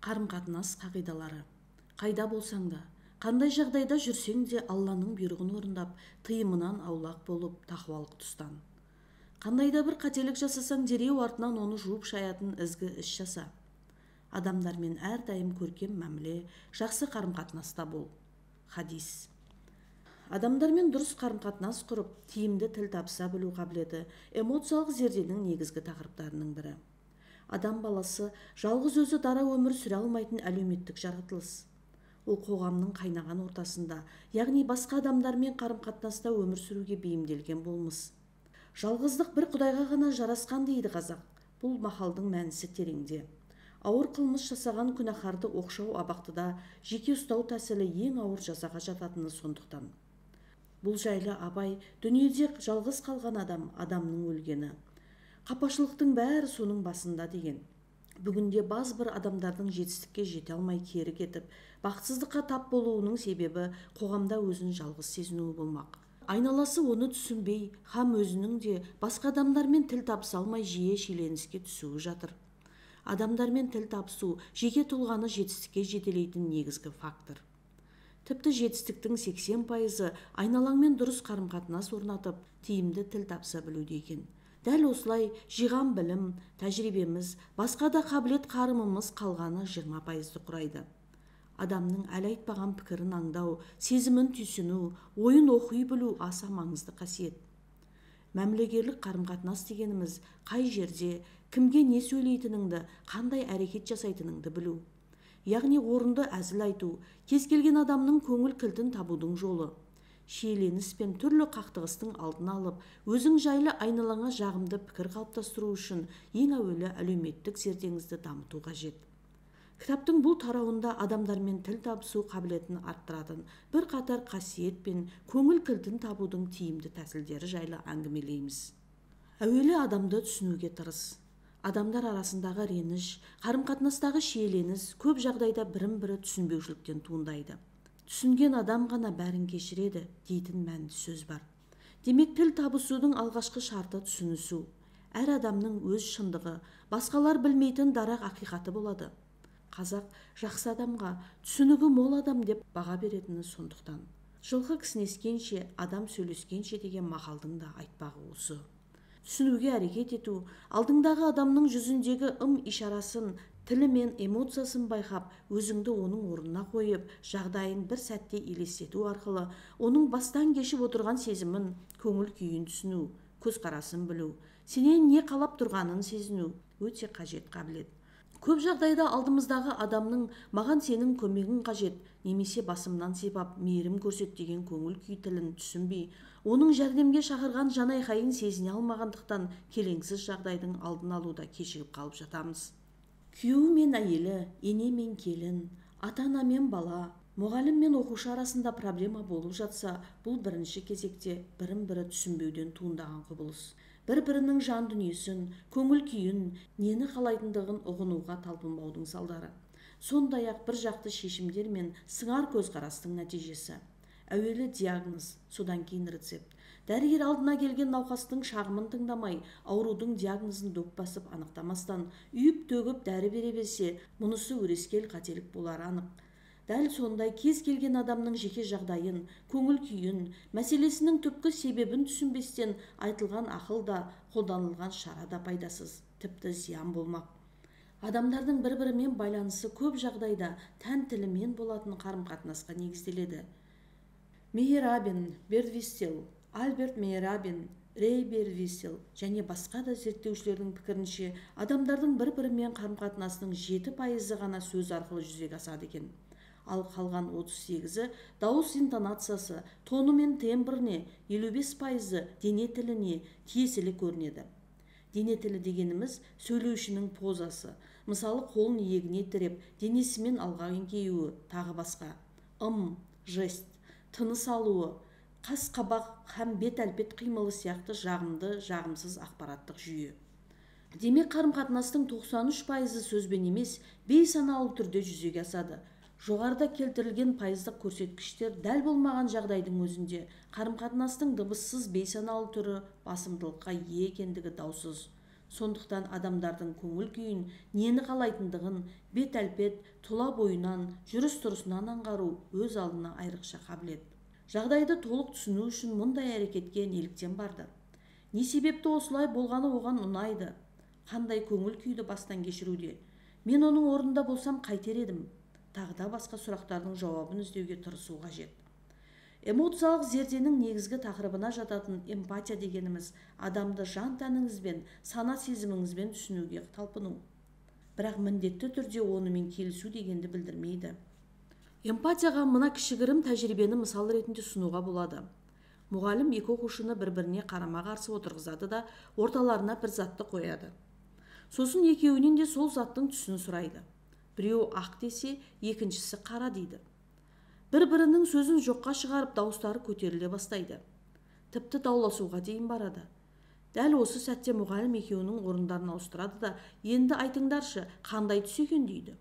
Қарым-қатынас қағидалары. Қайда болсаң да, қандай жағдайда жүрсең де Алланың бұйрығын орындап, тыйымынан аулақ болып, тақуалық тұстан. Қандай да бір қателік жасасаң, дереу артынан оны жуып шаятын ізгі іс жаса. Адамдармен әрдайым көркем мәміле, жақсы қарым-қатынаста бол. Хадис. Адамдармен дұрыс қарым-қатынас құрып, тиімді тіл табыса білу қабілеті эмоциялық зерденің негізгі тақырыптарының бірі. Адам баласы жалғыз өзі дара өмір сүре алмайтын әлеуметтік жаратылыс. Ол қоғамның қайнаған ортасында, яғни басқа адамдармен қарым-қатынаста өмір сүруге бейімделген болмыс. Жалғыздық бір құдайға ғана жарасқан дейді қазақ. Бұл мақалдың мәнісі тереңде. Ауыр қылмыс жасаған күнәһарды оқшау абақтыда жеке ұстау тәсілі ең ауыр жазаға жататыны сондықтан. Бұл жайлы Абай дүниеде жалғыз қалған адам, адамның өлгені. Қапашылықтың бәрі соның басында деген. Бүгінде баз бір адамдардың жетістікке жете алмай кері кетіп, бақытсыздыққа тап болуының себебі қоғамда өзін жалғыз сезінуі болмақ. Айналасы оны түсінбей, һәм өзінің де басқа адамдармен тіл табыса алмай жиі шиеленіске түсуі жатыр. Адамдармен тіл табысу жеке тұлғаны жетістікке жетелейтін негізгі фактор. Тіпті жетістіктің 80% айналаңмен дұрыс қарым-қатынас орнатып, тиімді тіл табыса білуде екен. Дәл осылай жиған білім, тәжірибеміз, басқа да қабілет қарымымыз қалғаны 20% құрайды. Адамның әлі айтпаған пікірін аңдау, сезімін түйсіну, ойын оқи білу аса маңызды қасиет. Мәмілегерлік қарым-қатынас дегеніміз қай жерде, кімге не сөйлейтініңді, қандай әрекет жасайтыныңды білу. Яғни орынды әзіл айту, кез келген адамның көңіл кілтін табудың жолы. Шиеленіс пен түрлі қақтығыстың алдын алып, өзің жайлы айналаңа жағымды пікір қалыптастыру үшін ең әуелі әлеуметтік зердеңізді дамыту қажет. Кітаптың бұл тарауында адамдармен тіл табысу қабілетін арттыратын бірқатар қасиет пен көңіл кілтін табудың тиімді тәсілдері жайлы әңгімелейміз. Әуелі адамды түсінуге тырыс. Адамдар арасындағы реніш, қарым-қатынастағы шиеленіс көп жағдайда бірін-бірі түсінбеушіліктен туындайды. Түсінген адам ғана бәрін кешіреді дейтін мәнді сөз бар. Демек, тіл табысудың алғашқы шарты түсінісу. Әр адамның өз шындығы, басқалар білмейтін дарақ ақиқаты болады. Қазақ жақсы адамға, түсінігі мол адам деп баға беретіні сондықтан. Жылқы кісінескенше, адам сөйлескенше деген мақалдың да айтпағы осы. Түсінуге әрекет ету, алдыңдағы адамның жүзіндегі ым-ишарасын, тілі мен эмоциясын байқап, өзіңді оның орнына қойып, жағдайын бір сәтте елестету арқылы оның бастан кешіп отырған сезімін, көңіл күйін түсіну, көзқарасын білу, сенен не қалап тұрғанын сезіну өте қажет қабілет. Көп жағдайда алдымыздағы адамның маған сенің көмегің қажет, немесе басымнан сипап мейірім көрсет деген көңіл күй тілін түсінбей, оның жәрдемге шақырған жанайқайын сезіне алмағандықтан келеңсіз жағдайдың алдын алуда кешігіп қалып жатамыз. Күйеуі мен әйелі, ене мен келін, ата-ана мен бала, мұғалім мен оқушы арасында проблема болып жатса, бұл бірінші кезекте бірін-бірі түсінбеуден туындаған құбылыс. Бір-бірінің жан дүниесін, көңіл күйін, нені қалайтындығын ұғынуға талпынбаудың салдары. Сондай-ақ бір жақты шешімдер мен сыңар көзқарастың нәтижесі. Әуелі диагноз, содан кейін рецепт. Дәрігер алдына келген науқастың шағымын тыңдамай, аурудың диагнозын дөп басып анықтамастан, үйіп-төгіп дәрі бере берсе, мұнысы өрескел қателік болары анық. Дәл сондай кез келген адамның жеке жағдайын, көңіл күйін, мәселесінің түпкі себебін түсінбестен айтылған ақыл да, қолданылған шара да пайдасыз, тіпті зиян болмақ. Адамдардың бір-бірімен байланысы көп жағдайда тән тілімен болатын қарым-қатынасқа негізделеді. Мейерабен, Бердвистел, Альберт Мейерабен, Рей Бердвистел және басқа да зерттеушілердің пікірінше, адамдардың бір-бірімен қарым-қатынасының 7% ғана сөз арқылы жүзеге асады екен. Ал қалған 38-і дауыс интонациясы, тоны мен тембріне, 55% дене тіліне тиесілі көрінеді. Дене тілі дегеніміз сөйлеушінің позасы, мысалы қолын иегіне тіреп, денесімен алға еңкеюі, тағы басқа. Ым, жест, тыныс алуы, қас қабақ һәм бет әлпет қимылы сияқты жағымды, жағымсыз ақпараттық жүйе. Демек, қарым-қатынастың 93% сөзбен емес, бейсаналы түрде жүзеге асады. Жоғарыда келтірілген пайыздық көрсеткіштер дәл болмаған жағдайдың өзінде қарым-қатынастың дыбыссыз бейсаналы түрі басымдылыққа ие екендігі даусыз. Сондықтан адамдардың көңіл күйін, нені қалайтындығын, бет әлпет, тұла бойынан, жүріс-тұрысынан аңғару өз алдына айрықша қабілет. Жағдайды толық түсіну үшін мұндай әрекетке неліктен барды? Не себепті осылай болғаны оған ұнайды? Қандай көңіл күйді бастан кешіруде? Мен оның орнында болсам қайтер едім? Тағы да басқа сұрақтардың жауабын іздеуге тырысу қажет. Эмоциялық зерденің негізгі тақырыбына жататын эмпатия дегеніміз адамды жан тәніңізбен, сана сезіміңізбен түсінуге талпыну. Бірақ міндетті түрде онымен келісу дегенді білдірмейді. Эмпатияға мына кішігірім тәжірибені мысал ретінде ұсынуға болады. Мұғалім екі оқушыны бір-біріне қарама-қарсы отырғызады да орталарына бір затты қояды. Сосын екеуінен де сол заттың түсін сұрайды. Біреуі ақ десе, екіншісі қара дейді. Бір-бірінің сөзін жоққа шығарып, дауыстары көтеріле бастайды. Тіпті дауласуға дейін барады. Дәл осы сәтте мұғалім екеуінің орындарын ауыстырады да, енді айтыңдаршы, қандай түс екен дейді.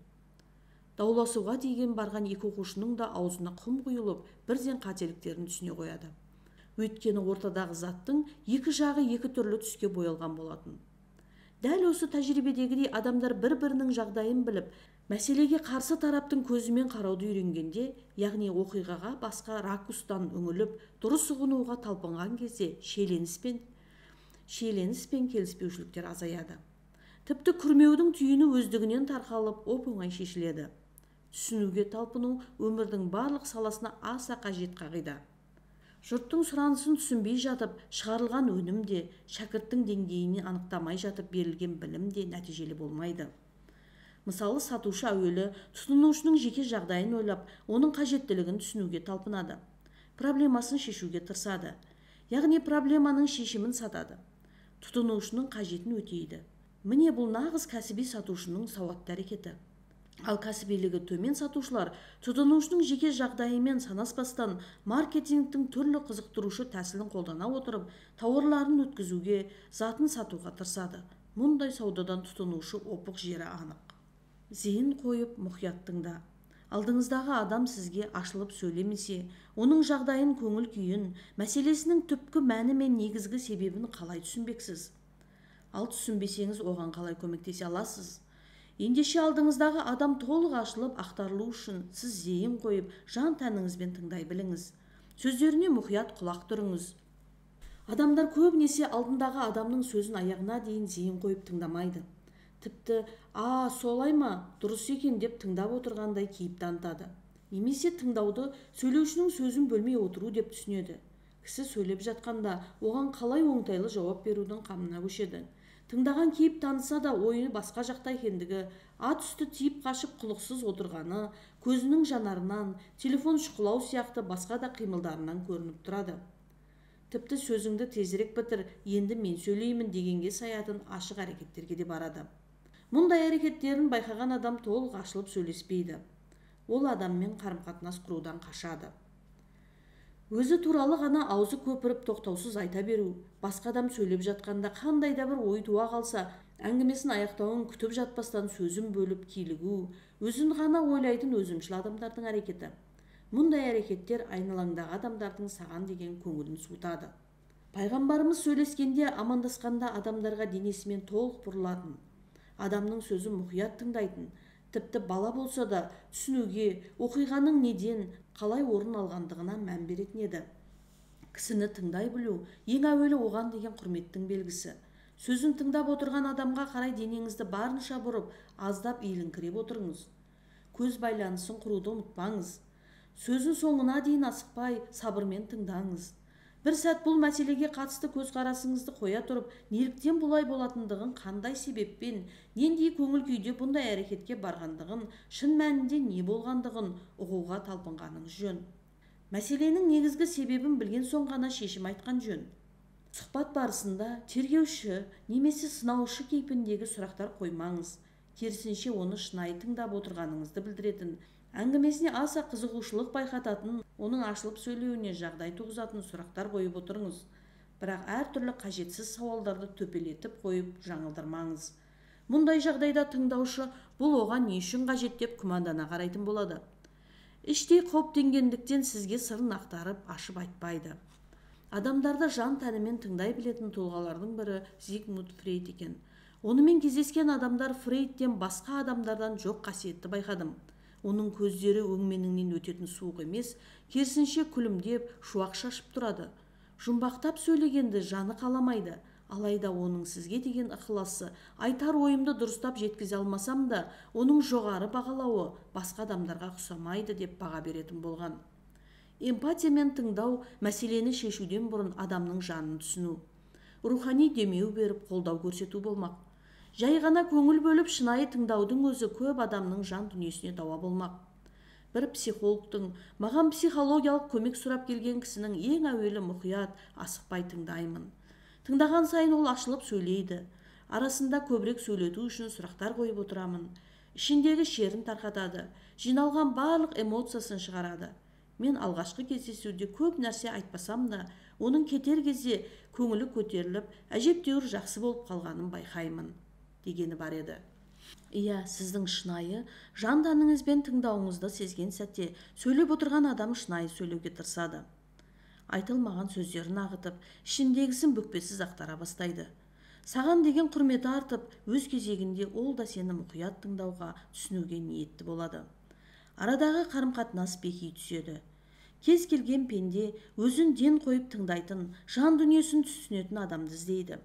Дауласуға дейін барған екі оқушының да аузына құм құйылып, бірден қателіктерін түсіне қояды. Өйткені ортадағы заттың екі жағы екі түрлі түске боялған болатын. Дәл осы тәжірибедегідей адамдар бір-бірінің жағдайын біліп, мәселеге қарсы тараптың көзімен қарауды үйренгенде, яғни оқиғаға басқа ракурстан үңіліп, дұрыс ұғынуға талпынған кезде шиеленіс пен келіспеушіліктер азаяды. Тіпті күрмеудің түйіні өздігінен тарқалып, оп-оңай шешіледі. Түсінуге талпыну өмірдің барлық саласына аса қажет қағида. Жұрттың сұранысын түсінбей жатып, шығарылған өнім де, шәкірттің деңгейін анықтамай жатып берілген білім де нәтижелі болмайды. Мысалы, сатушы әуелі тұтынушының жеке жағдайын ойлап, оның қажеттілігін түсінуге талпынады. Проблемасын шешуге тырысады. Яғни проблеманың шешімін сатады. Тұтынушының қажетін өтейді. Міне бұл нағыз кәсіби сатушының сауатты әрекеті. Ал кәсібилігі төмен сатушылар тұтынушының жеке жағдайымен санаспастан маркетингтің түрлі қызықтырушы тәсілін қолдана отырып, тауарларын өткізуге, затын сатуға тырысады. Мұндай саудадан тұтынушы опық жері анық. Зейін қойып мұқият тыңда. Алдыңыздағы адам сізге ашылып сөйлемесе, оның жағдайын, көңіл күйін, мәселесінің түпкі мәні мен негізгі себебін қалай түсінбексіз? Ал түсінбесеңіз, оған қалай көмектесе аласыз? Ендеше алдыңыздағы адам толық ашылып ақтарылу үшін сіз зейін қойып, жан тәніңізбен тыңдай біліңіз. Сөздеріне мұқият құлақ түріңіз. Адамдар көбінесе алдындағы адамның сөзін аяғына дейін зейін қойып тыңдамайды. Тіпті, «А, солай ма, дұрыс екен» деп тыңдап отырғандай кейіп танытады. Немесе тыңдауды сөйлеушінің сөзін бөлмей отыру деп түсінеді. Кісі сөйлеп жатқанда оған қалай оңтайлы жауап берудің қамына көшеді. Тыңдаған кейіп таныса да ойы басқа жақта екендігі, ат үсті тиіп қашып құлықсыз отырғаны, көзінің жанарынан, телефон шұқылау сияқты басқа да қимылдарынан көрініп тұрады. Тіпті сөзіңді тезірек бітір, енді мен сөйлеймін дегенге саятын ашық әрекеттерге де барады. Мұндай әрекеттерін байқаған адам толық ашылып сөйлеспейді. Ол адаммен қарым-қатынас құрудан қашады. Өзі туралы ғана аузы көпіріп тоқтаусыз айта беру, басқа адам сөйлеп жатқанда қандай да бір ой туа қалса, әңгімесін аяқтауын күтіп жатпастан сөзін бөліп килігу, өзін ғана ойлайтын өзімшіл адамдардың әрекеті. Мұндай әрекеттер айналаңдағы адамдардың саған деген көңілін суытады. Пайғамбарымыз сөйлескенде, амандасқанда адамдарға денесімен толық бұрылатын, адамның сөзін мұқият тыңдайтын, тіпті бала болса да түсінуге, оқиғаның неден, қалай орын алғандығына мән беретін еді. Кісіні тыңдай білу, ең әуелі оған деген құрметтің белгісі. Сөзін тыңдап отырған адамға қарай денеңізді барынша бұрып, аздап иіліңкіреп отырыңыз. Көз байланысын құруды ұмытпаңыз. Сөзін соңына дейін асықпай, сабырмен тыңдаңыз. Бір сәт бұл мәселеге қатысты көзқарасыңызды қоя тұрып, неліктен бұлай болатындығын, қандай себеппен, нендей көңіл күйде бұндай әрекетке барғандығын, шын мәнінде не болғандығын ұғуға талпынғаныңыз жөн. Мәселенің негізгі себебін білген соң ғана шешім айтқан жөн. Сұхбат барысында тергеуші немесе сынаушы кейпіндегі сұрақтар қоймаңыз. Керісінше оны шынайы тыңдап отырғаныңызды білдіретін, әңгімесіне аса қызығушылық байқататын, оның ашылып сөйлеуіне жағдай туғызатын сұрақтар қойып отырыңыз. Бірақ әртүрлі қажетсіз сауалдарды төпелетіп қойып жаңылдырмаңыз. Мұндай жағдайда тыңдаушы бұл оған не үшін қажет деп күмәндана қарайтын болады. Іштей қауіптенгендіктен сізге сырын ақтарып, ашып айтпайды. Адамдарды жан тәнімен тыңдай білетін тұлғалардың бірі Зигмунд Фрейд екен. Онымен кездескен адамдар Фрейдтен басқа адамдардан жоқ қасиетті байқадым. Оның көздері өңменіңнен өтетін суық емес, керісінше күлімдеп, шуақ шашып тұрады. Жұмбақтап сөйлегенді жаны қаламайды. Алайда оның сізге деген ықыласы, айтар ойымды дұрыстап жеткізе алмасам да, оның жоғары бағалауы басқа адамдарға ұқсамайды деп баға беретін болған. Эмпатиямен тыңдау мәселені шешуден бұрын адамның жанын түсіну, рухани демеу беріп қолдау көрсету болмақ. Жай ғана көңіл бөліп шынайы тыңдаудың өзі көп адамның жан дүниесіне дауа болмақ. Бір психологтың маған психологиялық көмек сұрап келген кісінің ең әуелі мұқият, асықпай тыңдаймын. Тыңдаған сайын ол ашылып сөйлейді. Арасында көбірек сөйлету үшін сұрақтар қойып отырамын. Ішіндегі шерін тарқатады, жиналған барлық эмоциясын шығарады. Мен алғашқы кездесуде көп нәрсе айтпасам да, оның кетер кезде көңілі көтеріліп, әжептәуір жақсы болып қалғанын байқаймын, дегені бар еді. Иә, сіздің шынайы жан тәніңізбен тыңдауыңызды сезген сәтте сөйлеп отырған адам шынайы сөйлеуге тырысады. Айтылмаған сөздерін ағытып, ішіндегісін бүкпесіз ақтара бастайды. Саған деген құрметі артып, өз кезегінде ол да сені мұқият тыңдауға, түсінуге ниетті болады. Арадағы қарым-қатынас беки түседі. Кез келген пенде өзін ден қойып тыңдайтын, жан дүниесін түсінетін адамды іздейді.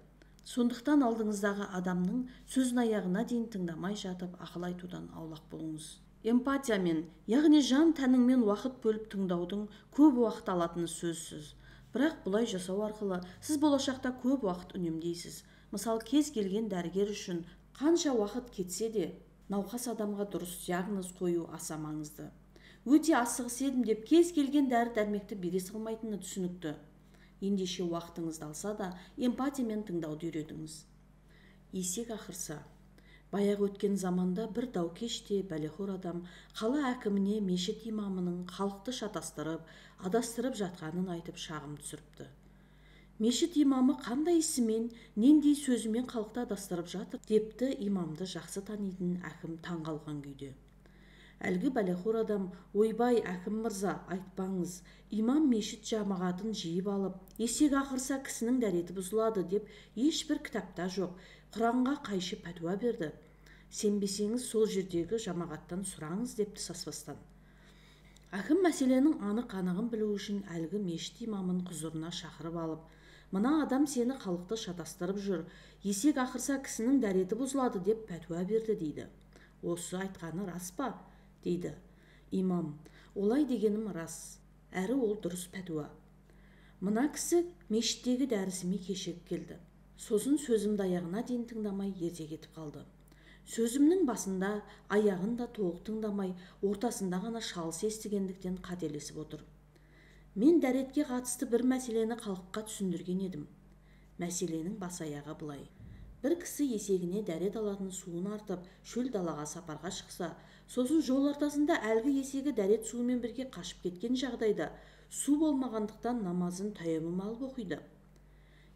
Сондықтан алдыңыздағы адамның сөзін аяғына дейін тыңдамай жатып, ақыл айтудан аулақ болыңыз. Эмпатиямен, яғни жан тәніңмен уақыт бөліп тыңдаудың көп уақыт алатыны сөзсіз. Бірақ бұлай жасау арқылы сіз болашақта көп уақыт үнемдейсіз. Мысалы, кез келген дәрігер үшін қанша уақыт кетсе де, науқас адамға дұрыс диагноз қою аса маңызды. Өте асығыс едім деп кез келген дәрі-дәрмекті бере салмайтыны түсінікті. Ендеше уақытыңызды алса да, эмпатиямен тыңдауды үйретіңіз. Есек ақырса. Баяғы өткен заманда бір даукеште бәлеқор адам қала әкіміне мешіт имамының халықты шатастырып, адастырып жатқанын айтып шағым түсіріпті. Мешіт имамы қандай ісімен, нендей сөзімен халықты адастырып жатыр депті имамды жақсы танитын әкім таңғалған күйде. Әлгі бәлеқор адам, ойбай, әкім мырза, айтпаңыз, имам мешіт жамағатын жиып алып, есек ақырса кісінің дәреті бұзылады деп ешбір кітапта жоқ, Құранға қайшы пәтуа берді. Сенбесеңіз, сол жердегі жамағаттан сұраңыз депті саспастан. Әкім мәселенің анық-анығын білу үшін әлгі мешіт имамын құзырына шақырып алып, мына адам сені халықты шатастырып жүр, есек ақырса кісінің дәреті бұзылады деп пәтуа берді дейді. Осы айтқаны рас па? Дейді. Имам, олай дегенім рас, әрі ол дұрыс пәтуа. Мына кісі мешіттегі дәрісіме кешігіп келді. Сосын сөзімді аяғына дейін тыңдамай ерте кетіп қалды. Сөзімнің басында, аяғын да толық тыңдамай, ортасында ғана шалыс естігендіктен қателесіп отыр. Мен дәретке қатысты бір мәселені халыққа түсіндірген едім. Мәселенің бас аяғы былай. Бір кісі есегіне дәрет алатын суын артып, шөл далаға сапарға шықса, сосын жол ортасында әлгі есегі дәрет суымен бірге қашып кеткен жағдайда су болмағандықтан намазын тәйәммум алып оқиды.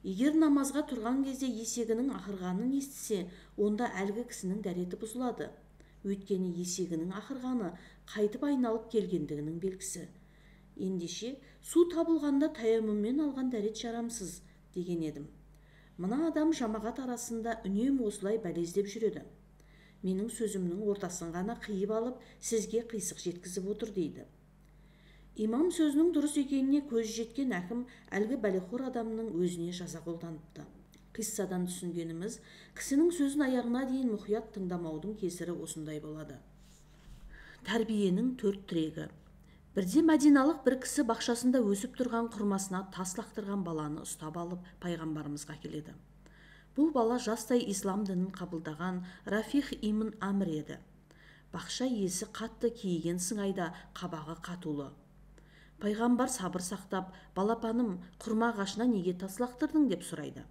Егер намазға тұрған кезде есегінің ақырғанын естісе, онда әлгі кісінің дәреті бұзылады. Өйткені есегінің ақырғаны қайтып айналып келгендігінің белгісі. Ендеше, су табылғанда тәйәммуммен алған дәрет жарамсыз, деген едім. Мына адам жамағат арасында үнемі осылай бәлездеп жүреді. Менің сөзімнің ортасын ғана қиып алып, сізге қисық жеткізіп отыр дейді. Имам сөзінің дұрыс екеніне көзі жеткен әкім әлгі бәлеқор адамның өзіне жаза қолданыпты. Қиссадан түсінгеніміз, кісінің сөзін аяғына дейін мұқият тыңдамаудың кесірі осындай болады. Тәрбиенің төрт тірегі. Бірде мәдиналық бір кісі бақшасында өсіп тұрған құрмасына тас лақтырған баланы ұстап алып, пайғамбарымызға келеді. Бұл бала жастай ислам дінін қабылдаған Рафих ибн Амр еді. Бақша иесі қатты кейіген сыңайда, қабағы қатулы. Пайғамбар сабыр сақтап, балапаным, құрма ағашына неге тас лақтырдың деп сұрайды.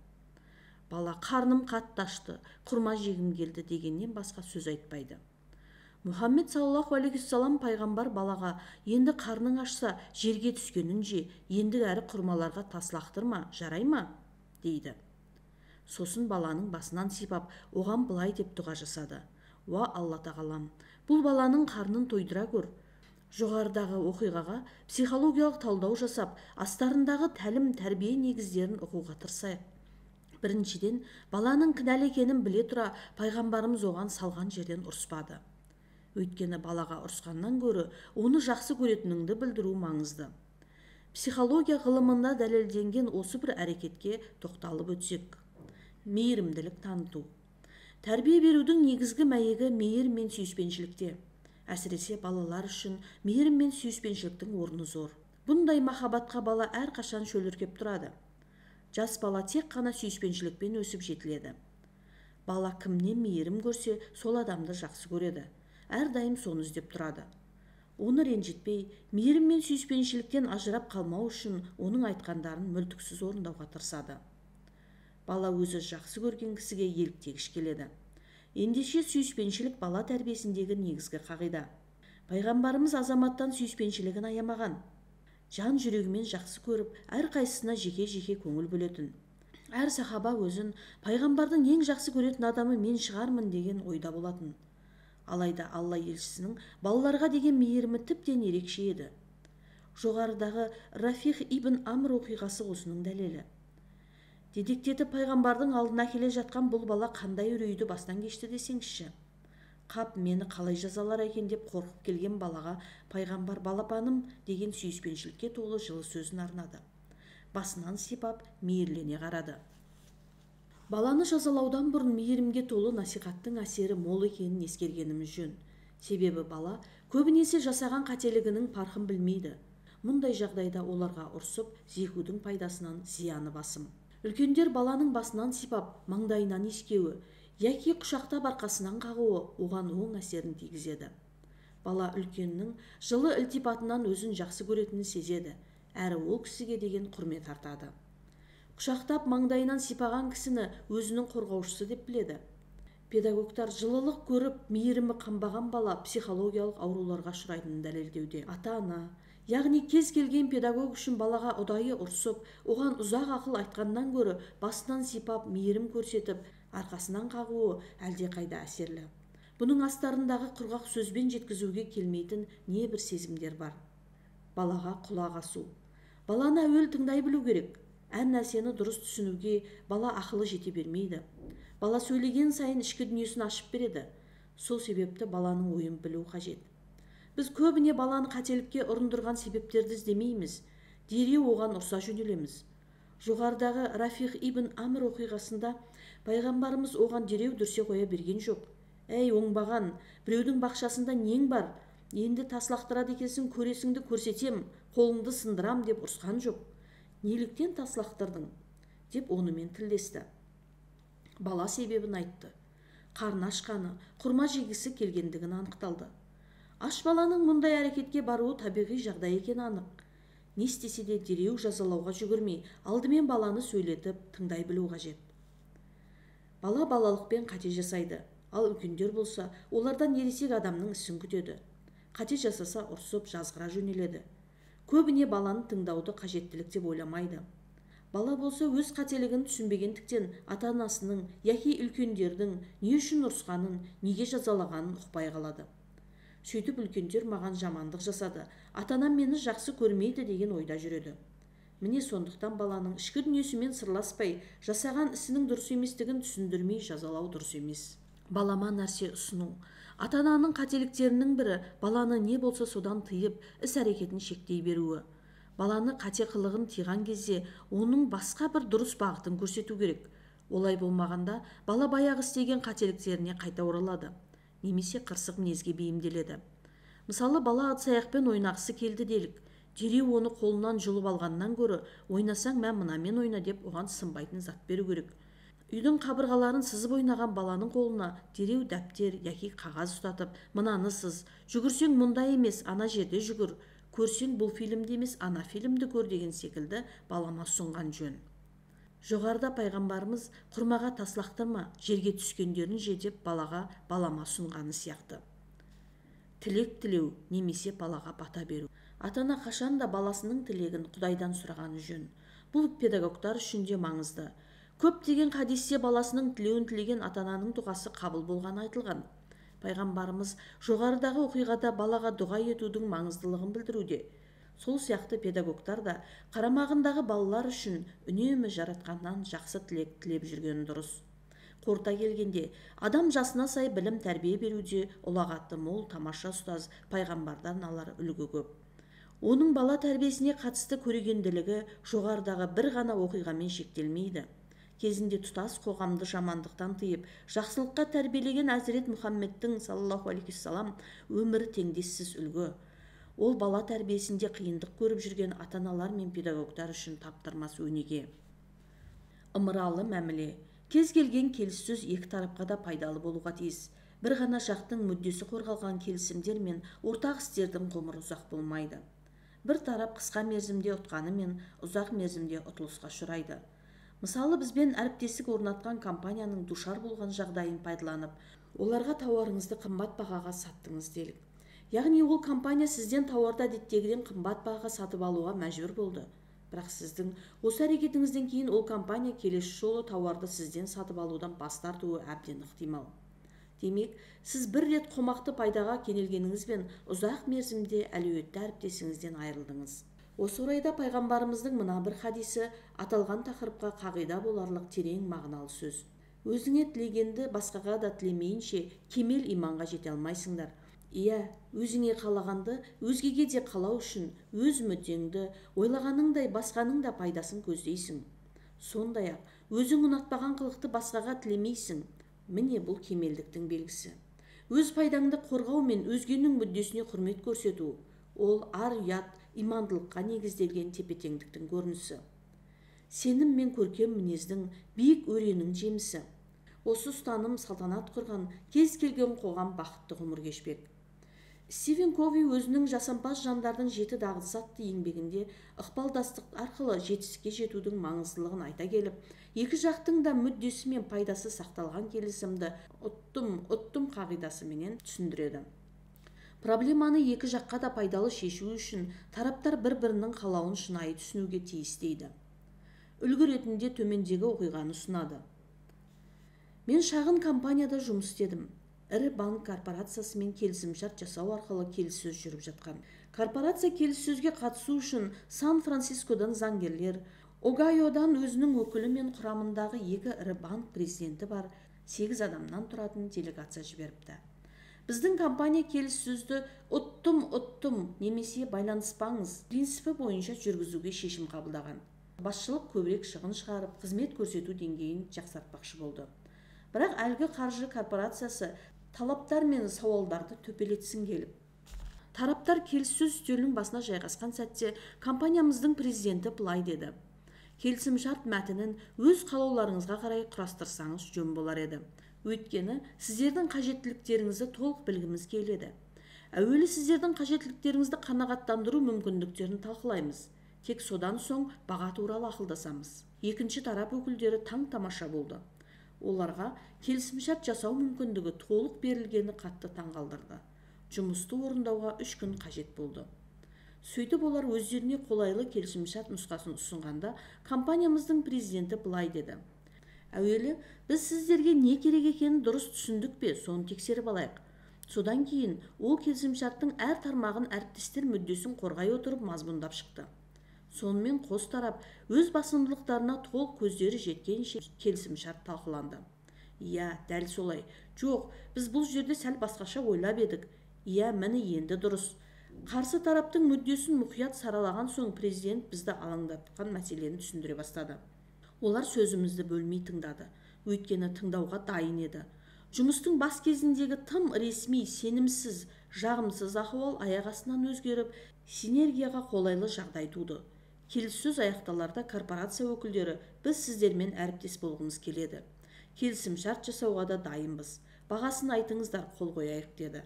Бала, қарным қатты ашты, құрма жегім келді дегеннен басқа сөз айтпайды. Мұхаммед саллаллаху алейхи пайғамбар балаға, енді қарның ашса, жерге түскенін же, енді әрі құрмаларға тас лақтырма, жарай ма? Дейді. Сосын баланың басынан сипап, оған былай деп дұға жасады. Уа Алла тағалам, бұл баланың қарнын тойдыра көр. Жоғарыдағы оқиғаға психологиялық талдау жасап, астарындағы тәлім тәрбие негіздерін ұғуға тырысайық. Біріншіден, баланың кінәлі екенін біле тұра, пайғамбарымыз оған салған жерден ұрыспады. Өйткені балаға ұрысқаннан гөрі оны жақсы көретініңді білдіру маңызды. Психология ғылымында дәлелденген осы бір әрекетке тоқталып өтсек. Мейірімділік таныту. Тәрбие берудің негізгі мәйегі мейірім мен сүйіспеншілікте. Әсіресе балалар үшін мейірім мен сүйіспеншіліктің орны зор. Бұндай махаббатқа бала әрқашан шөліркеп тұрады. Жас бала тек қана сүйіспеншілікпен өсіп жетіледі. Бала кімнен мейірім көрсе, сол адамды жақсы көреді. Әрдайым соны іздеп тұрады. Оны ренжітпей, мейірім мен сүйіспеншіліктен ажырап қалмау үшін оның айтқандарын мүлтіксіз орындауға тырысады. Бала өзі жақсы көрген кісіге еліктегіш келеді. Ендеше сүйіспеншілік бала тәрбиесіндегі негізгі қағида. Пайғамбарымыз азаматтан сүйіспеншілігін аямаған. Жан жүрегімен жақсы көріп, әрқайсысына жеке-жеке көңіл бөлетін. Әр сахаба өзін пайғамбардың ең жақсы көретін адамы мен шығармын деген ойда болатын. Алайда Алла елшісінің балаларға деген мейірімі тіптен ерекше еді. Жоғарыдағы Рафих ибн Амр оқиғасы осының дәлелі. Дедектетіп пайғамбардың алдына келе жатқан бұл бала қандай үрейді бастан кешті десеңізші. Қап, мені қалай жазалар екен деп қорқып келген балаға пайғамбар балапаным деген сүйіспеншілікке толы жылы сөзін арнады. Басынан сипап, мейірлене қарады. Баланы жазалаудан бұрын мейірімге толы насихаттың әсері мол екенін ескергеніміз жөн. Себебі бала көбінесе жасаған қателігінің парқын білмейді. Мұндай жағдайда оларға ұрсып, зекудің пайдасынан зияны басым. Үлкендер баланың басынан сипап, маңдайынан иіскеуі, яки құшақтап арқасынан қағуы оған оң әсерін тигізеді. Бала үлкеннің жылы ілтипатынан өзін жақсы көретінін сезеді, әрі ол кісіге деген құрмет артады. Құшақтап маңдайынан сипаған кісіні өзінің қорғаушысы деп біледі. Педагогтар жылылық көріп, мейірімі қанбаған бала психологиялық ауруларға ұшырайтынын дәлелдеуде. Ата-ана, яғни кез келген педагог үшін балаға ұдайы ұрсып, оған ұзақ ақыл айтқаннан гөрі басынан сипап, мейірім көрсетіп, арқасынан қағуы әлдеқайда әсерлі. Бұның астарындағы құрғақ сөзбен жеткізуге келмейтін небір сезімдер бар. Балаға құлақ асу. Баланы әуел тыңдай білу керек. Әр нәрсені дұрыс түсінуге бала ақылы жете бермейді. Бала сөйлеген сайын ішкі дүниесін ашып береді. Сол себепті баланың ойын білу қажет. Біз көбіне баланы қателікке ұрындырған себептерді іздемейміз, дереу оған ұрса жөнелеміз. Жоғарыдағы Рафих ибн Амр оқиғасында пайғамбарымыз оған дереу дүрсе қоя берген жоқ. Әй, оңбаған, біреудің бақшасында нең бар? Енді тас лақтырады екенсің, көресіңді көрсетем, қолыңды сындырам деп ұрсқан жоқ. Неліктен тас лақтырдың? Деп онымен тілдесті. Бала себебін айтты. Қарны ашқаны, құрма жегісі келгендігін анықталды. Аш баланың мұндай әрекетке баруы табиғи жағдай екені анық. Не істесе де дереу жазалауға жүгірмей, алдымен баланы сөйлетіп, тыңдай білу қажет. Бала балалықпен қате жасайды, ал үлкендер болса, олардан ересек адамның ісін күтеді. Қате жасаса ұрсып, жазғыра жөнеледі. Көбіне баланы тыңдауды қажеттілік деп ойламайды. Бала болса өз қателігін түсінбегендіктен ата-анасының яки үлкендердің не үшін ұрысқанын, неге жазалағанын ұқпай қалады. Сөйтіп үлкендер маған жамандық жасады, ата-анам мені жақсы көрмейді деген ойда жүреді. Міне сондықтан баланың ішкі дүниесімен сырласпай, жасаған ісінің дұрыс еместігін түсіндірмей жазалау дұрыс емес. Балама нәрсе ұсыну. Ата-ананың қателіктерінің бірі баланы не болса содан тыйып, іс-әрекетін шектей беруі. Баланы қате қылығын тыйған кезде оның басқа бір дұрыс бағытын көрсету керек. Олай болмағанда бала баяғы істеген қателіктеріне қайта оралады, немесе қырсық мінезге бейімделеді. Мысалы, бала ыдыс-аяқпен ойнағысы келді делік. Дереу оны қолынан жұлып алғаннан гөрі, ойнасаң мә мынамен ойна деп оған сынбайтын зат беру керек. Үйдің қабырғаларын сызып ойнаған баланың қолына дереу дәптер яки қағаз ұстатып, мынаны сыз, жүгірсең мұнда емес, ана жерде жүгір, көрсең бұл фильмді емес, ана фильмді көр деген секілді балама ұсынған жөн. Жоғарыда пайғамбарымыз құрмаға тас лақтырма, жерге түскендерін же деп балаға балама ұсынғаны сияқты. Тілек тілеу немесе балаға бата беру. Ата-ана қашан да баласының тілегін Құдайдан сұрағаны жөн. Бұл педагогтар үшін де маңызды. Көптеген хадисте баласының тілеуін тілеген ата-ананың дұғасы қабыл болғаны айтылған. Пайғамбарымыз жоғарыдағы оқиғада балаға дұға етудің маңыздылығын білдіруде. Сол сияқты педагогтар да қарамағындағы балалар үшін үнемі жаратқаннан жақсы тілек тілеп жүргені дұрыс. Қорыта келгенде, адам жасына сай білім тәрбие беруде ұлағатты мол тамаша ұстаз пайғамбардан алар үлгі көп. Оның бала тәрбиесіне қатысты көрегенділігі жоғарыдағы бір ғана оқиғамен шектелмейді. Кезінде тұтас қоғамды жамандықтан тыйып, жақсылыққа тәрбиелеген Әзірет Мұхаммедтің саллаллаху алейхи уассалам өмірі теңдессіз үлгі. Ол бала тәрбиесінде қиындық көріп жүрген ата-аналар мен педагогтар үшін таптырмас өнеге. Ымыралы мәміле. Кез келген келіссөз екі тарапқа да пайдалы болуға тиіс. Бір ғана жақтың мүддесі қорғалған келісімдер мен ортақ істердің ғұмыры ұзақ болмайды. Бір тарап қысқа мерзімде ұтқанымен ұзақ мерзімде ұтылысқа ұшырайды. Мысалы, бізбен әріптестік орнатқан компанияның душар болған жағдайын пайдаланып, оларға тауарыңызды қымбат бағаға саттыңыз делік. Яғни ол компания сізден тауарды әдеттегіден қымбат бағаға сатып алуға мәжбүр болды. Бірақ сіздің осы әрекетіңізден кейін ол компания келесі жолы тауарды сізден сатып алудан бас тартуы әбден ықтимал. Демек, сіз бір рет қомақты пайдаға кенелгеніңізбен ұзақ мерзімде әлеуетті әріптесіңізден айырылдыңыз. Осы орайда пайғамбарымыздың мына бір хадисі аталған тақырыпқа қағида боларлық терең мағыналы сөз. Өзіңе тілегенді басқаға да тілемейінше кемел иманға жете алмайсыңдар. Иә, өзіңе қалағанды өзгеге де қалау үшін өз мүддеңді ойлағаныңдай басқаның да пайдасын көздейсің. Сондай-ақ, өзің ұнатпаған қылықты басқаға тілемейсің. Міне бұл кемелдіктің белгісі. Өз пайдаңды қорғау мен өзгенің мүддесіне құрмет көрсету, ол ар-ұят, имандылыққа негізделген тепе-теңдіктің көрінісі. Сенім мен көркем мінездің биік өренің жемісі. Осы ұстаным салтанат құрған кез келген қоғам бақытты ғұмыр кешпек. Стивен Кови өзінің жасампаз жандардың жеті дағдысы атты еңбегінде ықпалдастық арқылы жетістікке жетудің маңыздылығын айта келіп, екі жақтың да мүддесі мен пайдасы сақталған келісімді ұттым қағидасыменен түсіндіреді. Проблеманы екі жаққа да пайдалы шешу үшін тараптар бір-бірінің қалауын шынайы түсінуге тиіс дейді. Үлгі ретінде төмендегі оқиғаны ұсынады. Мен шағын компанияда жұмыс істедім. Ірі банк корпорациясымен келісімшарт жасау арқылы келіссөз жүріп жатқан. Корпорация келіссөзге қатысу үшін Сан-Францискодан заңгерлер, Огайодан өзінің өкілі мен құрамындағы екі ірі банк президенті бар 8 адамнан тұратын делегация жіберіпті. Біздің компания келіссөзді ұттым немесе байланыспаңыз принципі бойынша жүргізуге шешім қабылдаған. Басшылық көбірек шығын шығарып, қызмет көрсету деңгейін жақсартпақшы болды. Бірақ әлгі қаржы корпорациясы талаптар мен сауалдарды төпелетсін келіп. Тараптар келіссөз үстелінің басына жайғасқан сәтте компаниямыздың президенті былай деді. Келісімшарт мәтінін өз қалауларыңызға қарай құрастырсаңыз жөн болар еді. Өйткені сіздердің қажеттіліктеріңізді толық білгіміз келеді. Әуелі сіздердің қажеттіліктеріңізді қанағаттандыру мүмкіндіктерін талқылаймыз. Тек содан соң баға туралы ақылдасамыз. Екінші тарап өкілдері таң-тамаша болды. Оларға келісімшарт жасау мүмкіндігі толық берілгені қатты таңғалдырды. Жұмысты орындауға 3 күн қажет болды. Сөйтіп олар өздеріне қолайлы келісімшарт нұсқасын ұсынғанда компаниямыздың президенті былай деді. Әуелі біз сіздерге не керек екенін дұрыс түсіндік пе, соны тексеріп алайық. Содан кейін ол келісімшарттың әр тармағын әріптестер мүддесін қорғай отырып мазмұндап шықты. Сонымен қос тарап өз басымдылықтарына толық көздері жеткенше келісімшарт талқыланды. Иә, дәл солай. Жоқ, біз бұл жерде сәл басқаша ойлап едік. Иә, міне енді дұрыс. Қарсы тараптың мүддесін мұқият саралаған соң президент бізді алаңдатқан мәселені түсіндіре бастады. Олар сөзімізді бөлмей тыңдады. Өйткені тыңдауға дайын еді. Жұмыстың бас кезіндегі тым ресми, сенімсіз, жағымсыз ахуал аяқ астынан өзгеріп, синергияға қолайлы жағдай туды. Келіссөз аяқталарда корпорация өкілдері біз сіздермен әріптес болғымыз келеді. Келісімшарт жасауға да дайынбыз. Бағасын айтыңыздар, қол қояйық деді.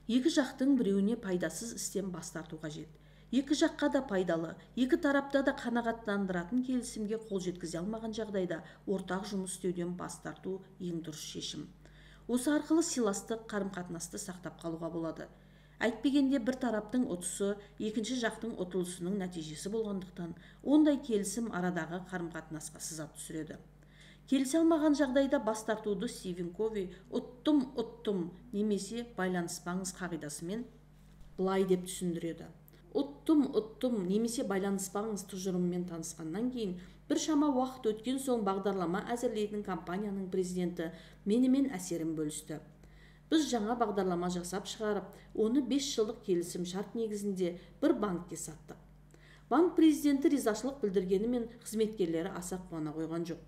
Екі жақтың біреуіне пайдасыз істен бас тарту қажет. Екі жаққа да пайдалы, екі тарапта да қанағаттандыратын келісімге қол жеткізе алмаған жағдайда ортақ жұмыс істеуден бас тарту ең дұрыс шешім. Осы арқылы сыйластық қарым-қатынасты сақтап қалуға болады. Әйтпегенде бір тараптың ұтысы, екінші жақтың ұтылысының нәтижесі болғандықтан, ондай келісім арадағы қарым-қатынасқа сызат түсіреді. Келісе алмаған жағдайда бас тартуды Стивен Кови ұттым немесе байланыспаңыз қағидасымен былай деп түсіндіреді. Ұттым-ұттым немесе байланыспаңыз тұжырымымен танысқаннан кейін біршама уақыт өткен соң бағдарлама әзірлейтін компанияның президенті менімен әсерін бөлісті. Біз жаңа бағдарлама жасап шығарып, оны 5 жылдық келісім шарт негізінде бір банкке саттық. Банк президенті ризашылық білдіргенімен қызметкерлері аса қуана қойған жоқ.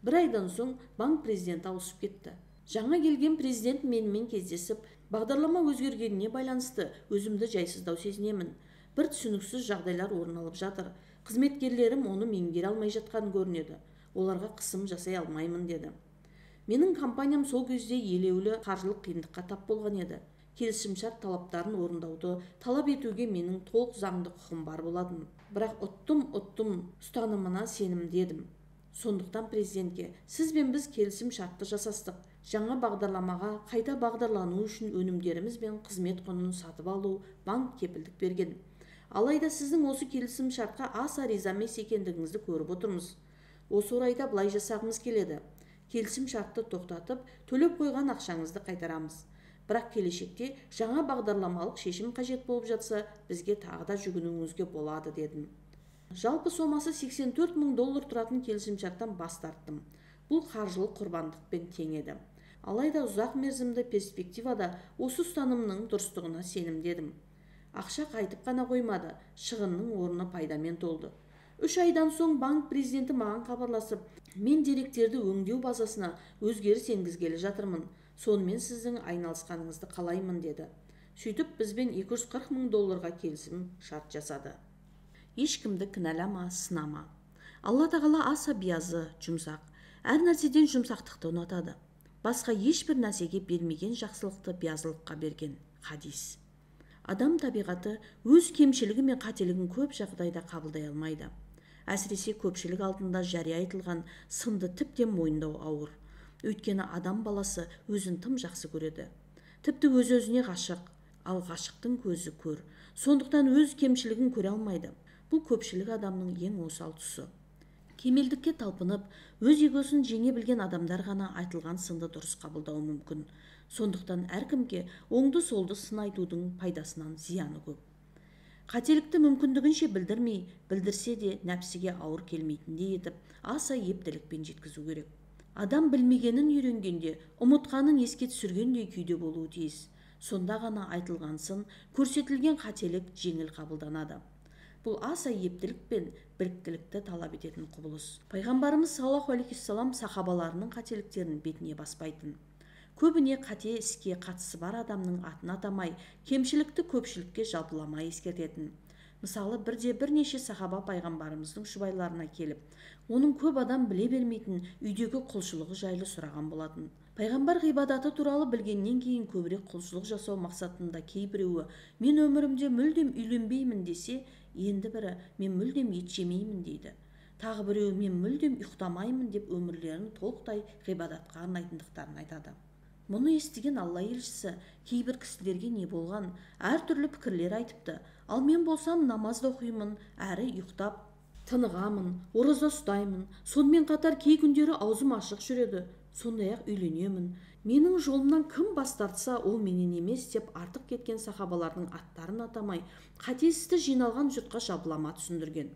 Бір айдан соң банк президенті ауысып кетті. Жаңа келген президент менімен кездесіп, бағдарлама өзгергеніне байланысты өзімді жайсыздау сезінемін. Бір түсініксіз жағдайлар орын алып жатыр. Қызметкерлерім оны меңгере алмай жатқан көрінеді. Оларға қысым жасай алмаймын деді. Менің компаниям сол кезде елеулі қаржылық қиындыққа тап болған еді. Келісімшарт талаптарын орындауды талап етуге менің толық заңды құқым бар болатын. Бірақ ұттым-ұттым ұстанымына сенімді едім. Сондықтан президентке, сіз бен біз келісім шартты жасастық. Жаңа бағдарламаға қайта бағдарлану үшін өнімдеріміз бен қызмет құнын сатып алу банк кепілдік берген. Алайда сіздің осы келісім шартқа аса риза емес екендігіңізді көріп отырмыз. Осы орайда былай жасағымыз келеді. Келісім шартты тоқтатып, төлеп қойған ақшаңызды қайтарамыз. Бірақ келешекте жаңа бағдарламалық шешім қажет болып жатса, бізге тағы да жүгінуіңізге болады дедім. Жалпы сомасы 84 мың доллар тұратын келісімшарттан бас тарттым. Бұл қаржылық құрбандықпен тең еді. Алайда ұзақ мерзімді перспективада осы ұстанымның дұрыстығына сенімді едім. Ақша қайтып қана қоймады, шығынның орны пайдамен толды. 3 айдан соң банк президенті маған хабарласып, мен деректерді өңдеу базасына өзгеріс енгізгелі жатырмын. Сонымен сіздің айналысқаныңызды қалаймын деді. Сөйтіп бізбен 240 мың долларға келісім шарт жасады. Ешкімді кінәлама, сынама. Алла тағала аса биязы, жұмсақ. Әр нәрседен жұмсақтықты ұнатады. Басқа ешбір нәрсеге бермеген жақсылықты биязылыққа берген. Хадис. Адам табиғаты өз кемшілігі мен қателігін көп жағдайда қабылдай алмайды. Әсіресе көпшілік алдында жария айтылған сынды тіптен мойындау ауыр. Өйткені адам баласы өзін тым жақсы көреді. Тіпті өз-өзіне ғашық, ал ғашықтың көзі көр. Сондықтан өз кемшілігін көре алмайды. Бұл көпшілік адамның ең осал тұсы. Кемелдікке талпынып, өз эгосын жеңе білген адамдар ғана айтылған сынды дұрыс қабылдауы мүмкін. Сондықтан әркімге оңды-солды сын айтудың пайдасынан зияны көп. Қателікті мүмкіндігінше білдірмей, білдірсе де нәпсіге ауыр келмейтіндей етіп, аса ептілікпен жеткізу керек. Адам білмегенін үйренгенде, ұмытқанын еске түсіргендей күйде болуы тиіс. Сонда ғана айтылған сын, көрсетілген қателік жеңіл қабылданады. Бұл аса ептілік пен біліктілікті талап ететін құбылыс. Пайғамбарымыз саллаллаху алейхи уассалам сахабаларының қателіктерін бетіне баспайтын. Көбіне қате іске қатысы бар адамның атын атамай, кемшілікті көпшілікке жалпыламай ескертетін. Мысалы, бірде бірнеше сахаба пайғамбарымыздың жұбайларына келіп, оның көп адам біле бермейтін үйдегі құлшылығы жайлы сұраған болатын. Пайғамбар ғибадаты туралы білгеннен кейін көбірек құлшылық жасау мақсатында кейбіреуі мен өмірімде мүлдем үйленбеймін десе, енді бірі мен мүлдем ет жемеймін дейді. Тағы біреуі мен мүлдем ұйықтамаймын деп өмірлерін толықтай ғибадатқа арнайтындықтарын айтады. Мұны естіген Алла елшісі кейбір кісілерге не болған, әртүрлі пікірлер айтыпты. Ал мен болсам намаз да оқимын, әрі ұйықтап тынығамын, ораза ұстаймын. Сонымен қатар кей күндері аузым ашық жүреді, сондай-ақ үйленемін. Менің жолымнан кім бас тартса, ол менен емес деп артық кеткен сахабалардың аттарын атамай, қате істі жиналған жұртқа жабылама түсіндірген.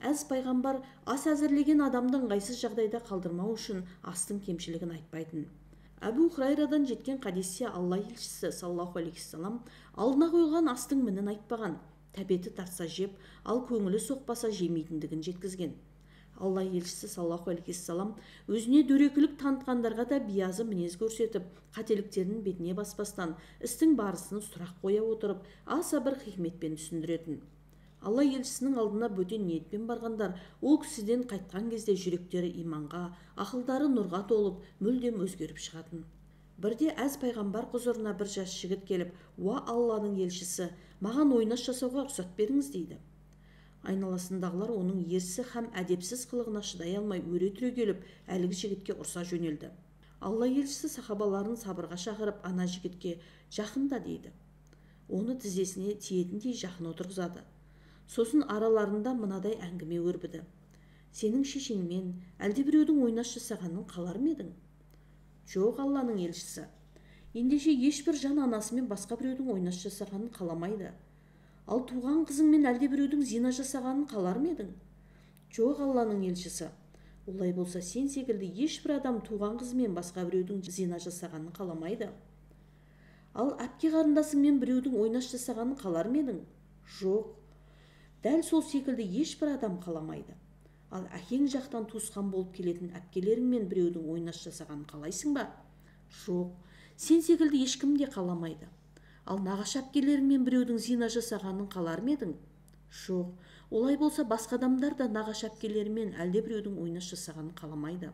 Әз пайғамбар ас әзірлеген адамды ыңғайсыз жағдайда қалдырмау үшін астың кемшілігін айтпайтын. Әбу Хурайрадан жеткен хадисте Алла елшісі саллаллаху алейхи уассалам алдына қойылған астың мінін айтпаған, тәбеті тартса жеп, ал көңілі соқпаса жемейтіндігін жеткізген. Алла елшісі саллаллаху алейхи уассалам өзіне дөрекілік танытқандарға да биязы мінез көрсетіп, қателіктерін бетіне баспастан, істің барысын сұрақ қоя отырып, аса бір хикметпен түсіндіретін. Алла елшісінің алдына бөтен ниетпен барғандар ол кісіден қайтқан кезде жүректері иманға, ақылдары нұрға толып, мүлдем өзгеріп шығатын. Бірде әз пайғамбар құзырына бір жас жігіт келіп, «Уа Алланың елшісі, маған ойнас жасауға рұқсат беріңіз» дейді. Айналасындағылар оның ерсі һәм әдепсіз қылығына шыдай алмай өре түрегеліп, әлгі жігітке ұрса жөнелді. Алла елшісі сахабаларын сабырға шақырып, ана жігітке «Жақында» дейді. Оны тізесіне тиетіндей жақын отырғызады. Сосын араларында мынадай әңгіме өрбіді. Сенің шешеңмен әлде біреудің ойнас жасағанын қалар ма едің? Жоқ, Алланың елшісі. Ендеше ешбір жан анасымен басқа біреудің ойнас жасағанын қаламайды. Ал туған қызыңмен әлдебіреудің зина жасағанын қалар ма едің? Жоқ, Алланың елшісі. Олай болса, сен секілді ешбір адам туған қызымен басқа біреудің зина жасағанын қаламайды. Ал әпке қарындасыңмен біреудің ойнас жасағанын қалар ма едің? Жоқ. Дәл сол секілді ешбір адам қаламайды. Ал әкең жақтан туысқан болып келетін әпкелеріңмен біреудің ойнас жасағанын қалайсың ба? Жоқ. Сен секілді ешкім де қаламайды. Ал нағашы әпкелеріңмен біреудің зина жасағанын қалар ма едің? Жоқ. Олай болса, басқа адамдар да нағашы әпкелерімен әлде біреудің ойнас жасағанын қаламайды.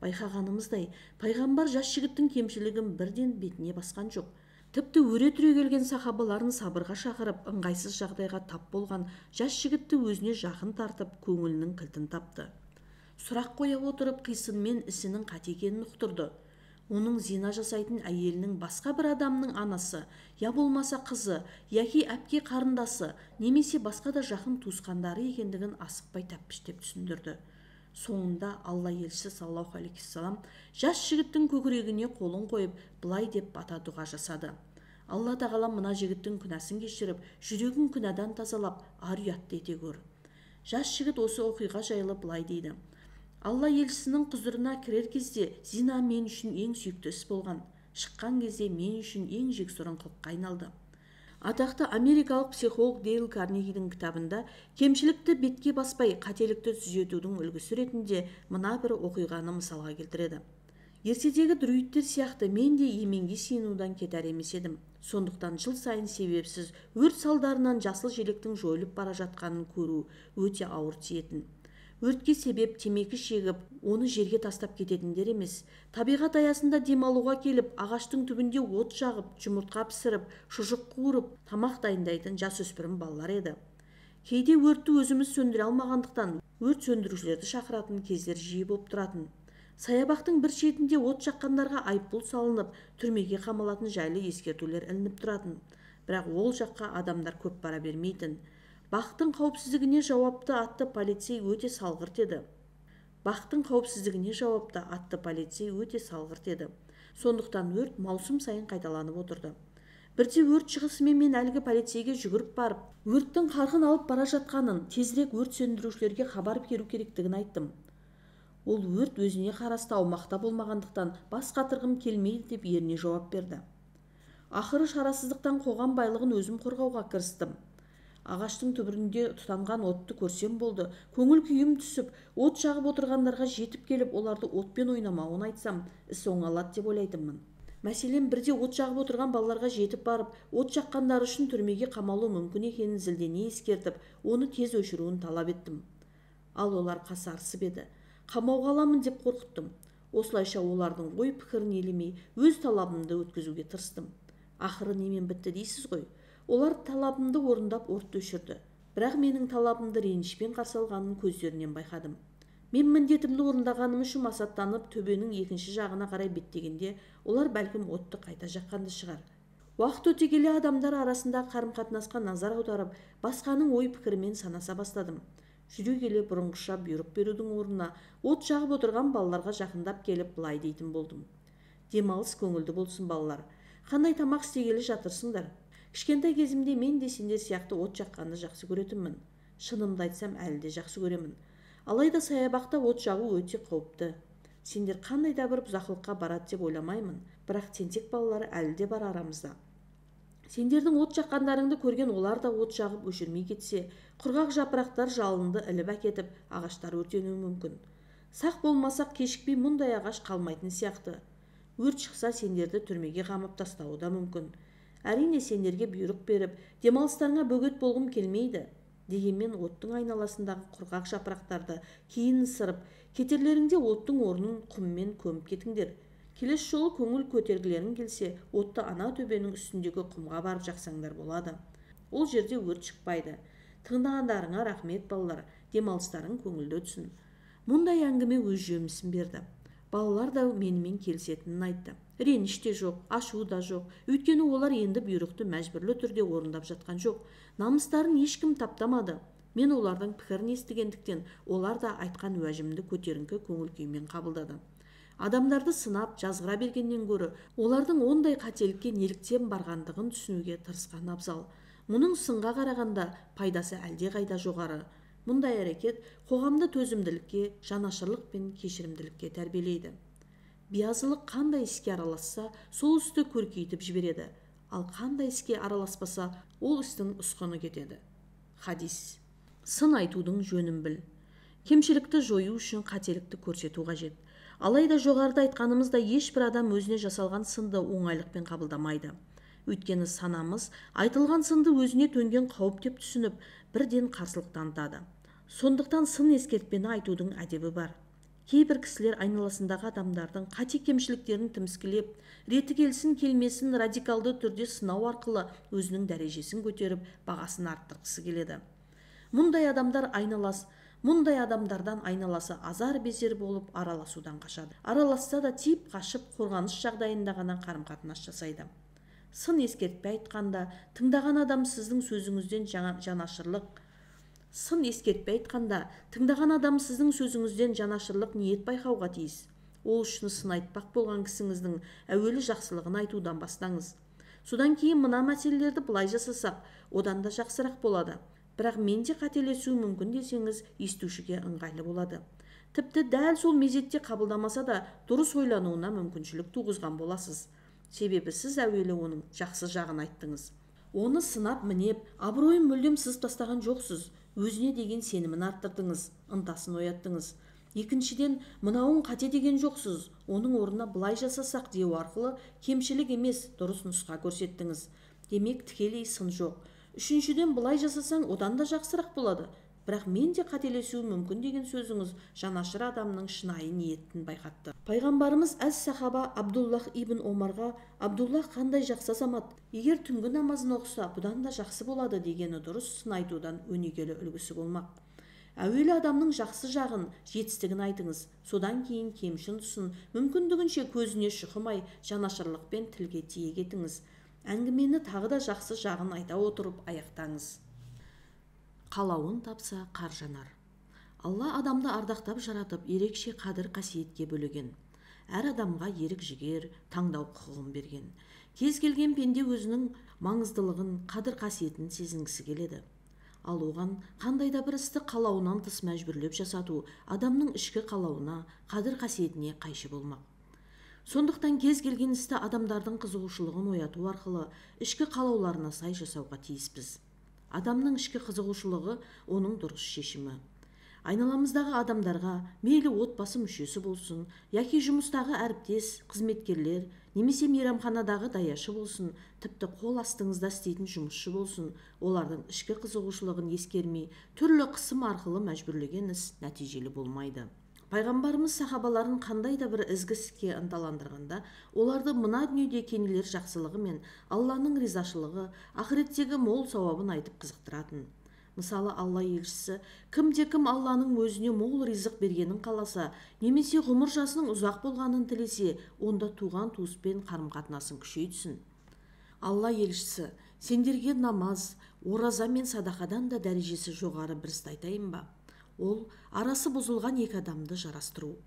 Байқағанымыздай, пайғамбар жас жігіттің кемшілігін бірден бетіне басқан жоқ. Тіпті өре түрегелген сахабаларын сабырға шақырып, ыңғайсыз жағдайға тап болған жас жігітті өзіне жақын тартып, көңілінің кілтін тапты. Сұрақ қоя отырып, қисынмен ісінің қате екенін ұқтырды. Оның зина жасайтын әйелінің басқа бір адамның анасы, я болмаса қызы, яки әпке қарындасы, немесе басқа да жақын туысқандары екендігін асықпай тәппіштеп түсіндірді. Соңында Алла елшісі саллаллаху алейхи уассалам жас жігіттің көкірегіне қолын қойып, былай деп бата дұға жасады. Алла тағала мына жігіттің күнәсін кешіріп, жүрегін күнәдан тазалап, ар ұятты ете көр. Жас жігіт осы оқиға жайлы былай дейді. Алла елшісінің құзырына кірер кезде зина мен үшін ең сүйікті іс болған. Шыққан кезде мен үшін ең жексұрын қылыққа айналды. Атақты америкалық психолог Дейл Карнегидің кітабында кемшілікті бетке баспай қателікті түзетудің үлгісі ретінде мына бір оқиғаны мысалға келтіреді. Ертедегі друидтер сияқты мен де еменге сиынудан кетер емес едім. Сондықтан жыл сайын себепсіз өрт салдарынан жасыл желектің жойылып бара жатқанын көру өте ауыр тиетін. Өртке себеп темекі шегіп, оны жерге тастап кететіндер емес. Табиғат аясында демалуға келіп, ағаштың түбінде от жағып, жұмыртқа пісіріп, шұжық қуырып, тамақ дайындайтын жасөспірім балалар еді. Кейде өртті өзіміз сөндіре алмағандықтан, өрт сөндірушілерді шақыратын кездер жиі болып тұратын. Саябақтың бір шетінде от жаққандарға айыппұл салынып, түрмеге қамалатын жайлы ескертулер ілініп тұратын. Бірақ ол жаққа адамдар көп бара бермейтін. Бақтың қауіпсіздігіне жауапты атты полицей өте салғырт еді. Бақтың қауіпсіздігіне жауапты атты полицей өте салғырт еді. Сондықтан өрт маусым сайын қайталанып отырды. Бірде өрт шығысымен мен әлгі полицейге жүгіріп барып, өрттің қарқын алып бара жатқанын, тезірек өрт сөндірушілерге хабар беру керектігін айттым. Ол өрт өзіне қарасты аумақта болмағандықтан бас қатырғым келмейді деп еріне жауап берді. Ақыры шарасыздықтан қоғам байлығын өзім қорғауға кірістім. Ағаштың түбірінде тұтанған отты көрсем болды, көңіл күйім түсіп, от жағып отырғандарға жетіп келіп, оларды отпен ойнамауын айтсам, іс оңалады деп ойлайтынмын. Мәселен, бірде от жағып отырған балаларға жетіп барып, от жаққандары үшін түрмеге қамалу мүмкін екенін зілдене ескертіп, оны тез өшіруін талап еттім. Ал олар қасарысып еді. Қамауға аламын деп қорқыттым. Осылайша олардың ой пікірін елемей, өз талабымды өткізуге тырыстым. Ақыры немен бітті дейсіз ғой? Олар талабымды орындап отты өшірді. Бірақ менің талабымды ренішпен қарсы алғанын көздерінен байқадым. Мен міндетімді орындағаным үшін масаттанып, төбенің екінші жағына қарай беттегенде, олар бәлкім отты қайта жаққанды шығар. Уақыт өте келе адамдар арасында қарым-қатынасқа назар аударып, басқаның ой пікірімен санаса бастадым. Жүре келе бұрынғыша бұйрық берудің орнына от жағып отырған балаларға жақындап келіп былай дейтін болдым. Демалыс көңілді болсын балалар. Қандай тамақ істегелі жатырсыңдар? Кішкентай кезімде мен де сендер сияқты от жаққанды жақсы көретінмін. Шынымды айтсам, әлі де жақсы көремін. Алайда саябақта от жағу өте қауіпті. Сендер қандай да бір бұзақылыққа барады деп ойламаймын, бірақ тентек балалар әлі де бар арамызда. Сендердің от жаққандарыңды көрген олар да от жағып өшірмей кетсе, құрғақ жапырақтар жалынды іліп әкетіп, ағаштар өртенуі мүмкін. Сақ болмасақ кешікпей мұндай ағаш қалмайтын сияқты. Өрт шықса сендерді түрмеге қамап тастауы да мүмкін. Әрине сендерге бұйрық беріп, демалыстарыңа бөгет болғым келмейді. Дегенмен оттың айналасындағы құрғақ жапырақтарды кейін ысырып, кетерлеріңде оттың орнын құммен көміп кетіңдер. Келесі жолы көңіл көтергілерің келсе, отты ана төбенің үстіндегі құмға барып жақсаңдар болады. Ол жерде өрт шықпайды. Тыңдағандарыңа рахмет балалар, демалыстарың көңілді өтсін. Мұндай әңгіме өз жемісін берді. Балалар да менімен келісетінін айтты. Реніш те жоқ, ашу да жоқ. Өйткені олар енді бұйрықты мәжбүрлі түрде орындап жатқан жоқ. Намыстарын ешкім таптамады. Мен олардың пікірін естігендіктен, олар да айтқан уәжімді көтеріңкі көңіл күймен қабылдады. Адамдарды сынап, жазғыра бергеннен гөрі, олардың ондай қателікке неліктен барғандығын түсінуге тырысқан абзал. Мұның сынға қарағанда пайдасы әлдеқайда жоғары. Мұндай әрекет қоғамды төзімділікке, жанашырлық пен кешірімділікке тәрбиелейді. Биязылық қандай іске араласса, сол істі көркейтіп жібереді. Ал қандай іске араласпаса, ол істің ұсқыны кетеді. Хадис. Сын айтудың жөнін біл. Кемшілікті жою үшін қателікті көрсету қажет. Алайда жоғарыда айтқанымыздай ешбір адам өзіне жасалған сынды оңайлықпен қабылдамайды. Өйткені санамыз айтылған сынды өзіне төнген қауіп деп түсініп, бірден қарсылық танытады. Сондықтан сын ескертпені айтудың әдебі бар. Кейбір кісілер айналасындағы адамдардың қате кемшіліктерін тіміскілеп, реті келсін келмесін радикалды түрде сынау арқылы өзінің дәрежесін көтеріп, бағасын арттырғысы келеді. Мұндай адамдардан айналасы азар-безер болып араласудан қашады. Араласса да тиіп қашып, қорғаныс жағдайында ғана қарым-қатынас жасайды. Сын ескертпе айтқанда, тыңдаған адам сіздің сөзіңізден жанашырлық Сын ескертпе айтқанда, тыңдаған адам сіздің сөзіңізден жанашырлық ниет байқауға тиіс. Ол үшін сын айтпақ болған кісіңіздің әуелі жақсылығын айтудан бастаңыз. Содан кейін мына мәселелерді былай жасасақ, одан да жақсырақ болады. Бірақ мен де қателесуім мүмкін десеңіз, естушіге ыңғайлы болады. Тіпті дәл сол мезетте қабылдамаса да дұрыс ойлануына мүмкіншілік туғызған боласыз. Себебі сіз әуелі оның жақсы жағын айттыңыз. Оны сынап мінеп, абыройын мүлдем сызып тастаған жоқсыз. Өзіне деген сенімін арттырдыңыз, ынтасын ояттыңыз. Екіншіден, мынауың қате деген жоқсыз, оның орнына былай жасасақ деу арқылы кемшілік емес, дұрыс нұсқа көрсеттіңіз. Демек, тікелей сын жоқ. Үшіншіден, былай жасасаң, одан да жақсырақ болады. Бірақ мен де қателесуім мүмкін деген сөзіңіз жанашыр адамның шынайы ниетін байқатты. Пайғамбарымыз әс-сахаба Абдуллах ибн Омарға «Абдуллах қандай жақсы азамат, егер түнгі намазын оқыса, бұдан да жақсы болады» дегені дұрыс сын айтудан өнегелі үлгісі болмақ. Әуелі адамның жақсы жағын, жетістігін айтыңыз, содан кейін кемшін тұсын мүмкіндігінше көзіне шұқымай, жанашырлықпен тілге тиек етіңіз. Әңгімені тағы да жақсы жағын айта отырып аяқтаңыз. Қалауын тапса қар жанар. Алла адамды ардақтап жаратып, ерекше қадір қасиетке бөлеген. Әр адамға ерік жігер, таңдау құқығын берген. Кез келген пенде өзінің маңыздылығын, қадір қасиетін сезінгісі келеді. Ал оған қандай да бір істі қалауынан тыс мәжбүрлеп жасату адамның ішкі қалауына, қадір қасиетіне қайшы болмақ. Сондықтан кез келген істі адамдардың қызығушылығын ояту арқылы ішкі қалауларына сай жасауға тиіспіз. Адамның ішкі қызығушылығы оның дұрыс шешімі. Айналамыздағы адамдарға, мейлі отбасы мүшесі болсын, яки жұмыстағы әріптес, қызметкерлер, немесе мейрамханадағы даяшы болсын, тіпті қол астыңызда істейтін жұмысшы болсын, олардың ішкі қызығушылығын ескермей, түрлі қысым арқылы мәжбүрлеген іс нәтижелі болмайды. Пайғамбарымыз сахабаларын қандай да бір ізгі іске ынталандырғанда, оларды мына дүниеде кенелер жақсылығы мен Алланың ризашылығы, ақыреттегі мол сауабын айтып қызықтыратын. Мысалы, Алла елшісі, кімде-кім Алланың өзіне мол ризық бергенін қаласа, немесе ғұмыр жасының ұзақ болғанын тілесе, онда туған туыспен қарым-қатынасын күшейтсін. Алла елшісі, сендерге намаз, ораза мен садақадан да дәрежесі жоғары бір істі айтайын ба? Ол арасы бұзылған екі адамды жарастыру.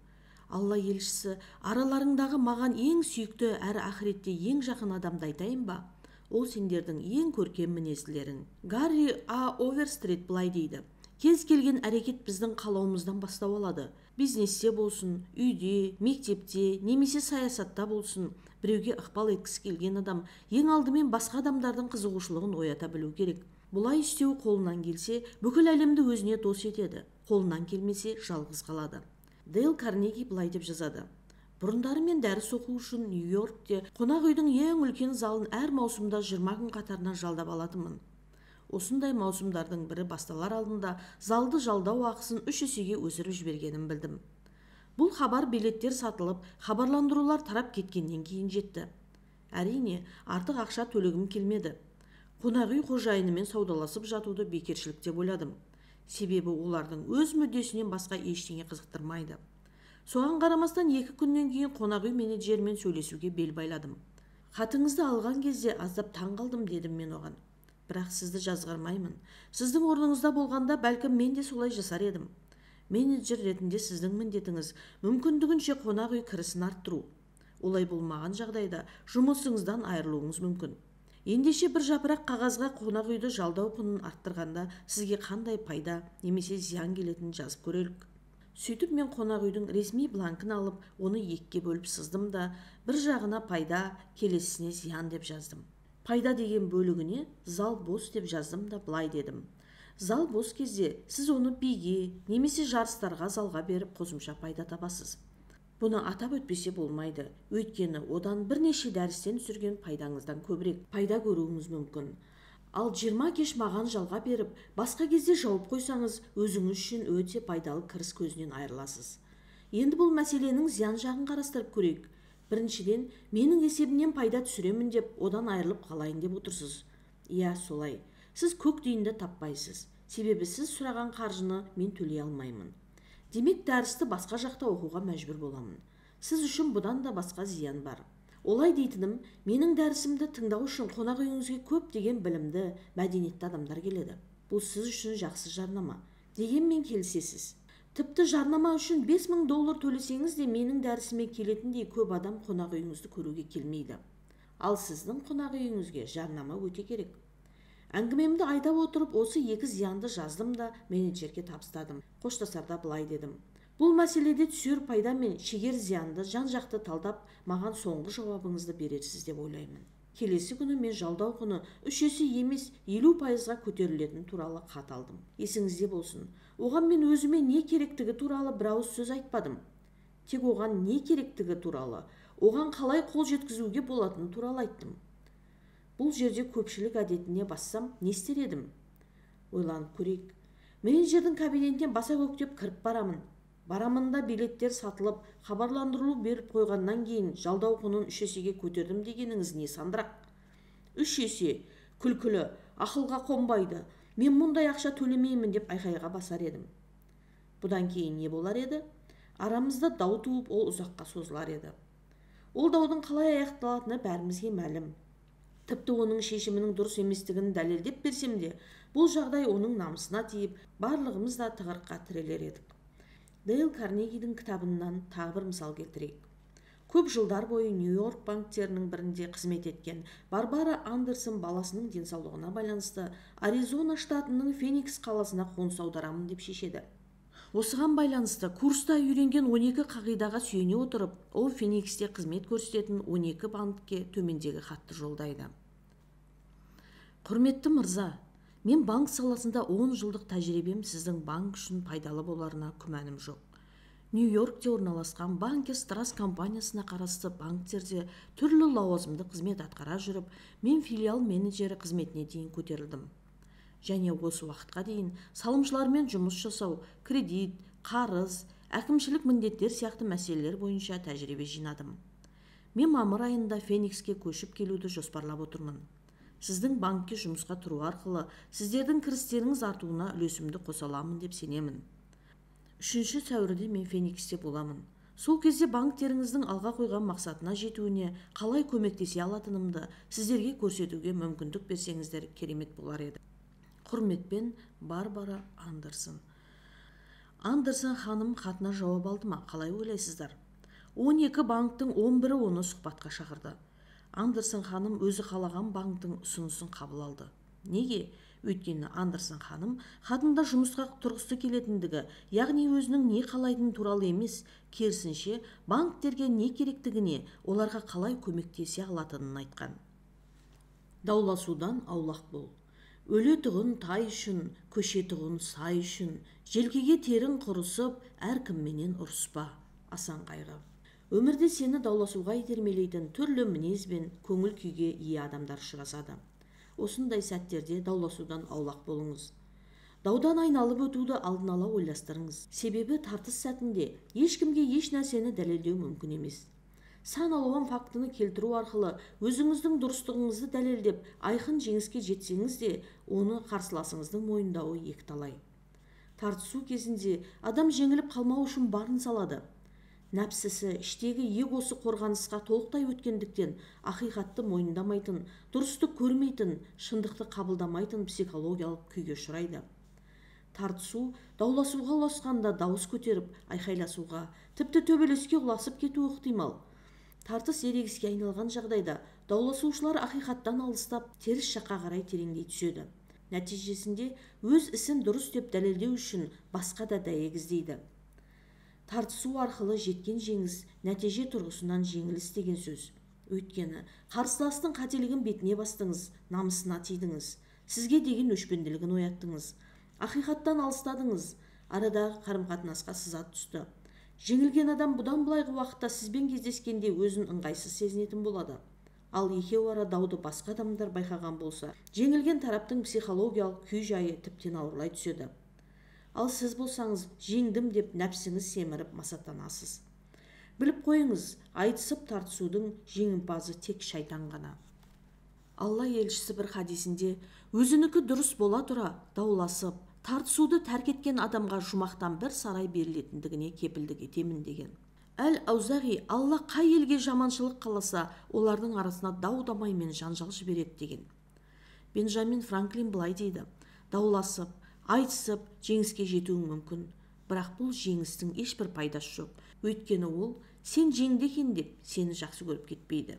Алла елшісі, араларыңдағы маған ең сүйікті әрі ақыретте ең жақын адамды айтайын ба? Ол сендердің ең көркем мінезділерің. Гарри А. Оверстрит былай дейді. Кез келген әрекет біздің қалауымыздан бастау алады. Бизнесте болсын, үйде, мектепте, немесе саясатта болсын, біреуге ықпал еткісі келген адам ең алдымен басқа адамдардың қызығушылығын оята білу керек. Бұлай істеу қолынан келсе, бүкіл әлемді өзіне дос етеді. Қолынан келмесе, жалғыз қалады. Дейл Карнеги былай деп жазады. Бұрындары мен дәріс оқу үшін Нью-Йоркте қонақ үйдің ең үлкен залын әр маусымда 20 күн қатарынан жалдап алатынмын. Осындай маусымдардың бірі басталар алдында залды жалдау ақысын 3 есеге өсіріп жібергенін білдім. Бұл хабар билеттер сатылып, хабарландырулар тарап кеткеннен кейін жетті. Әрине, артық ақша төлегім келмеді. Қонақ үй қожайынымен саудаласып жатуды бекершілік деп ойладым. Себебі олардың өз мүддесінен басқа ештеңе қызықтырмайды. Соған қарамастан 2 күннен кейін қонақ үй менеджерімен сөйлесуге бел байладым. Хатыңызды алған кезде аздап таң қалдым дедім мен оған. Бірақ сізді жазғырмаймын. Сіздің орныңызда болғанда бәлкім мен де солай жасар едім. Менеджер ретінде сіздің міндетіңіз мүмкіндігінше қонақ үй кірісін арттыру. Олай болмаған жағдайда жұмысыңыздан айырылуыңыз мүмкін. Ендеше бір жапырақ қағазға қонақ үйді жалдау құнын арттырғанда сізге қандай пайда немесе зиян келетінін жазып көрелік. Сөйтіп мен қонақ үйдің ресми бланкін алып, оны екіге бөліп сыздым да, бір жағына пайда, келесісіне зиян деп жаздым. Пайда деген бөлігіне зал бос деп жаздым да былай дедім. Зал бос кезде сіз оны биге немесе жарыстарға залға беріп қосымша пайда табасыз. Бұны атап өтпесе болмайды, өйткені одан бірнеше дәрістен түсірген пайдаңыздан көбірек пайда көруіңіз мүмкін. Ал 20 кеш маған жалға беріп, басқа кезде жауып қойсаңыз, өзіңіз үшін өте пайдалы кіріс көзінен айырыласыз. Енді бұл мәселенің зиян жағын қарастырып көрейік. Біріншіден, менің есебімнен пайда түсіремін деп, одан айырылып қалайын деп отырсыз. Иә, солай. Сіз көк тиынды таппайсыз. Себебі сіз сұраған қаржыны мен төлей алмаймын. Демек, дәрісті басқа жақта оқуға мәжбүр боламын. Сіз үшін бұдан да басқа зиян бар. Олай дейтінім, менің дәрісімді тыңдау үшін қонақ үйіңізге көптеген білімді, мәдениетті адамдар келеді. Бұл сіз үшін жақсы жарнама. Дегенмен келісесіз. Тіпті жарнама үшін $5000 төлесеңіз де менің дәрісіме келетіндей көп адам қонақ үйіңізді көруге келмейді. Ал сіздің қонақ үйіңізге жарнама өте керек. Әңгімемді айта отырып, осы екі зиянды жаздым да менеджерге табыстадым. Қоштасарда былай дедім. Бұл мәселеде түсер пайда мен шегер зиянды жан-жақты талдап, маған соңғы жауабыңызды берерсіз деп ойлаймын. Келесі күні мен жалдау құны 3 есе емес 50%-ға көтерілетін туралы хат алдым. Есіңізде болсын, оған мен өзіме не керектігі туралы бір ауыз сөз айтпадым. Тек оған не керектігі туралы, оған қалай қол жеткізуге болатыны туралы айттым. Бұл жерде көпшілік әдетіне бассам, не істер едім? Ойланып көрейік. Менеджердің кабинетіне баса көктеп кіріп барамын. Барамын да билеттер сатылып, хабарландырылу беріп қойғаннан кейін жалдау құнын 3 есеге көтердім дегеніңіз не сандырақ? 3 есе, күлкілі, ақылға қонбайды. Мен мұндай ақша төлемеймін деп айқайға басар едім. Бұдан кейін не болар еді? Арамызда дау туып, ол ұзаққа созылар еді. Ол даудың қалай аяқталатыны бәрімізге мәлім. Тіпті оның шешімінің дұрыс еместігін дәлелдеп берсем де, бұл жағдай оның намысына тиіп, барлығымыз да тығырыққа тірелер едік. Дейл Карнегидің кітабынан тағы бір мысал келтірейік. Көп жылдар бойы Нью-Йорк банктерінің бірінде қызмет еткен Барбара Андерсон баласының денсаулығына байланысты Аризона штатының Феникс қаласына қоныс аударамын деп шешеді. Осыған байланысты курста үйренген 12 қағидаға сүйене отырып, ол Фениксте қызмет көрсететін 12 банкке төмендегі хатты жолдайды. Құрметті мырза, мен банк саласында 10 жылдық тәжірибем сіздің банк үшін пайдалы боларына күмәнім жоқ. Нью-Йоркте орналасқан Банкерс Траст компаниясына қарасты банктерде түрлі лауазымды қызмет атқара жүріп, мен филиал менеджері қызметіне дейін көтерілдім. Және осы уақытқа дейін салымшылармен жұмыс жасау, кредит, қарыз, әкімшілік міндеттер сияқты мәселелер бойынша тәжірибе жинадым. Мен мамыр айында Феникске көшіп келуді жоспарлап отырмын. Сіздің банкке жұмысқа тұру арқылы сіздердің кірістеріңіз артуына үлесімді қоса аламын деп сенемін. 3 сәуірде мен Фениксте боламын. Сол кезде банктеріңіздің алға қойған мақсатына жетуіне қалай көмектесе алатынымды сіздерге көрсетуге мүмкіндік берсеңіздер керемет болар еді. Құрметпен, Барбара Андерсон. Андерсон ханым хатына жауап алды ма, қалай ойлайсыздар? 12 банктың 11-і оны сұхбатқа шақырды. Андерсон ханым өзі қалаған банктың ұсынысын қабыл алды. Неге? Өйткені Андерсон ханым хатында жұмысқа тұрғысы келетіндігі, яғни өзінің не қалайтыны туралы емес, керісінше банктерге не керектігіне, оларға қалай көмектесе алатынын айтқан. Дауласудан аулақ бол. Өлетұғын тай үшін, көшетұғын сай үшін, желкеге терін құрысып, әркімменен ұрыспа. Асан қайғы. Өмірде сені дауласуға итермелейтін түрлі мінез бен көңіл күйге ие адамдар ұшырасады. Осындай сәттерде дауласудан аулақ болыңыз. Даудан айналып өтуді алдын ала ойластырыңыз. Себебі тартыс сәтінде ешкімге еш нәрсені дәлелдеу мүмкін емес. Сан алуан фактіні келтіру арқылы өзіңіздің дұрыстығыңызды дәлелдеп, айқын жеңіске жетсеңіз де, оны қарсыласыңыздың мойындауы екіталай. Тартысу кезінде адам жеңіліп қалмау үшін барын салады. Нәпсісі, іштегі егосы қорғанысқа толықтай өткендіктен ақиқатты мойындамайтын, дұрысты көрмейтін, шындықты қабылдамайтын психологиялық күйге ұшырайды. Тартысу, дауласуға ұласқанда дауыс көтеріп, айқайласуға, тіпті төбелеске ұласып кетуі ықтимал. Тартыс ерегіске айналған жағдайда Дауласушылар ақиқаттан алыстап, теріс жаққа қарай тереңдей түседі. Нәтижесінде өз ісін дұрыс деп дәлелдеу үшін басқа да дәйек іздейді. Тартысу арқылы жеткен жеңіс нәтиже тұрғысынан жеңіліс деген сөз. Өйткені қарсыластың қателігін бетіне бастыңыз, намысына тидіңіз, сізге деген өшпенділігін ояттыңыз, ақиқаттан алыстадыңыз, арадағы қарым-қатынасқа сызат түсті. Жеңілген адам бұдан былайғы уақытта сізбен кездескенде өзін ыңғайсыз сезінетін болады. Ал екеуара дауды басқа адамдар байқаған болса, жеңілген тараптың психологиялық күй-жайы тіптен ауырлай түседі. Ал сіз болсаңыз, жеңдім деп нәпсіңіз семіріп масаттанасыз. Біліп қойыңыз, айтысып тартысудың жеңімпазы тек шайтан ғана. Алла елшісі бір хадисінде өзінікі дұрыс бола тұра дауласып, тартысуды тәрк еткен адамға жұмақтан бір сарай берілетіндігіне кепілдік етемін деген. Әл-Аузағи Алла қай елге жаманшылық қаласа, олардың арасына дау-дамай мен жанжал жібереді деген. Бенджамин Франклин былай дейді: дауласып, айтысып жеңіске жетуің мүмкін, бірақ бұл жеңістің ешбір пайдасы жоқ. Өйткені ол сен жеңді екен деп сені жақсы көріп кетпейді.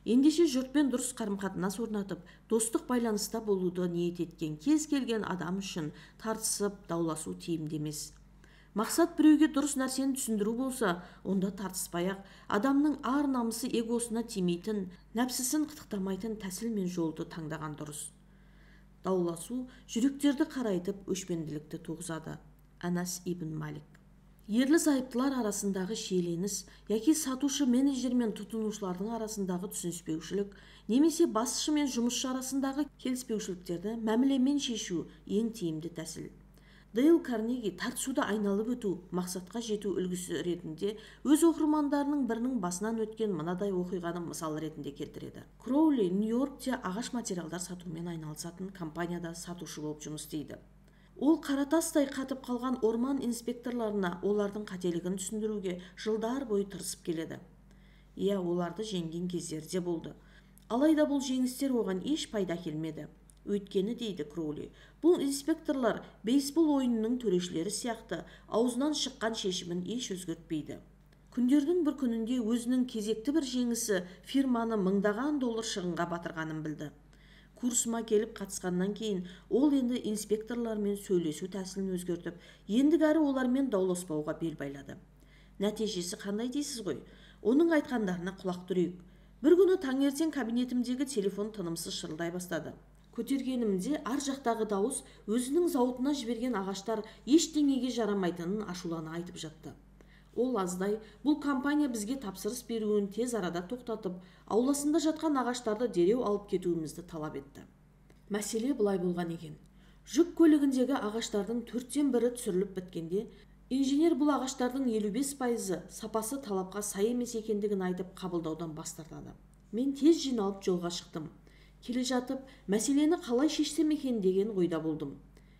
Ендеше жұртпен дұрыс қарым-қатынас орнатып, достық байланыста болуды ниет еткен кез келген адам үшін тартысып, дауласу тиімді емес. Мақсат біреуге дұрыс нәрсені түсіндіру болса, онда тартыспай-ақ, адамның ар-намысы эгосына тимейтін, нәпсісін қытықтамайтын тәсіл мен жолды таңдаған дұрыс. Дауласу жүректерді қарайтып, өшпенділікті туғызады. Анас ибн Малик. Ерлі-зайыптылар арасындағы шиеленіс, яки сатушы менеджер мен тұтынушылардың арасындағы түсініспеушілік, немесе басшы мен жұмысшы арасындағы келіспеушіліктерді мәмілемен шешу ең тиімді тәсіл. Дейл Карнеги тартысуды айналып өту, мақсатқа жету үлгісі ретінде өз оқырмандарының бірінің басынан өткен мынадай оқиғаны мысал ретінде келтіреді. Кроули Нью-Йоркте ағаш материалдар сатумен айналысатын компанияда сатушы болып жұмыс істейді. Ол қаратастай қатып қалған орман инспекторларына олардың қателігін түсіндіруге жылдар бойы тырысып келеді. Иә, оларды жеңген кездері де болды. Алайда бұл жеңістер оған еш пайда әкелмеді. Өйткені, дейді Кроули, бұл инспекторлар бейсбол ойынының төрешілері сияқты аузынан шыққан шешімін еш өзгертпейді. Күндердің бір күнінде өзінің кезекті бір жеңісі фирманы мыңдаған доллар шығынға батырғанын білді. Курсыма келіп қатысқаннан кейін ол енді инспекторлармен сөйлесу тәсілін өзгертіп, ендігәрі олармен дауласпауға бел байлады. Нәтижесі қандай дейсіз ғой? Оның айтқандарына құлақ түрейік. Бір күні таңертең кабинетімдегі телефон тынымсыз шырылдай бастады. Көтергенімде ар жақтағы дауыс өзінің зауытына жіберген ағаштар ештеңеге жарамайтынын ашулана айтып жатты. Ол аздай бұл компания бізге тапсырыс беруін тез арада тоқтатып, ауласында жатқан ағаштарды дереу алып кетуімізді талап етті. Мәселе былай болған екен. Жүк көлігіндегі ағаштардың 1/4 түсіріліп біткенде, инженер бұл ағаштардың 55% сапасы талапқа сай емес екендігін айтып қабылдаудан бас тартады. Мен тез жиналып жолға шықтым. Келе жатып, мәселені қалай шешсем екен деген ойда болдым.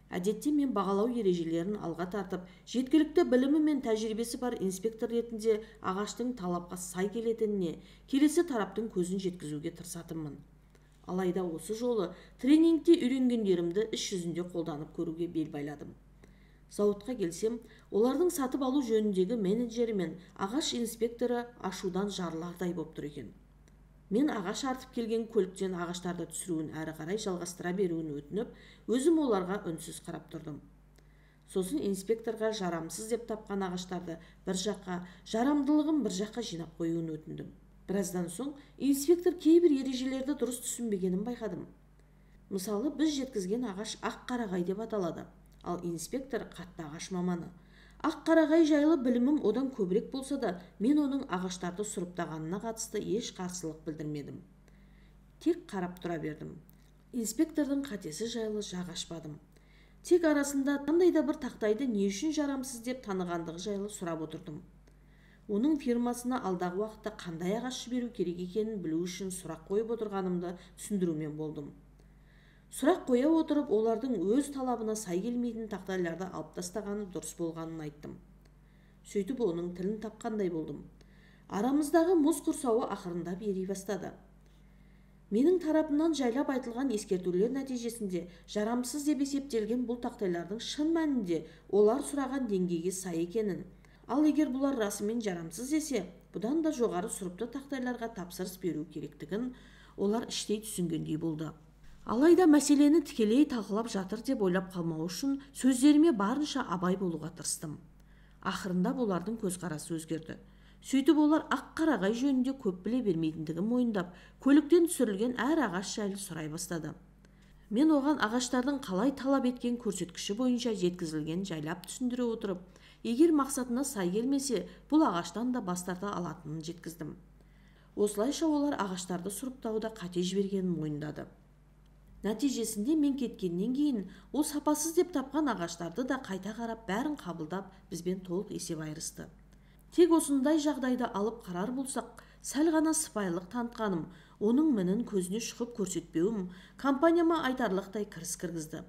Әдетте мен бағалау ережелерін алға тартып, жеткілікті білімі мен тәжірибесі бар инспектор ретінде ағаштың талапқа сай келетініне келесі тараптың көзін жеткізуге тырысатынмын. Алайда осы жолы тренингте үйренгендерімді іс жүзінде қолданып көруге бел байладым. Зауытқа келсем, олардың сатып алу жөніндегі менеджері мен ағаш инспекторы ашудан жарылардай боп тұр екен. Мен ағаш артып келген көліктен ағаштарды түсіруін әрі қарай жалғастыра беруін өтініп, өзім оларға үнсіз қарап тұрдым. Сосын инспекторға жарамсыз деп тапқан ағаштарды бір жаққа, жарамдылығын бір жаққа жинап қоюын өтіндім. Біраздан соң инспектор кейбір ережелерді дұрыс түсінбегенін байқадым. Мысалы, біз жеткізген ағаш ақ қарағай деп аталады, ал инспектор қатты ағаш маманы. Ақ қарағай жайлы білімім одан көбірек болса да, мен оның ағаштарды сұрыптағанына қатысты еш қарсылық білдірмедім. Тек қарап тұра бердім. Инспектордың қатесі жайлы жақ ашпадым. Тек арасында қандай да бір тақтайды не үшін жарамсыз деп танығандығы жайлы сұрап отырдым. Оның фирмасына алдағы уақытта қандай ағаш жіберу керек екенін білу үшін сұрақ қойып отырғанымды түсіндірумен болдым. Сұрақ қоя отырып, олардың өз талабына сай келмейтін тақтайларды алып тастағаны дұрыс болғанын айттым. Сөйтіп оның тілін тапқандай болдым. Арамыздағы мұз құрсауы ақырындап ери бастады. Менің тарапымнан жайлап айтылған ескертулер нәтижесінде жарамсыз деп есептелген бұл тақтайлардың шын мәнінде олар сұраған деңгейге сай екенін, ал егер бұлар расымен жарамсыз десе, бұдан да жоғары сұрыпты тақтайларға тапсырыс беру керектігін, Олар іштей түсінгендей болды. Алайда мәселені тікелей талқылап жатыр деп ойлап қалмау үшін сөздеріме барынша абай болуға тырыстым. Ақырындап олардың көзқарасы өзгерді. Сөйтіп олар ақ қарағай жөнінде көп біле бермейтіндігін мойындап, көліктен түсірілген әр ағаш жайлы сұрай бастады. Мен оған ағаштардың қалай талап еткен көрсеткіші бойынша жеткізілген жайлап түсіндіре отырып, егер мақсатына сай келмесе, бұл ағаштан да бас тарта алатынын жеткіздім. Осылайша олар ағаштарды сұрыптауда қате жібергенін мойындады. Нәтижесінде мен кеткеннен кейін ол сапасыз деп тапқан ағаштарды да қайта қарап, бәрін қабылдап, бізбен толық есеп айырысты. Тек осындай жағдайды алып қарар болсақ, сәл ғана сыпайылық танытқаным, оның мінін көзіне шұқып көрсетпеуім компанияма айтарлықтай кіріс кіргізді.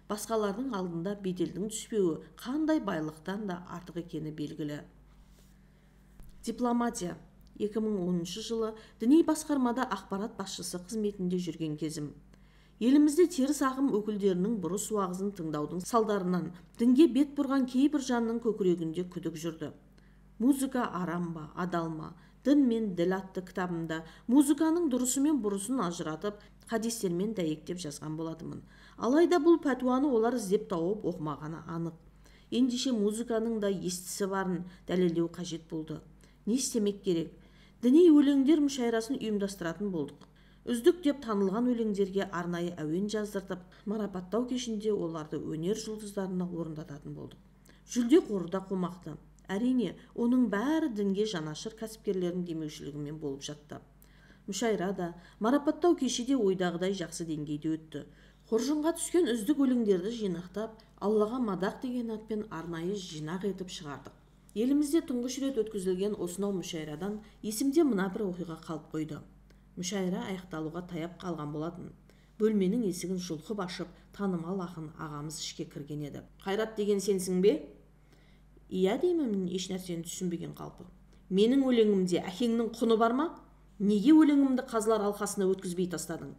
Басқалардың алдында беделдің түспеуі қандай байлықтан да артық екені белгілі. Дипломатия. 2010 жылы діни басқармада ақпарат басшысы қызметінде жүрген кезім. Елімізде теріс ағым өкілдерінің бұрыс уағызын тыңдаудың салдарынан дінге бет бұрған кейбір жанның көкірегінде күдік жүрді. Музыка арам ба, адал ма? Дін мен діл атты кітабымда музыканың дұрысы мен бұрысын ажыратып, хадистермен дәйектеп жазған болатынмын. Алайда бұл пәтуаны олар іздеп тауып оқымағаны анық. Ендеше музыканың да естісі барын дәлелдеу қажет болды. Не істемек керек? Діни өлеңдер мүшәйрасын ұйымдастыратын болдық. Үздік деп танылған өлеңдерге арнайы әуен жаздыртып, марапаттау кешінде оларды өнер жұлдыздарына орындататын болдық. Жүлде қоры да қомақты. Әрине, оның бәрі дінге жанашыр кәсіпкерлердің демеушілігімен болып жатты. Мүшәйра да, марапаттау кеші де ойдағыдай жақсы деңгейде өтті. Қоржынға түскен үздік өлеңдерді жинақтап, Аллаға мадақ деген атпен арнайы жинақ етіп шығардық. Елімізде тұңғыш рет өткізілген осынау мүшәйрадан есімде мына бір оқиға қалып қойды. Мүшәйра аяқталуға таяп қалған болатын. Бөлменің есігін жұлқып ашып, танымал ақын ағамыз ішке кірген еді. Қайрат деген сенсің бе? Иә деймін, еш нәрсені түсінбеген қалпы. Менің өлеңімде әкеңнің құны бар ма? Неге өлеңімді қазылар алқасына өткізбей тастадың?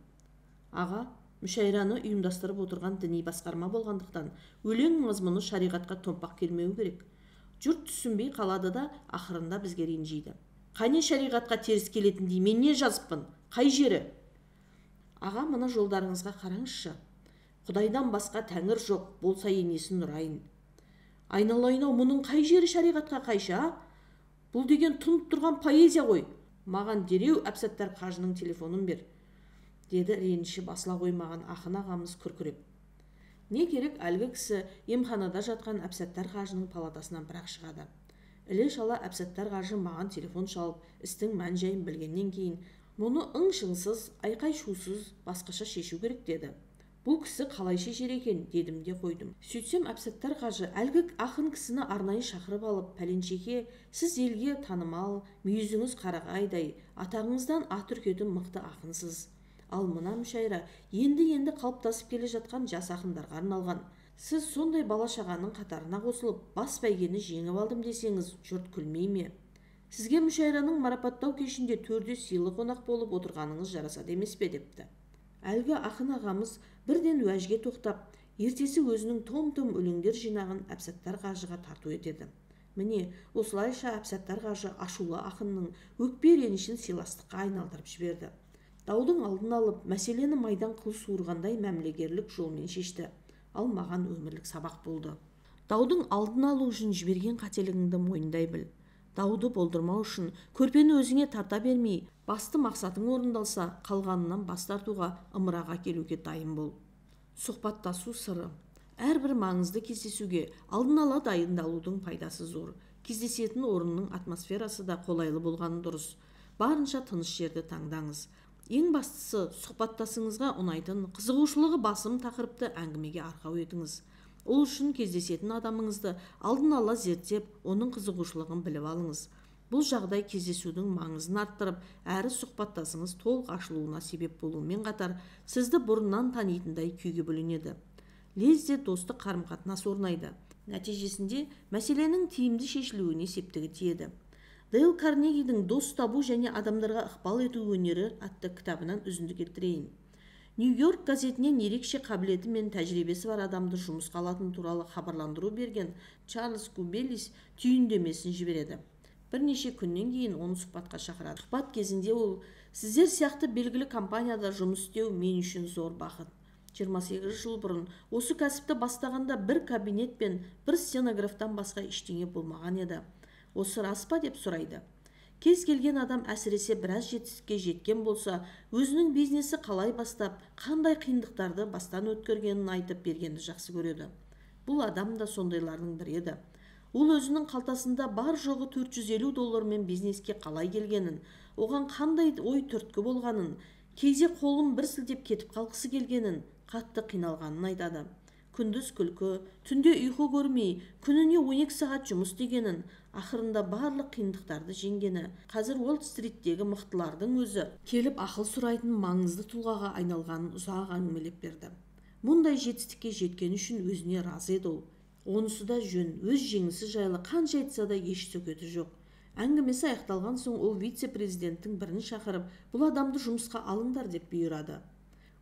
Аға, мүшәйраны ұйымдастырып отырған діни басқарма болғандықтан өлең мазмұны шариғатқа томпақ келмеу керек. Жұрт түсінбей қалады да ақырында бізге ренжиді. Қане шариғатқа теріс келетіндей мен не жазыппын? Қай жері? Аға, мына жолдарыңызға қараңызшы. Құдайдан басқа тәңір жоқ, болса енесін ұрайын. Айналайын-ау, мұның қай жері шариғатқа қайшы, а? Бұл деген тұнып тұрған поэзия ғой. Маған дереу Әбсаттар қажының телефонын бер, деді реніші басыла қоймаған ақын ағамыз күркіреп. Не керек, әлгі кісі емханада жатқан Әбсаттар қажының палатасынан бірақ шығады. Іле-шала Әбсаттар қажы маған телефон шалып, істің мән-жайын білгеннен кейін, мұны ың-шыңсыз, айқай-шусыз басқаша шешу керек деді. Бұл кісі қалай шешер екен, дедім де қойдым. Сөйтсем Әбсаттар қажы әлгі ақын кісіні арнайы шақырып алып, пәленшеке, сіз елге танымал, мүйізіңіз қарағайдай, атағыңыздан ат үркетін мықты ақынсыз. Ал мына мүшәйра енді-енді қалыптасып келе жатқан жас ақындарға арналған. Сіз сондай бала-шағаның қатарына қосылып, бас бәйгені жеңіп алдым десеңіз, жұрт күлмей ме? Сізге мүшәйраның марапаттау кешінде төрде сыйлы қонақ болып отырғаныңыз жарасады емес пе депті. Әлгі ақын ағамыз бірден уәжге тоқтап, ертесі өзінің том-том өлеңдер жинағын Әбсаттар қажыға тарту етеді. Міне, осылайша Әбсаттар қажы ашулы ақынның өкпе ренішін сыйластыққа айналдырып жіберді. Даудың алдын алып, мәселені майдан қыл суырғандай мәмілегерлік жолмен шешті. Ал маған өмірлік сабақ болды. Даудың алдын алу үшін жіберген қателігіңді мойындай біл. Дауды болдырмау үшін көрпені өзіңе тарта бермей, басты мақсатың орындалса, қалғанынан бас тартуға, ымыраға келуге дайын бол. Сұхбаттасу сыры. Әрбір маңызды кездесуге алдын ала дайындалудың пайдасы зор. Кездесетін орынның атмосферасы да қолайлы болғаны дұрыс. Барынша тыныш жерді таңдаңыз. Ең бастысы, сұхбаттасыңызға ұнайтын, қызығушылығы басым тақырыпты әңгімеге арқау етіңіз. Ол үшін кездесетін адамыңызды алдын ала зерттеп, оның қызығушылығын біліп алыңыз. Бұл жағдай кездесудің маңызын арттырып, әрі сұхбаттасыңыз толық ашылуына себеп болуымен қатар, сізді бұрыннан танитындай күйге бөленеді. Лезде достық қарым-қатынас орнайды. Нәтижесінде мәселенің тиімді шешілуіне септігі тиеді. Дейл Карнегидің «Дос табу және адамдарға ықпал ету өнері» атты кітабынан үзінді келтірейін. Нью-Йорк газетінен ерекше қабілеті мен тәжірибесі бар адамды жұмысқа алатын туралы хабарландыру берген Чарльз Кубелис түйіндемесін жібереді. Бірнеше күннен кейін оны сұхбатқа шақырады. Сұхбат кезінде ол: Сіздер сияқты белгілі компанияда жұмыс істеу мен үшін зор бақыт. 28 жыл бұрын осы кәсіпті бастағанда бір кабинет пен бір стенографтан басқа ештеңе болмаған еді. Осы рас па деп сұрайды. Кез келген адам, әсіресе біраз жетістікке жеткен болса, өзінің бизнесі қалай бастап, қандай қиындықтарды бастан өткергенін айтып бергенді жақсы көреді. Бұл адам да сондайлардың бірі еді. Ол өзінің қалтасында бар жоғы 450 доллармен бизнеске қалай келгенін, оған қандай ой түрткі болғанын, кейде қолын бір сілтеп кетіп қалғысы келгенін, қатты қиналғанын айтады. Күндіз күлкі, түнде ұйқы көрмей, күніне 12 сағат жұмыс істегенін, ақырында барлық қиындықтарды жеңгені, қазір Уолл-стриттегі мықтылардың өзі келіп ақыл сұрайтын маңызды тұлғаға айналғанын ұзақ әңгімелеп берді. Мұндай жетістікке жеткені үшін өзіне разы еді ол. Онысы да жөн, өз жеңісі жайлы қанша айтса да еш сөкеті жоқ. Әңгімесі аяқталған соң ол вице-президенттің бірін шақырып, бұл адамды жұмысқа алыңдар деп бұйырады.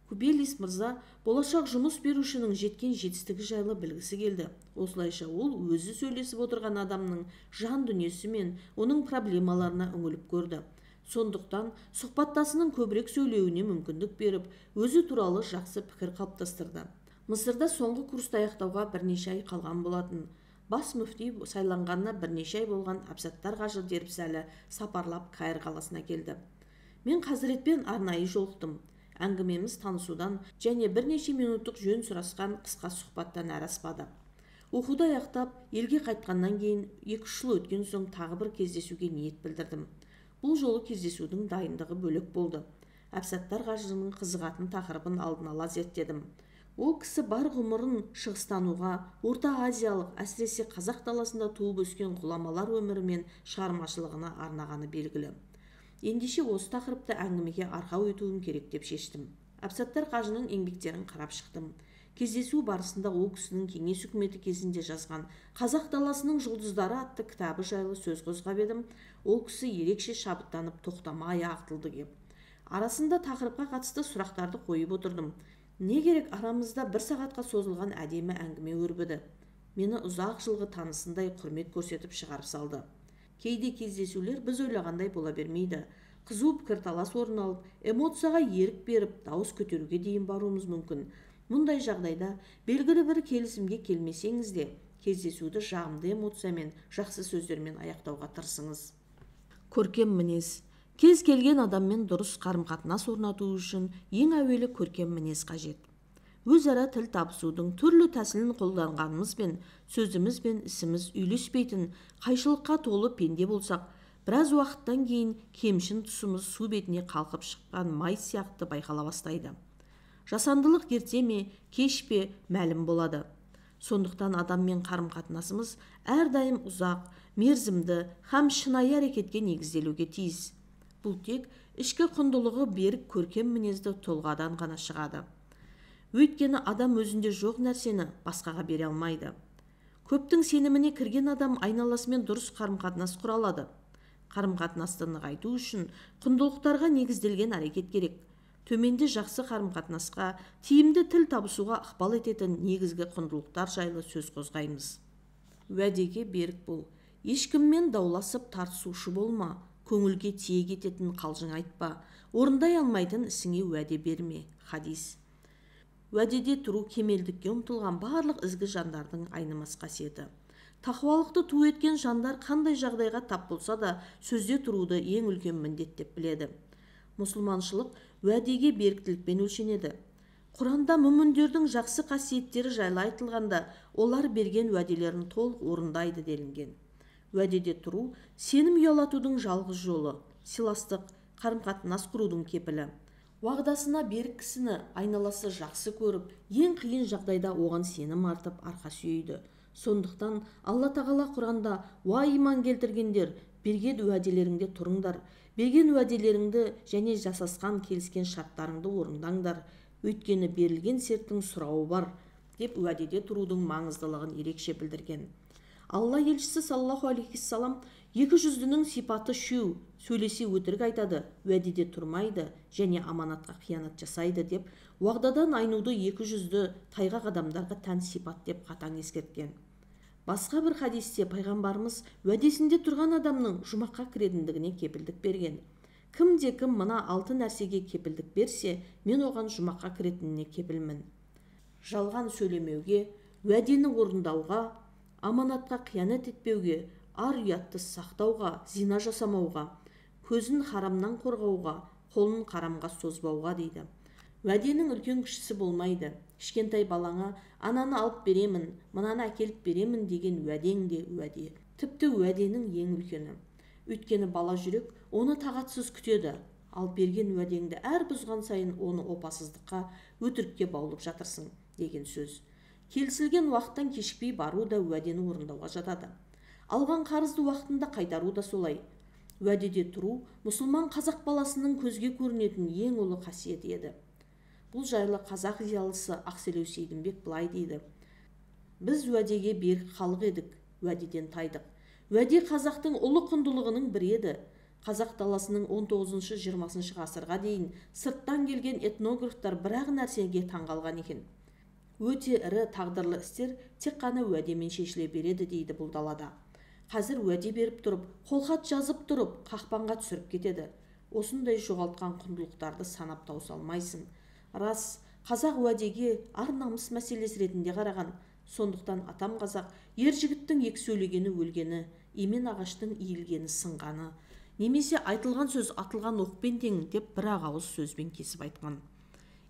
Кубелис мырза болашақ жұмыс берушінің жеткен жетістігі жайлы білгісі келді. Осылайша ол өзі сөйлесіп отырған адамның жан дүниесі мен оның проблемаларына үңіліп көрді. Сондықтан сұхбаттасының көбірек сөйлеуіне мүмкіндік беріп, өзі туралы жақсы пікір қалыптастырды. Мысырда соңғы курсты аяқтауға бірнеше ай қалған болатын. Бас мүфти сайланғанына бірнеше ай болған Әбсаттар қажы Дербісәлі сапарлап Каир қаласына келді. Мен қазіретпен арнайы жолықтым. Әңгімеміз танысудан және бірнеше минуттық жөн сұрасқан қысқа сұхбаттан әрі аспады. Оқуды аяқтап, елге қайтқаннан кейін 2-3 жыл өткен соң тағы бір кездесуге ниет білдірдім. Бұл жолы кездесудің дайындығы бөлек болды. Әбсаттар қажының қызығатын тақырыбын алдын ала зерттедім. Ол кісі бар ғұмырын шығыстануға, Орта Азиялық, әсіресе қазақ даласында туып өскен ғұламалар өмірі мен шығармашылығына арнағаны белгілі. Ендеше осы тақырыпты әңгімеге арқау етуім керек деп шештім. Әбсаттар қажының еңбектерін қарап шықтым. Кездесу барысында ол кісінің кеңес үкіметі кезінде жазған «Қазақ даласының жұлдыздары» атты кітабы жайлы сөз қозғап едім, ол кісі ерекше шабыттанып тоқтамай ағытылды кеп. Арасында тақырыпқа қатысты сұрақтарды қойып отырдым. Не керек, арамызда бір сағатқа созылған әдемі әңгіме өрбіді. Мені ұзақ жылғы танысындай құрмет көрсетіп шығарып салды. Кейде кездесулер біз ойлағандай бола бермейді. Қызу пікірталас орын алып, эмоцияға ерік беріп, дауыс көтеруге дейін баруымыз мүмкін. Мұндай жағдайда белгілі бір келісімге келмесеңіз де, кездесуді жағымды эмоциямен, жақсы сөздермен аяқтауға тырысыңыз. Көркем мінез. Кез келген адаммен дұрыс қарым-қатынас орнату үшін ең әуелі көркем мінез қажет. Өзара тіл табысудың түрлі тәсілін қолданғанымызбен, сөзіміз бен ісіміз үйлеспейтін, қайшылыққа толы пенде болсақ, біраз уақыттан кейін кемшін тұсымыз су бетіне қалқып шыққан май сияқты байқала бастайды. Жасандылық ерте ме, кеш пе мәлім болады. Сондықтан адаммен қарым-қатынасымыз әрдайым ұзақ, мерзімді һәм шынайы әрекетке негізделуге тиіс. Бұл тек ішкі құндылығы берік көркем мінезді тұлғадан ғана шығады. Өйткені адам өзінде жоқ нәрсені басқаға бере алмайды. Көптің сеніміне кірген адам айналасымен дұрыс қарым-қатынас құра алады. Қарым-қатынасты нығайту үшін құндылықтарға негізделген әрекет керек. Төменде жақсы қарым-қатынасқа, тиімді тіл табысуға ықпал ететін негізгі құндылықтар жайлы сөз қозғаймыз. Уәдеге берік бол. Ешкіммен дауласып тартысушы болма. Көңілге тиек ететін қалжың айтпа. Орындай алмайтын ісіңе уәде берме. Хадис. Уәдеде тұру кемелдікке ұмтылған барлық ізгі жандардың айнымас қасиеті. Тақуалықты ту еткен жандар қандай жағдайға тап болса да сөзде тұруды ең үлкен міндет деп біледі. Мұсылманшылық уәдеге беріктілікпен өлшенеді. Құранда мүміндердің жақсы қасиеттері жайлы айтылғанда, олар берген уәделерін толық орындайды делінген. Уәдеде тұру сенім ұялатудың жалғыз жолы, сыйластық, қарым-қатынас құрудың кепілі. Уағдасына берік кісіні айналасы жақсы көріп, ең қиын жағдайда оған сенім артып арқа сүйейді. Сондықтан Алла Тағала Құранда: «Уа иман келтіргендер, берген уәделеріңде тұрыңдар, берген уәделеріңді және жасасқан келіскен шарттарыңды орындаңдар, өйткені берілген серттің сұрауы бар», деп уәдеде тұрудың маңыздылығын ерекше білдірген. Алла елшісі саллаллаху алейхиссалам екі жүздінің сипаты үшеу: сөйлесе өтірік айтады, уәдеде тұрмайды және аманатқа қиянат жасайды деп, уағдадан айнуды екі жүзді тайғақ адамдарға тән сипат деп қатаң ескерткен. Басқа бір хадисте пайғамбарымыз уәдесінде тұрған адамның жұмаққа кіретіндігіне кепілдік берген. Кімде-кім мына 6 нәрсеге кепілдік берсе, мен оған жұмаққа кіретініне кепілмін. Жалған сөйлемеуге, уәдені орындауға, аманатқа қиянат етпеуге, ар-ұятты сақтауға, зина жасамауға, көзін харамнан қорғауға, қолын харамға созбауға дейді. Уәденің үлкен кішісі болмайды. Кішкентай балаңа ананы алып беремін, мынаны әкеліп беремін деген уәдең де уәде. Тіпті уәденің ең үлкені. Өйткені бала жүрек оны тағатсыз күтеді. Ал берген уәдеңді әр бұзған сайын оны опасыздыққа, өтірікке баулып жатырсың деген сөз. Келісілген уақыттан кешікпей бару да уәдені орындауға жатады. Алған қарызды уақытында қайтару да солай. Уәдеде тұру мұсылман қазақ баласының көзге көрінетін ең ұлы қасиеті еді. Бұл жайлы қазақ зиялысы Ақселеу Сейдімбек былай дейді. Біз уәдеге берік халық едік, уәдеден тайдық. Уәде қазақтың ұлы құндылығының бірі еді. Қазақ даласының 19-20 ғасырға дейін сырттан келген этнографтар бір-ақ нәрсеге таңғалған екен. Өте ірі тағдырлы істер тек қана уәдемен шешіле береді дейді бұл далада. Қазір уәде беріп тұрып, қолхат жазып тұрып, қақпанға түсіріп кетеді. Осындай жоғалтқан құндылықтарды санап тауыса алмайсың. Рас, қазақ уәдеге ар-намыс мәселесі ретінде қараған. Сондықтан атам қазақ ер жігіттің екі сөйлегені өлгені, емен ағаштың иілгені сынғаны, немесе айтылған сөз атылған оқпен тең деп бір-ақ ауыз сөзбен кесіп айтқан.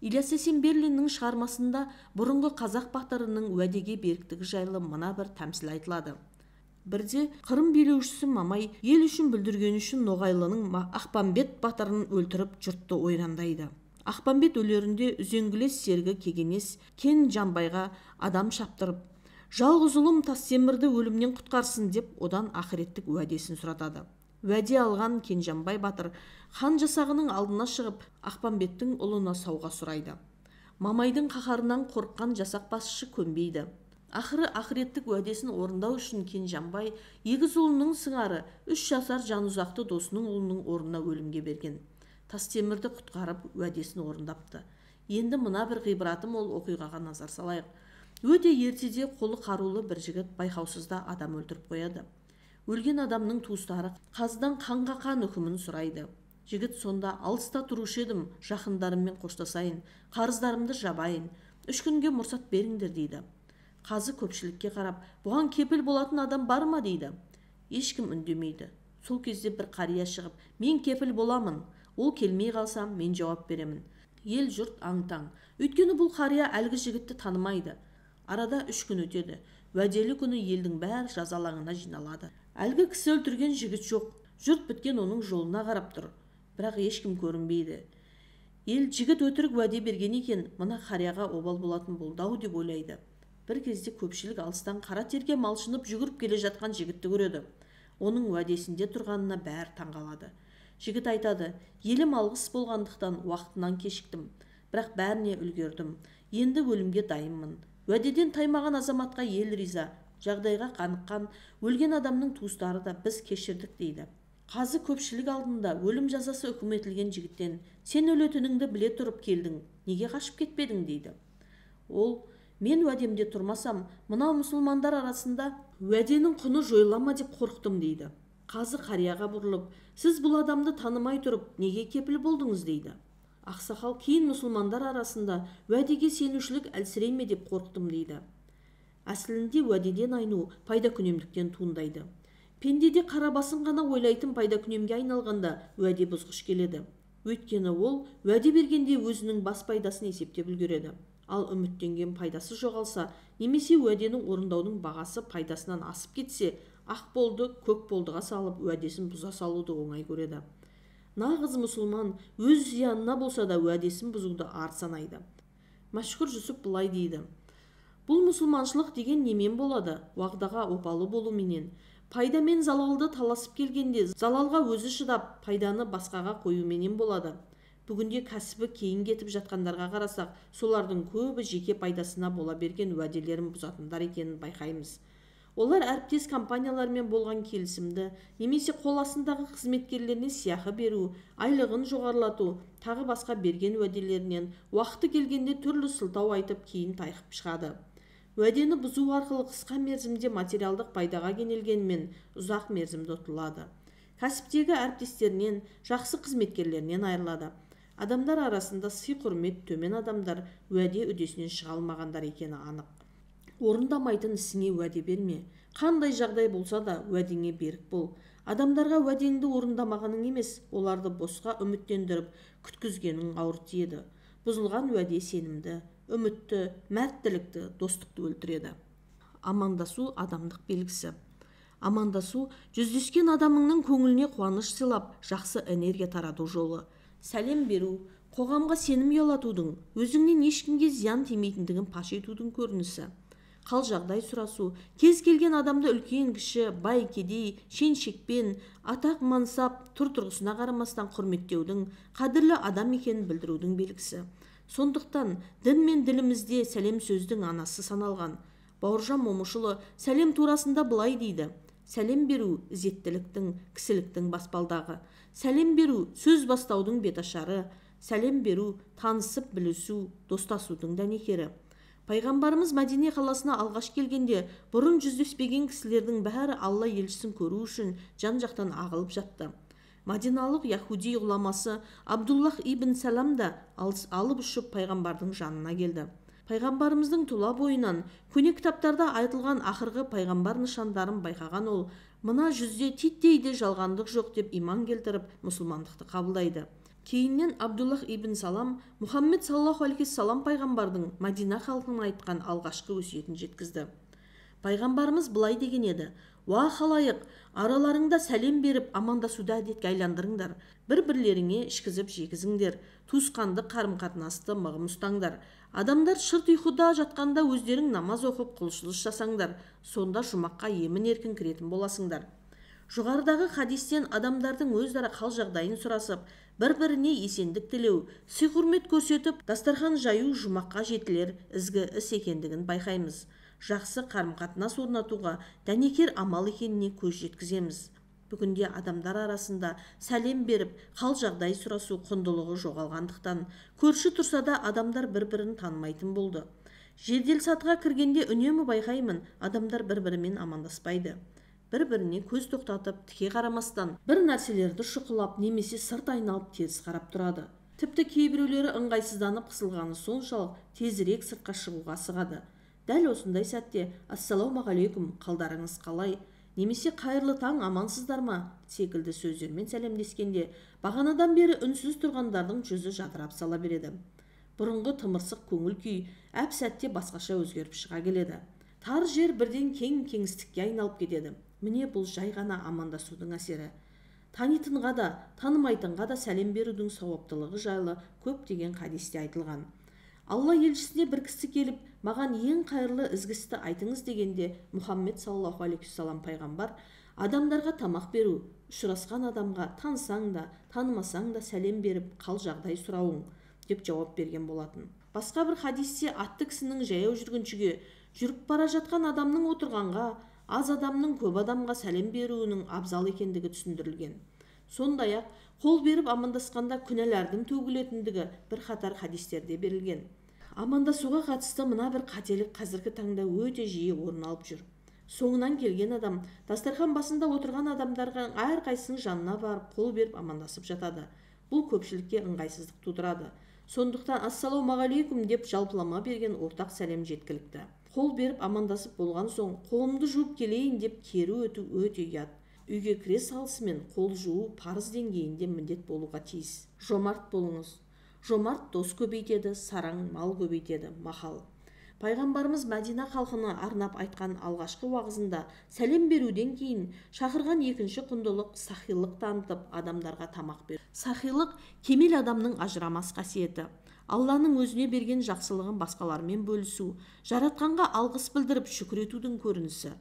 Ильяс Есенберлиннің шығармасында бұрынғы қазақ батырының уәдеге беріктігі жайлы мына бір тәмсіл айтылады. Бірде Қырым билеушісі Мамай ел үшін бүлдіргені үшін Ноғайлының Ақпамбет батырын өлтіріп жұртты ойрандайды. Ақпамбет өлерінде үзеңгілес серігі Кегенес Кен Жамбайға адам шаптырып, жалғыз ұлым Тастемірді өлімнен құтқарсын деп одан ақыреттік уәдесін сұратады. Уәде алған Кенжамбай батыр хан жасағының алдына шығып, Ақпамбеттің ұлына сауға сұрайды. Мамайдың қаһарынан қорыққан жасақ басшысы көнбейді. Ақыры ақыреттік уәдесін орындау үшін Кенжамбай егіз ұлының сыңары 3 жасар Жанұзақты досының ұлының орнына өлімге берген. Тастемірді құтқарып уәдесін орындапты. Енді мына бір ғибраты мол оқиғаға назар салайық. Өте ертеде қолы қарулы бір жігіт байқаусызда адам өлтіріп қояды. Өлген адамның туыстары қазыдан қанға қан үкімін сұрайды. Жігіт сонда алыста тұрушы едім, жақындарыммен қоштасайын, қарыздарымды жабайын, 3 күнге мұрсат беріңдер дейді. Қазы көпшілікке қарап, бұған кепіл болатын адам бар ма дейді. Ешкім үндемейді. Сол кезде бір қария шығып, мен кепіл боламын, ол келмей қалсам, мен жауап беремін. Ел жұрт аң-таң. Өйткені бұл қария әлгі жігітті танымайды. Арада 3 күн өтеді. Уәделі күні елдің бәрі жазалаңына жиналады. Әлгі кісі өлтірген жігіт жоқ. Жұрт біткен оның жолына қарап тұр. Бірақ ешкім көрінбейді. Ел жігіт өтірік уәде берген екен, мына қарияға обал болатын болды-ау деп ойлайды. Бір кезде көпшілік алыстан қара терге малшынып жүгіріп келе жатқан жігітті көреді. Оның уәдесінде тұрғанына бәрі таңғалады. Жігіт айтады, елім алғыс болғандықтан уақытынан кешіктім, бірақ бәріне үлгердім. Енді өлімге дайынмын. Уәдеден таймаған азаматқа ел риза, жағдайға қаныққан өлген адамның туыстары да біз кешірдік дейді. Қазы көпшілік алдында өлім жазасы үкім етілген жігіттен, сен өлетініңді біле тұрып келдің, неге қашып кетпедің дейді. Ол, мен уәдемде тұрмасам, мынау мұсылмандар арасында уәденің құны жойыла ма деп қорықтым дейді. Қазы қарияға бұрылып, сіз бұл адамды танымай тұрып, неге кепіл болдыңыз дейді. Ақсақал кейін мұсылмандар арасында уәдеге сенушілік әлсірей ме деп қорықтым дейді. Әсілінде уәдеден айну пайда күнемдіктен туындайды. Пендеде қара басын ғана ойлайтын пайда күнемге айналғанда уәде бұзғыш келеді. Өйткені ол уәде бергенде өзінің бас пайдасын есептеп үлгереді. Ал үміттенген пайдасы жоғалса, немесе уәдені орындаудың бағасы пайдасынан асып кетсе, ақ болды, көк болдыға салып уәдесін бұза салуды оңай көреді. Нағыз мұсылман өз зиянына болса да уәдесін бұзуды ар санайды. Мәшһүр Жүсіп былай дейді. Бұл мұсылманшылық деген немен болады? Уағдаға опалы болуменен. Пайда мен залалды таласып келгенде залалға өзі шыдап, пайданы басқаға қоюменен болады. Бүгінде кәсібі кейін кетіп жатқандарға қарасақ, солардың көбі жеке пайдасына бола берген уәделерін бұзатындар екенін байқаймыз. Олар әріптес компаниялармен болған келісімді, немесе қол астындағы қызметкерлеріне сыйақы беру, айлығын жоғарылату, тағы басқа берген уәделерінен уақыты келгенде түрлі сылтау айтып кейін тайқып шығады. Уәдені бұзу арқылы қысқа мерзімде материалдық пайдаға кенелгенмен ұзақ мерзімді ұтылады. Кәсіптегі әріптестерінен, жақсы қызметкерлерінен айырылады. Адамдар арасында сый-құрмет төмен адамдар уәде үдесінен шыға алмағандар екені анық. Орындамайтын ісіңе уәде берме. Қандай жағдай болса да уәдеңе берік бол. Адамдарға уәдеңді орындамағаның емес, оларды босқа үміттендіріп, күткізгенің ауыр тиеді. Бұзылған уәде сенімді, үмітті, мәрттілікті, достықты өлтіреді. Амандасу адамдық белгісі. Амандасу жүздескен адамыңның көңіліне қуаныш сыйлап, жақсы энергия тарату жолы. Сәлем беру, қоғамға сенім ұялатудың, өзіңнен ешкімге зиян тимейтіндігін паш етудің көрінісі. Қал жағдай сұрасу, кез келген адамды үлкен кіші, бай кедей, шен-шекпен, атақ мансап, түр-тұрғысына қарамастан құрметтеудің, қадірлі адам екенін білдірудің белгісі. Сондықтан дін мен ділімізде сәлем сөздің анасы саналған. Бауыржан Момышұлы сәлем турасында былай дейді: сәлем беру ізеттіліктің, кісіліктің баспалдағы. Сәлем беру сөз бастаудың беташары. Сәлем беру танысып білісу, достасудың дәнекері. Пайғамбарымыз Мәдине қаласына алғаш келгенде бұрын жүздеспеген кісілердің бәрі Алла елшісін көру үшін жан-жақтан ағылып жатты. Мадиналық яхуди ғұламасы Абдуллах ибн Сәлам да алып ұшып пайғамбардың жанына келді. Пайғамбарымыздың тұла бойынан көне кітаптарда айтылған ақырғы пайғамбар нышандарын байқаған ол, мына жүзде титтей де жалғандық жоқ деп иман келтіріп, мұсылмандықты қабылдайды. Кейіннен Абдуллах ибн Салам Мұхаммед саллаллаху алейхи салам пайғамбардың Мадина халқына айтқан алғашқы өсиетін жеткізді. Пайғамбарымыз былай деген еді: «Уа халайық, араларыңда сәлем беріп амандасуды әдетке айландырыңдар, бір-бірлеріңе ішкізіп жегізіңдер, туысқандық қарым-қатынасты мығым ұстаңдар. Адамдар шырт ұйқыда жатқанда өздерің намаз оқып құлшылық жасаңдар, сонда жұмаққа емін-еркін кіретін боласыңдар». Жоғарыдағы хадистен адамдардың өзара қал жағдайын сұрасып, бір-біріне есендік тілеу, сый-құрмет көрсетіп, дастархан жаю жұмаққа жетілер ізгі іс екендігін байқаймыз. Жақсы қарым-қатынас орнатуға дәнекер амал екеніне көз жеткіземіз. Бүгінде адамдар арасында сәлем беріп, қал жағдай сұрасу құндылығы жоғалғандықтан, көрші тұрса да адамдар бір-бірін танымайтын болды. Жедел сатыға кіргенде үнемі байқаймын, адамдар бір-бірімен амандаспайды. Бір-біріне көз тоқтатып, тіке қарамастан, бір нәрселерді шұқылап немесе сырт айналып теріс қарап тұрады. Тіпті кейбіреулері ыңғайсызданып қысылғаны соншалық тезірек сыртқа шығуға асығады. Дәл осындай сәтте «Ассалаумағалейкум, қалдарыңыз қалай?» немесе «Қайырлы таң, амансыздар ма?» секілді сөздермен сәлемдескенде бағанадан бері үнсіз тұрғандардың жүзі жадырап сала береді. Бұрынғы тымырсық көңіл күй әп-сәтте басқаша өзгеріп шыға келеді. Тар жер бірден кең кеңістікке айналып кетеді. Міне бұл жай ғана амандасудың әсері. Танитынға да, танымайтынға да сәлем берудің сауаптылығы жайлы көптеген хадисте айтылған. Алла елшісіне бір кісі келіп, маған ең қайырлы ізгі істі айтыңыз дегенде, Мұхаммед саллаллаху алейхи уассалам пайғамбар, адамдарға тамақ беру, ұшырасқан адамға танысаң да, танымасаң да сәлем беріп, қал жағдай сұрауың деп жауап берген болатын. Басқа бір хадисте атты кісінің жаяу жүргіншіге, жүріп бара жатқан адамның отырғанға, аз адамның көп адамға сәлем беруінің абзал екендігі түсіндірілген. Сондай-ақ, қол беріп амандасқанда күнәлардың төгілетіндігі бір қатар хадистерде берілген. Амандасуға қатысты мына бір қателік қазіргі таңда өте жиі орын алып жүр. Соңынан келген адам дастархан басында отырған адамдарға әрқайсының жанына барып қол беріп амандасып жатады. Бұл көпшілікке ыңғайсыздық тудырады. Сондықтан ассалаумағалейкум деп жалпылама берген ортақ сәлем жеткілікті. Қол беріп амандасып болған соң қолымды жуып келейін деп кері өту өте ұят. Үйге кіре салысымен қол жуу парыз деңгейінде міндет болуға тиіс. Жомарт болыңыз. Жомарт дос көбейтеді, сараң мал көбейтеді. Мақал. Пайғамбарымыз Мәдина халқына арнап айтқан алғашқы уағызында сәлем беруден кейін шақырған екінші құндылық сахилық танытып адамдарға тамақ беру. Сахилық кемел адамның ажырамас қасиеті. Алланың өзіне берген жақсылығын басқалармен бөлісу, жаратқанға алғыс білдіріп шүкір етудің көрінісі.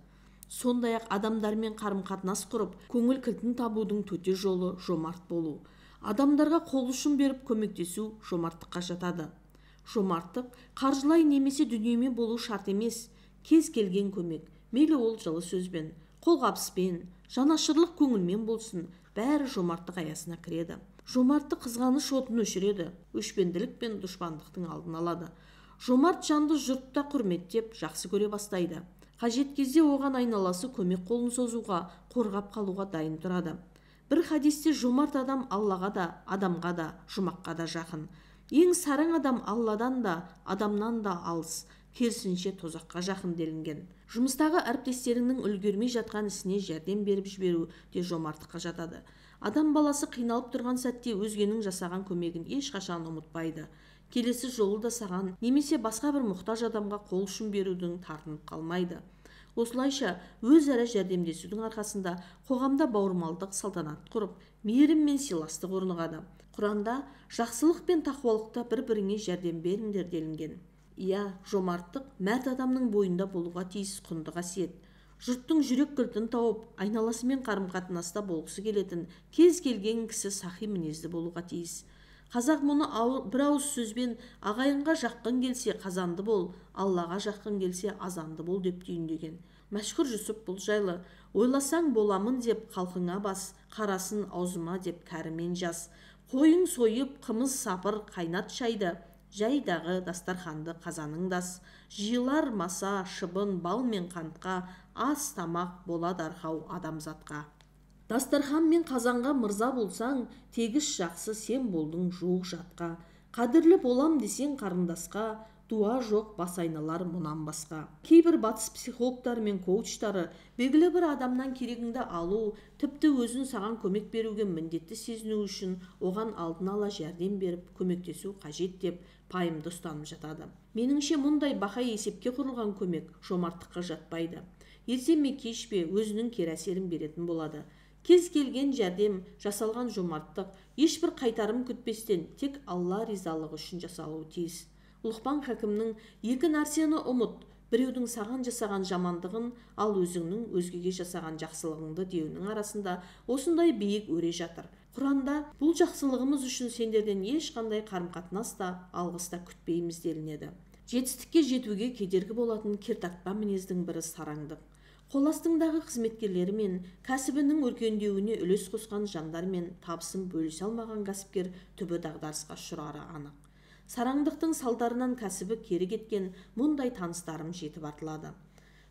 Сондай-ақ адамдармен қарым-қатынас құрып, көңіл кілтін табудың төте жолы жомарт болу. Адамдарға қол ұшын беріп көмектесу жомарттыққа жатады. Жомарттық қаржылай немесе дүниемен болу шарт емес. Кез келген көмек, мейлі ол жылы сөзбен, қолғабыспен, жанашырлық көңілмен болсын, бәрі жомарттық аясына кіреді. Жомарттық қызғаныш отын өшіреді, өшпенділік пен дұшпандықтың алдын алады. Жомарт жанды жұртта құрметтеп, жақсы көре бастайды. Қажет кезде оған айналасы көмек қолын созуға, қорғап қалуға дайын тұрады. Бір хадисте жомарт адам Аллаға да, адамға да, жұмаққа да жақын. Ең сараң адам Алладан да, адамнан да алыс, керісінше тозаққа жақын делінген. Жұмыстағы әріптестеріңнің үлгермей жатқан ісіне жәрдем беріп жіберу де жомарттыққа жатады. Адам баласы қиналып тұрған сәтте өзгенің жасаған көмегін ешқашан ұмытпайды. Келесі жолы да саған немесе басқа бір мұқтаж адамға қол ұшын берудің тартынып қалмайды. Осылайша өзара жәрдемдесудің арқасында қоғамда бауырмалдық салтанат құрып, мейірім мен сыйластық орнығады. Құранда жақсылық пен тақуалықта бір-біріңе жәрдем беріңдер делінген. Иә, жомарттық мәрт адамның бойында болуға тиіс құнды қасиет. Жұрттың жүрек кілтін тауып, айналасымен қарым-қатынаста болғысы келетін кез келген кісі сахи мінезді болуға тиіс. Қазақ мұны бір ауыз сөзбен ағайынға жақын келсе қазанды бол, Аллаға жақын келсе азанды бол деп түйіндеген. Мәшһүр Жүсіп бұл жайлы ойласаң боламын деп халқыңа бас, қарасын аузыма деп кәрімен жас. Қойың сойып, қымыз сапыр, қайнат шайды, жайдағы дастарханды қазаныңдас. Жиылар маса, шыбын, бал мен қантқа, ас тамақ болады арқау адамзатқа. Дастархан мен қазанға мырза болсаң, тегіс жақсы сен болдың жуық жатқа. Қадірлі болам десең қарындасқа, дуа жоқ бас айналар мұнан басқа. Кейбір батыс психологтары мен коучтары белгілі бір адамнан керегіңді алу, тіпті өзін саған көмек беруге міндетті сезіну үшін оған алдын ала жәрдем беріп, көмектесу қажет деп пайымды ұстанып жатады. Меніңше мұндай бақа есепке құрылған көмек жомарттыққа жатпайды. Ерте ме кеш пе өзінің кері әсерін беретін болады. Кез келген жәрдем, жасалған жомарттық ешбір қайтарым күтпестен тек Алла ризалығы үшін жасалуы тиіс. Лұқпан хакімнің екі нәрсені ұмыт, біреудің саған жасаған жамандығын, ал өзіңнің өзгеге жасаған жақсылығыңды деуінің арасында осындай биік өре жатыр. Құранда бұл жақсылығымыз үшін сендерден ешқандай қарым-қатынас та, алғыс та күтпейміз делінеді. Жетістікке жетуге кедергі болатын кертартпа мінездің бірі сараңдық. Қол астыңдағы қызметкерлері мен кәсібінің өркендеуіне үлес қосқан жандармен табысын бөлісе алмаған кәсіпкер түбі дағдарысқа ұшырары анық. Сараңдықтың салдарынан кәсібі кері кеткен мұндай таныстарым жетіп артылады.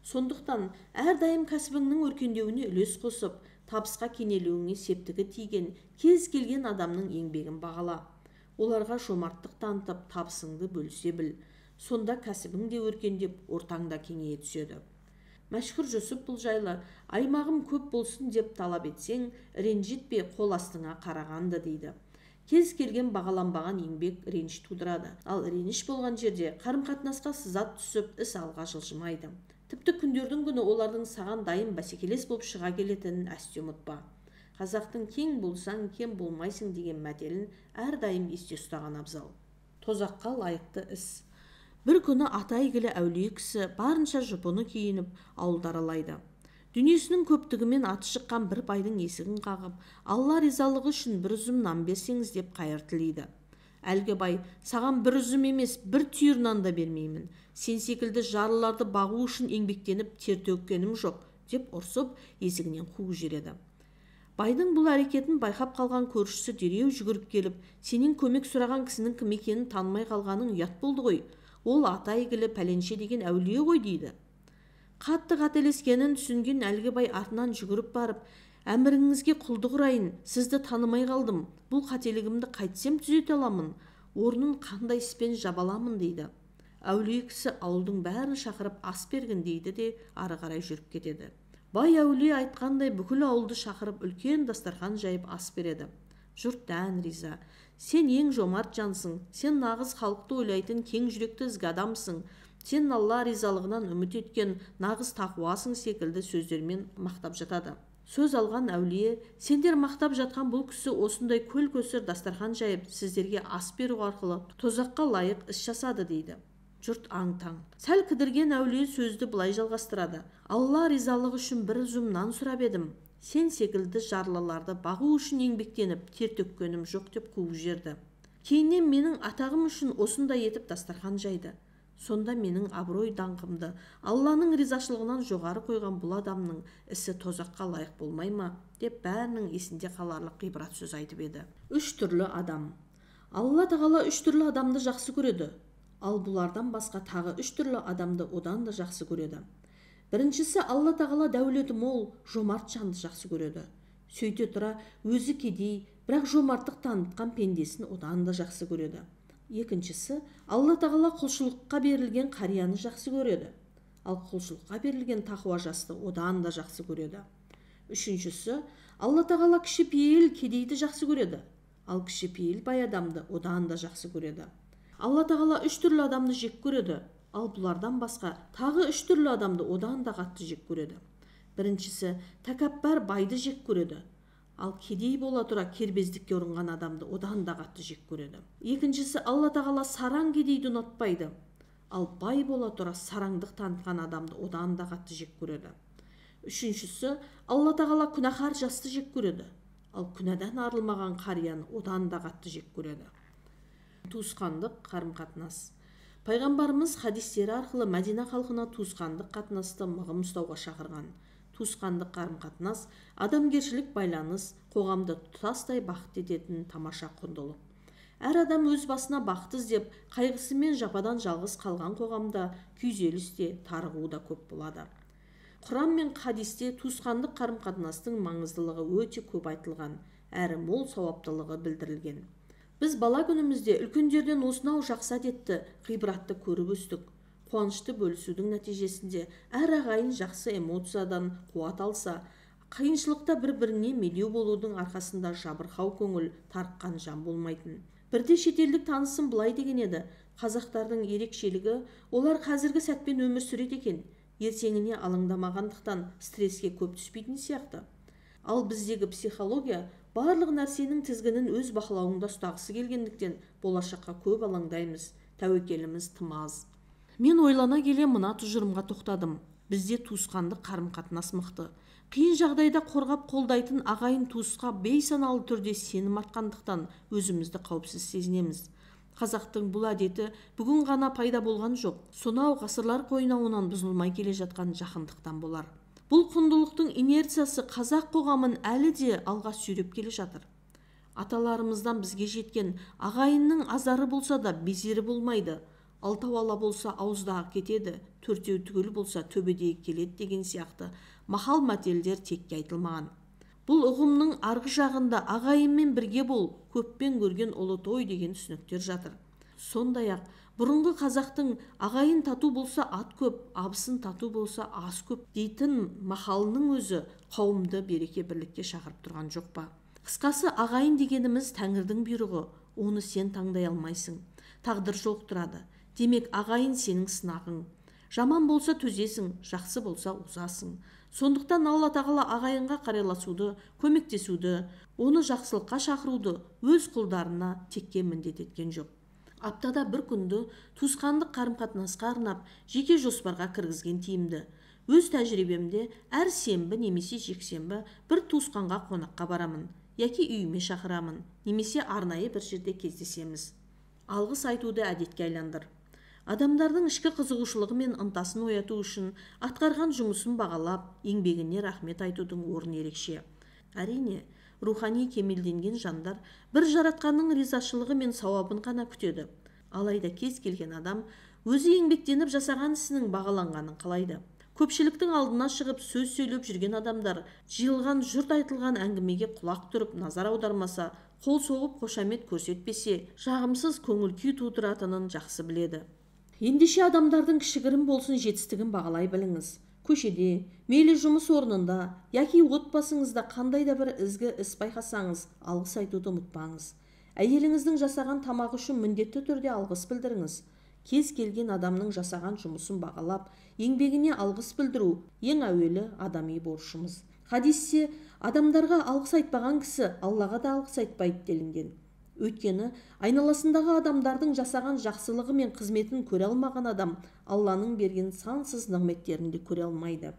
Сондықтан әрдайым кәсібіңнің өркендеуіне үлес қосып, табысқа кенелуіңе септігі тиген кез келген адамның еңбегін бағала. Оларға жомарттық танытып, табысыңды бөлісе біл. Сонда кәсібің де өркендеп, ортаң да кеңейе түседі. Мәшһүр Жүсіп бұл жайлы аймағым көп болсын деп талап етсең, ренжітпе қол астыңа қарағанды дейді. Кез келген бағаланбаған еңбек реніш тудырады. Ал реніш болған жерде қарым-қатынасқа сызат түсіп, іс алға жылжымайды. Тіпті күндердің күні олардың саған дайым бәсекелес болып шыға келетінін әсте ұмытпа. Қазақтың кең болсаң, кем болмайсың деген мәтелін әрдайым есте ұстаған абзал. Тозаққа лайықты іс. Бір күні аты әйгілі әулие кісі барынша жұпыны киініп ауылды аралайды. Дүниесінің көптігімен аты шыққан бір байдың есігін қағып, Алла ризалығы үшін бір үзім нан берсеңіз деп қайыр тілейді. Әлгі бай, саған бір үзім емес, бір түйір нан да бермеймін. Сен секілді жарлыларды бағу үшін еңбектеніп тер төккенім жоқ, деп ұрсып, есігінен қуып жібереді. Байдың бұл әрекетін байқап қалған көршісі дереу жүгіріп келіп, сенен көмек сұраған кісінің кім екенін танымай қалғаның ұят болды ғой. Ол аты әйгілі пәленше деген әулие ғой дейді. Қатты қателескенін түсінген әлгі бай артынан жүгіріп барып, әміріңізге құлдық ұрайын, сізді танымай қалдым, бұл қателігімді қайтсем түзете аламын, орнын қандай іспен жаба аламын дейді. Әулие кісі ауылдың бәрін шақырып ас бергін дейді де ары қарай жүріп кетеді. Бай әулие айтқандай бүкіл ауылды шақырып үлкен дастархан жайып ас береді. Жұрт дән риза. Сен ең жомарт жансың, сен нағыз халықты ойлайтын кең жүректі ізгі адамсың, сен Алла ризалығынан үміт еткен нағыз тақуасың секілді сөздермен мақтап жатады. Сөз алған әулие, сендер мақтап жатқан бұл кісі осындай көл-көсір дастархан жайып, сіздерге ас беру арқылы тозаққа лайық іс жасады дейді. Жұрт аң-таң. Сәл кідірген әулие сөзді былай жалғастырады. Алла ризалығы үшін бір үзім нан сұрап едім. Сен секілді жарлыларды бағу үшін еңбектеніп, тер төккенім жоқ деп қуып жіберді. Кейіннен менің атағым үшін осындай етіп дастархан жайды. Сонда менің абырой даңқымды Алланың ризашылығынан жоғары қойған бұл адамның ісі тозаққа лайық болмай ма деп бәрінің есінде қаларлық ғибрат сөз айтып еді. Үш түрлі адам. Алла тағала үш түрлі адамды жақсы көреді. Ал бұлардан басқа тағы үш түрлі адамды одан да жақсы көреді. Біріншісі, Алла тағала дәулеті мол, жомарт жанды жақсы көреді. Сөйте тұра өзі кедей, бірақ жомарттық танытқан пендесін одан да жақсы көреді. Екіншісі, Алла тағала құлшылыққа берілген қарияны жақсы көреді. Ал құлшылыққа берілген тақуа жасты одан да жақсы көреді. Үшіншісі, Алла тағала кішіпейіл кедейді жақсы көреді. Ал кішіпейіл бай адамды одан да жақсы көреді. Алла тағала үш түрлі адамды жек көреді. Ал бұлардан басқа тағы үш түрлі адамды одан да қатты жек көреді. Біріншісі, тәкаппар байды жек көреді. Ал кедей бола тұра кербездікке ұрынған адамды одан да қатты жек көреді. Екіншісі, Алла тағала сараң кедейді ұнатпайды. Ал бай бола тұра сараңдық танытқан адамды одан да қатты жек көреді. Үшіншісі, Алла тағала күнәһар жасты жек көреді. Ал күнәдан арылмаған қарияны одан да қатты жек көреді. Туысқандық қарым-қатынас. Пайғамбарымыз хадистері арқылы Мәдина халқына туысқандық қатынасты мығым ұстауға шақырған. Туысқандық қарым-қатынас, адамгершілік байланыс, қоғамды тұтастай бақытты ететін тамаша құндылық. Әр адам өз басына бақыт іздеп, қайғысы мен жападан жалғыз қалған қоғамда күйзеліс те, тарығу да көп болады. Құран мен хадисте туысқандық қарым-қатынастың маңыздылығы өте көп айтылған, әрі мол сауаптылығы білдірілген. Біз бала күнімізде үлкендерден осынау жақсы әдетті, ғибратты көріп өстік. Қуанышты бөлісудің нәтижесінде әр ағайын жақсы эмоциядан қуат алса, қиыншылықта бір-біріне медеу болудың арқасында жабырқау көңіл, тарыққан жан болмайтын. Бірде шетелдік танысым былай деген еді: қазақтардың ерекшелігі, олар қазіргі сәтпен өмір сүреді екен, ертеңіне алаңдамағандықтан стресске көп түспейтін сияқты. Ал біздегі психология барлық нәрсенің тізгінін өз бақылауыңда ұстағысы келгендіктен болашаққа көп алаңдаймыз, тәуекеліміз тым аз. Мен ойлана келе мына тұжырымға тоқтадым. Бізде туысқандық қарым-қатынас мықты. Қиын жағдайда қорғап қолдайтын ағайын туысқа бейсаналы түрде сенім артқандықтан өзімізді қауіпсіз сезінеміз. Қазақтың бұл әдеті бүгін ғана пайда болған жоқ. Сонау ғасырлар қойнауынан бұзылмай келе жатқан жақындықтан болар. Бұл құндылықтың инерциясы қазақ қоғамын әлі де алға сүйреп келе жатыр. Аталарымыздан бізге жеткен ағайынның азары болса да безері болмайды. Алтау ала болса ауыздағы кетеді, төртеу түгел болса төбедегі келеді деген сияқты мақал мәтелдер текке айтылмаған. Бұл ұғымның арғы жағында ағайынмен бірге бол, көппен көрген ұлы той деген түсініктер жатыр. Сондай-ақ, бұрынғы қазақтың ағайын тату болса ат көп, абысын тату болса ас көп дейтін мақалының өзі қауымды береке бірлікке шақырып тұрған жоқ па? Қысқасы, ағайын дегеніміз тәңірдің бұйрығы, оны сен таңдай алмайсың. Тағдыр жолықтырады. Демек, ағайын сенің сынағың. Жаман болса төзесің, жақсы болса озасың. Сондықтан Алла тағала ағайынға қарайласуды, көмектесуді, оны жақсылыққа шақыруды өз құлдарына текке міндет еткен жоқ. Аптада бір күнді туысқандық қарым-қатынасқа арнап, жеке жоспарға кіргізген тиімді. Өз тәжірибемде әр сенбі немесе жексенбі бір туысқанға қонаққа барамын, яки үйіме шақырамын, немесе арнайы бір жерде кездесеміз. Алғыс айтуды әдетке айландыр. Адамдардың ішкі қызығушылығы мен ынтасын ояту үшін атқарған жұмысын бағалап, еңбегіне рахмет айтудың орны ерекше. Әрине, рухани кемелденген жандар бір жаратқанның ризашылығы мен сауабын ғана күтеді. Алайда кез келген адам өзі еңбектеніп жасаған ісінің бағаланғанын қалайды. Көпшіліктің алдына шығып сөз сөйлеп жүрген адамдар жиылған жұрт айтылған әңгімеге құлақ түріп назар аудармаса, қол соғып қошамет көрсетпесе, жағымсыз көңіл күй тудыратынын жақсы біледі. Ендеше адамдардың кішігірім болсын жетістігін бағалай біліңіз. Көшеде, мейлі жұмыс орнында, яки отбасыңызда қандай да бір ізгі іс байқасаңыз, алғыс айтуды ұмытпаңыз. Әйеліңіздің жасаған тамағы үшін міндетті түрде алғыс білдіріңіз. Кез келген адамның жасаған жұмысын бағалап, еңбегіне алғыс білдіру ең әуелі адами борышымыз. Хадисте адамдарға алғыс айтпаған кісі Аллаға да алғыс айтпайды делінген. Өйткені айналасындағы адамдардың жасаған жақсылығы мен қызметін көре алмаған адам Алланың берген сансыз нығметтерін де көре алмайды.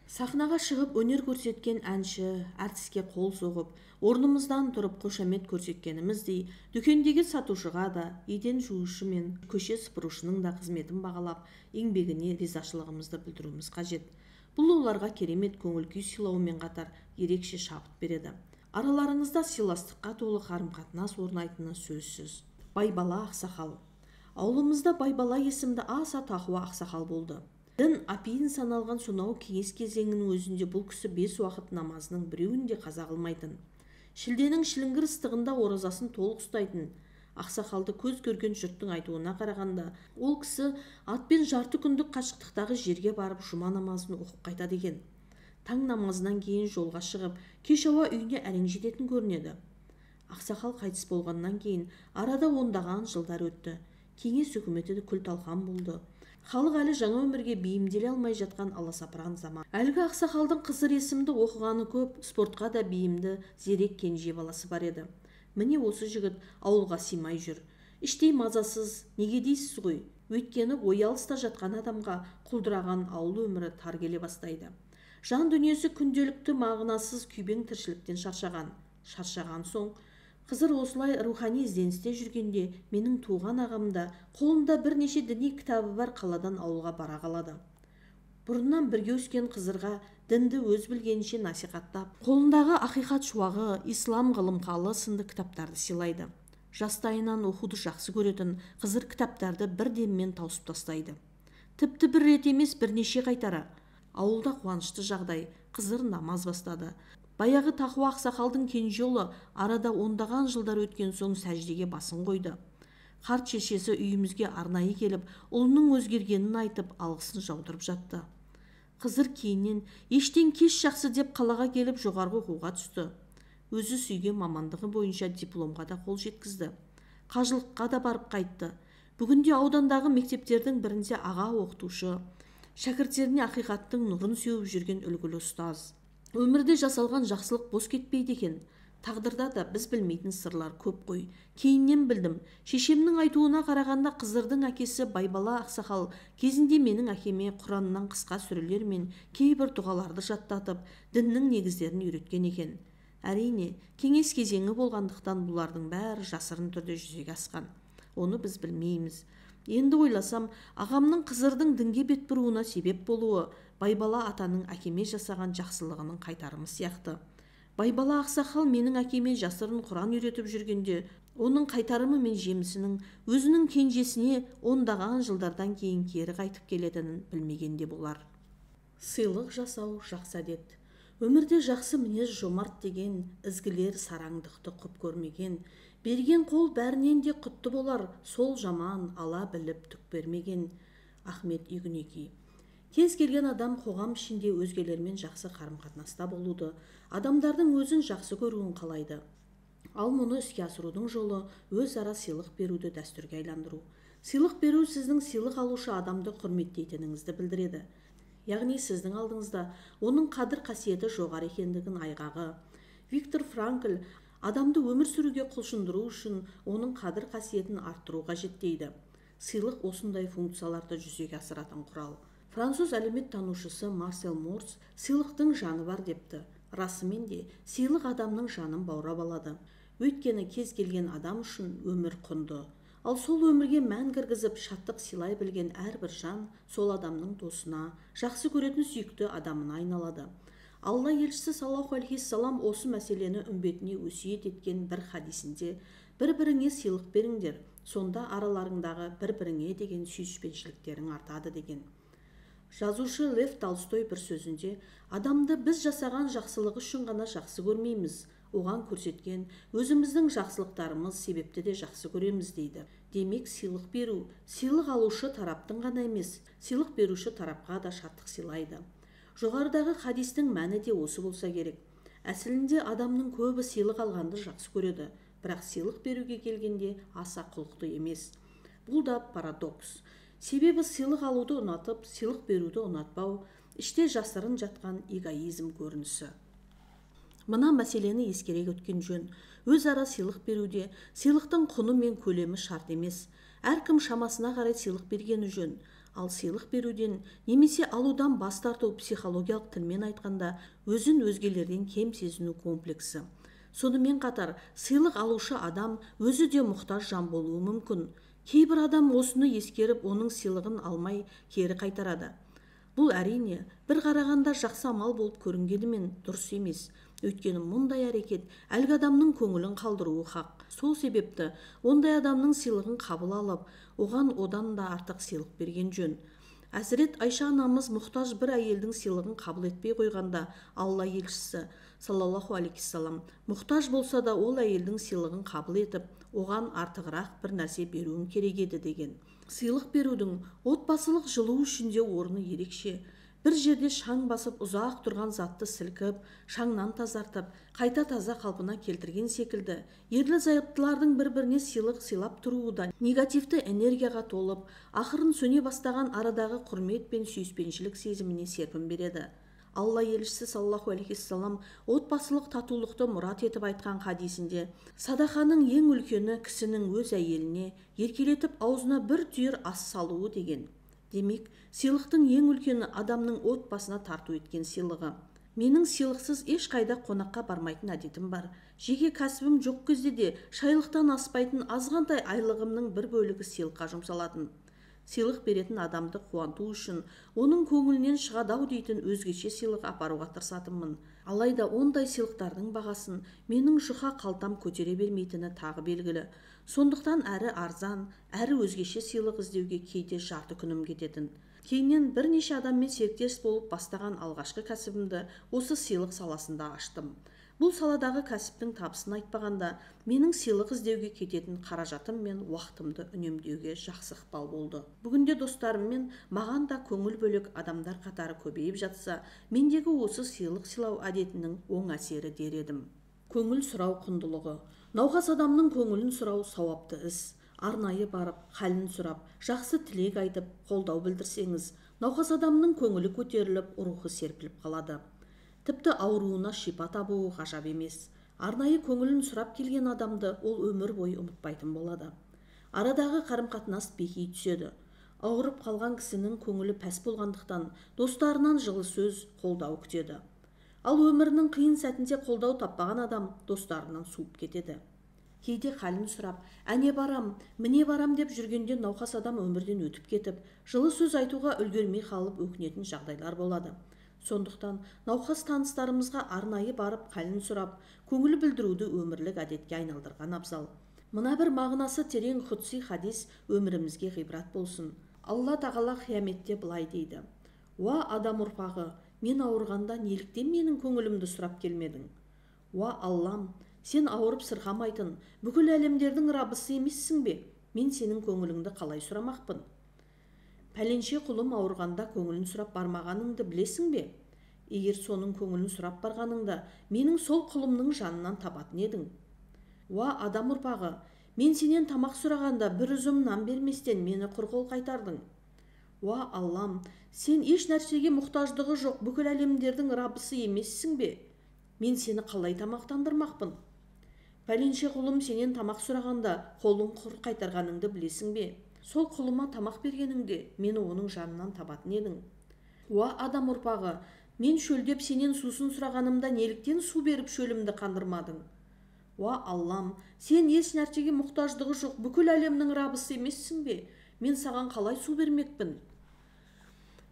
Сахнаға шығып өнер көрсеткен әнші, әртіске қол соғып, орнымыздан тұрып қошемет көрсеткеніміздей, дүкендегі сатушыға да, еден жуушы мен көше сыпырушының да қызметін бағалап, еңбегіне ризашылығымызды білдіруіміз қажет. Бұл оларға керемет көңіл күй сыйлаумен қатар ерекше шабыт береді. Араларыңызда сыйластыққа толы қарым-қатынас орнайтыны сөзсіз. Байбала ақсақал. Ауылымызда Байбала есімді аса тақуа ақсақал болды. Дін апиын саналған сонау кеңес кезеңінің өзінде бұл кісі 5 уақыт намазының біреуін де қаза қылмайтын. Шілденің шіліңгір ыстығында оразасын толық ұстайтын. Ақсақалды көз көрген жұрттың айтуына қарағанда, ол кісі атпен жарты күндік қашықтықтағы жерге барып жұма намазын оқып қайтады екен. Таң намазынан кейін жолға шығып, кеш ауа үйіне әрең жететін көрінеді. Ақсақал қайтыс болғаннан кейін арада ондаған жылдар өтті. Кеңес үкіметі күл-талқан болды. Халық әлі жаңа өмірге бейімделе алмай жатқан аласапыран заман. Әлгі ақсақалдың Қызыр есімді оқығаны көп, спортқа да бейімді, зерек кенже баласы бар еді. Міне осы жігіт ауылға сыймай жүр. Іштей мазасыз, неге дейсіз ғой? Өйткені ой алыста жатқан адамға құлдыраған ауыл өмірі тар келе бастайды. Жан дүниесі күнделікті мағынасыз күйбең тіршіліктен шаршаған. Шаршаған соң Қызыр осылай рухани ізденісте жүргенде менің туған ағам да қолында бірнеше діни кітабы бар қаладан ауылға бара қалады. Бұрыннан бірге өскен Қызырға дінді өз білгенінше насихаттап, қолындағы ақиқат шуағы, ислам ғылымқалы сынды кітаптарды сыйлайды. Жастайынан оқуды жақсы көретін Қызыр кітаптарды бір деммен тауысып тастайды. Тіпті бір рет емес, бірнеше қайтара. Ауылда қуанышты жағдай, Қызыр намаз бастады. Баяғы тақуа ақсақалдың кенже ұлы арада ондаған жылдар өткен соң сәждеге басын қойды. Қарт шешесі үйімізге арнайы келіп, ұлының өзгергенін айтып, алғысын жаудырып жатты. Қызыр кейіннен ештен кеш жақсы деп қалаға келіп жоғарғы оқуға түсті. Өзі сүйген мамандығы бойынша дипломға да қол жеткізді. Қажылыққа да барып қайтты. Бүгінде аудандағы мектептердің бірінде аға оқытушы, шәкірттеріне ақиқаттың нұрын сеуіп жүрген үлгілі ұстаз. Өмірде жасалған жақсылық бос кетпейді екен. Тағдырда да біз білмейтін сырлар көп қой. Кейіннен білдім. Шешемнің айтуына қарағанда Қызырдың әкесі Байбала ақсақал кезінде менің әкеме Құраннан қысқа сүрелер мен кейбір дұғаларды жаттатып, діннің негіздерін үйреткен екен. Әрине, кеңес кезеңі болғандықтан бұлардың бәрі жасырын түрде жүзеге асқан. Оны біз білмейміз. Енді ойласам, ағамның Қызырдың дінге бет бұруына себеп болуы Байбала атаның әкеме жасаған жақсылығының қайтарымы сияқты. Байбала ақсақал менің әкеме жасырын Құран үйретіп жүргенде, оның қайтарымы мен жемісінің өзінің кенжесіне ондаған жылдардан кейін кері қайтып келетінін білмеген де болар. Сыйлық жасау жақсы әдет. Өмірде жақсы мінез жомарт деген, ізгілер сараңдықты құп көрмеген. Берген қол бәрінен де құтты болар, сол жаман ала біліп түк бермеген. Ахмет Йүгінеки. Кез келген адам қоғам ішінде өзгелермен жақсы қарым-қатынаста болуды, адамдардың өзін жақсы көруін қалайды. Ал мұны іске асырудың жолы өзара сыйлық беруді дәстүрге айландыру. Сыйлық беру сіздің сыйлық алушы адамды құрметтейтініңізді білдіреді. Яғни сіздің алдыңызда оның қадір қасиеті жоғары екендігін айғағы. Виктор Франкл адамды өмір сүруге құлшындыру үшін оның қадір қасиетін арттыру қажет дейді. Сыйлық осындай функцияларды жүзеге асыратын құрал. Француз әлеуметтанушысы Марсел Морс сыйлықтың жаны бар депті. Расымен де сыйлық адамның жанын баурап алады. Өйткені кез келген адам үшін өмір құнды. Ал сол өмірге мән кіргізіп, шаттық сыйлай білген әрбір жан сол адамның досына, жақсы көретін сүйікті адамына айналады. Алла елшісі саллаллаху алейхи-уассалам осы мәселені үмбетіне өсиет еткен бір хадисінде: бір-біріңе сыйлық беріңдер, сонда араларыңдағы бір-біріңе деген сүйіспеншіліктерің артады деген. Жазушы Лев Толстой бір сөзінде: адамды біз жасаған жақсылығы үшін ғана жақсы көрмейміз, оған көрсеткен өзіміздің жақсылықтарымыз себепті де жақсы көреміз дейді. Демек, сыйлық беру сыйлық алушы тараптың ғана емес, сыйлық беруші тарапқа да шаттық сыйлайды. Жоғарыдағы хадистің мәні де осы болса керек. Әсілінде адамның көбі сыйлық алғанды жақсы көреді, бірақ сыйлық беруге келгенде аса құлықты емес. Бұл да парадокс. Себебі сыйлық алуды ұнатып, сыйлық беруді ұнатпау іште жасырын жатқан эгоизм көрінісі. Мына мәселені ескере өткен жөн. Өзара сыйлық беруде сыйлықтың құны мен көлемі шарт емес. Әркім шамасына қарай сыйлық бергені жөн. Ал сыйлық беруден немесе алудан бас тарту психологиялық тілмен айтқанда өзін өзгелерден кем сезіну комплексі. Сонымен қатар сыйлық алушы адам өзі де мұқтаж жан болуы мүмкін. Кейбір адам осыны ескеріп, оның сыйлығын алмай кері қайтарады. Бұл әрине бір қарағанда жақсы амал болып көрінгенімен дұрыс емес. Өйткені мұндай әрекет әлгі адамның көңілін қалдыруы хақ. Сол себепті ондай адамның сыйлығын қабыл алып, оған одан да артық сыйлық берген жөн. Әзірет Айша анамыз мұқтаж бір әйелдің сыйлығын қабыл етпей қойғанда, Алла елшісі саллаллаху алейхиссалам мұқтаж болса да ол әйелдің сыйлығын қабыл етіп, оған артығырақ бір нәрсе беруің керек еді деген. Сыйлық берудің отбасылық жылу үшін де орны ерекше. Бір жерде шаң басып ұзақ тұрған затты сілкіп, шаңнан тазартып, қайта таза қалпына келтірген секілді, ерлі-зайыптылардың бір-біріне сыйлық сыйлап тұруы да негативті энергияға толып, ақырын сөне бастаған арадағы құрмет пен сүйіспеншілік сезіміне серпін береді. Алла елшісі саллаллаху алейхиссалам отбасылық татулықты мұрат етіп айтқан хадисінде, садақаның ең үлкені кісінің өз әйеліне еркелетіп аузына бір түйір ас салуы деген. Демек, сыйлықтың ең үлкені адамның отбасына тарту еткен сыйлығы. Менің сыйлықсыз ешқайда қонаққа бармайтын әдетім бар. Жеке кәсібім жоқ кезде де шайлықтан аспайтын азғантай айлығымның бір бөлігі сыйлыққа жұмсалатын. Сыйлық беретін адамды қуанту үшін оның көңілінен шығады-ау дейтін өзгеше сыйлық апаруға тырысатынмын. Алайда ондай сыйлықтардың бағасын менің жұқа қалтам көтере бермейтіні тағы белгілі. Сондықтан әрі арзан, әрі өзгеше сыйлық іздеуге кейде жарты күнім кететін. Кейіннен бірнеше адаммен серіктес болып бастаған алғашқы кәсібімді осы сыйлық саласында аштым. Бұл саладағы кәсіптің табысын айтпағанда, менің сыйлық іздеуге кететін қаражатым мен уақытымды үнемдеуге жақсы ықпал болды. Бүгінде достарыммен маған да көңіл бөлек адамдар қатары көбейіп жатса, мендегі осы сыйлық сыйлау әдетінің оң әсері дер едім. Көңіл сұрау құндылығы. Науқас адамның көңілін сұрау сауапты іс. Арнайы барып, халін сұрап, жақсы тілек айтып, қолдау білдірсеңіз, науқас адамның көңілі көтеріліп, рухы серпіліп қалады. Тіпті ауруына шипа табуы ғажап емес. Арнайы көңілін сұрап келген адамды ол өмір бойы ұмытпайтын болады. Арадағы қарым-қатынас беки түседі. Ауырып қалған кісінің көңілі пәс болғандықтан достарынан жылы сөз, қолдау күтеді. Ал өмірінің қиын сәтінде қолдау таппаған адам достарынан суып кетеді. Кейде халін сұрап, әне барам, міне барам деп жүргенде науқас адам өмірден өтіп кетіп, жылы сөз айтуға үлгермей қалып өкінетін жағдайлар болады. Сондықтан науқас таныстарымызға арнайы барып халін сұрап, көңіл білдіруді өмірлік әдетке айналдырған абзал. Мына бір мағынасы терең құдси хадис өмірімізге ғибрат болсын. Алла тағала қияметте былай дейді: «Уа адам ұрпағы, мен ауырғанда неліктен менің көңілімді сұрап келмедің? Уа Аллам, сен ауырып сырқамайтын, бүкіл әлемдердің раббысы емессің бе? Мен сенің көңіліңді қалай сұрамақпын? Пәленше құлым ауырғанда көңілін сұрап бармағаныңды білесің бе? Егер соның көңілін сұрап барғаныңда, менің сол құлымның жанынан табатын едің. Уа адам ұрпағы, мен сенен тамақ сұрағанда бір үзім нан берместен мені құр қол қайтардың. Уа Аллам, сен еш нәрсеге мұқтаждығы жоқ бүкіл әлемдердің раббысы емессің бе? Мен сені қалай тамақтандырмақпын? Пәленше құлым сенен тамақ сұрағанда қолың құр қайтарғаныңды білесің бе? Сол құлыма тамақ бергеніңде мені оның жанынан табатын едің. Уа адам ұрпағы, мен шөлдеп сенен сусын сұрағанымда неліктен су беріп шөлімді қандырмадың? Уа Аллам, сен еш нәрсеге мұқтаждығы жоқ бүкіл әлемнің раббысы емессің бе? Мен саған қалай су бермекпін?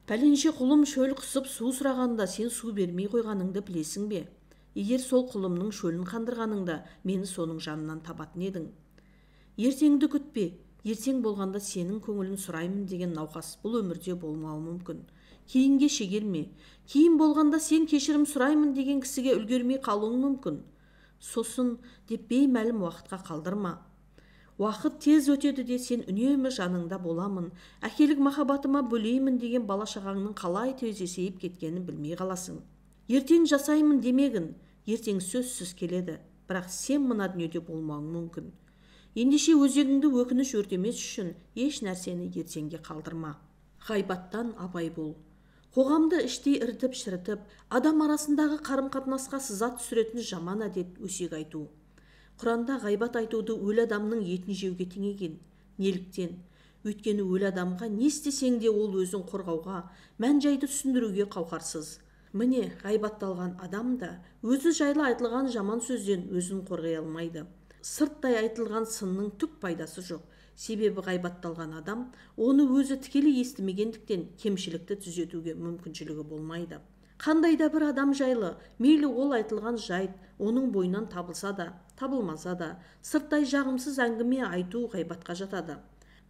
Пәленше құлым шөл қысып су сұрағанда сен су бермей қойғаныңды білесің бе? Егер сол құлымның шөлін қандырғаныңда мені соның жанынан табатын едің. Ертеңді күтпе, ертең болғанда сенің көңілін сұраймын деген науқас бұл өмірде болмауы мүмкін. Кейінге шегерме, кейін болғанда сен кешірім сұраймын деген кісіге үлгермей қалуың мүмкін. Сосын деп беймәлім уақытқа қалдырма. Уақыт тез өтеді де сен үнемі жаныңда боламын, әкелік махаббатыма бөлеймін деген бала-шағаңның қалай тез есейіп кеткенін білмей қаласың. Ертең жасаймын демегін, ертең сөзсіз келеді, бірақ сен мына дүниеде болмауың мүмкін. Ендеше өзегіңді өкініш өртемес үшін еш нәрсені ертеңге қалдырма. Ғайбаттан абай бол. Қоғамды іштей ірітіп-шірітіп, адам арасындағы қарым-қатынасқа сызат түсіретін жаман әдет өсек айту. Құранда ғайбат айтуды өлі адамның етін жеуге теңеген. Неліктен? Өйткені өлі адамға не істесең де ол өзін қорғауға, мән-жайды түсіндіруге қауқарсыз. Міне, ғайбатталған адам да өзі жайлы айтылған жаман сөзден өзін қорғай алмайды. Сырттай айтылған сынның түк пайдасы жоқ. Себебі ғайбатталған адам оны өзі тікелей естімегендіктен кемшілікті түзетуге мүмкіншілігі болмайды. Қандай да бір адам жайлы, мейлі ол айтылған жайт оның бойынан табылса да, табылмаса да, сырттай жағымсыз әңгіме айту ғайбатқа жатады.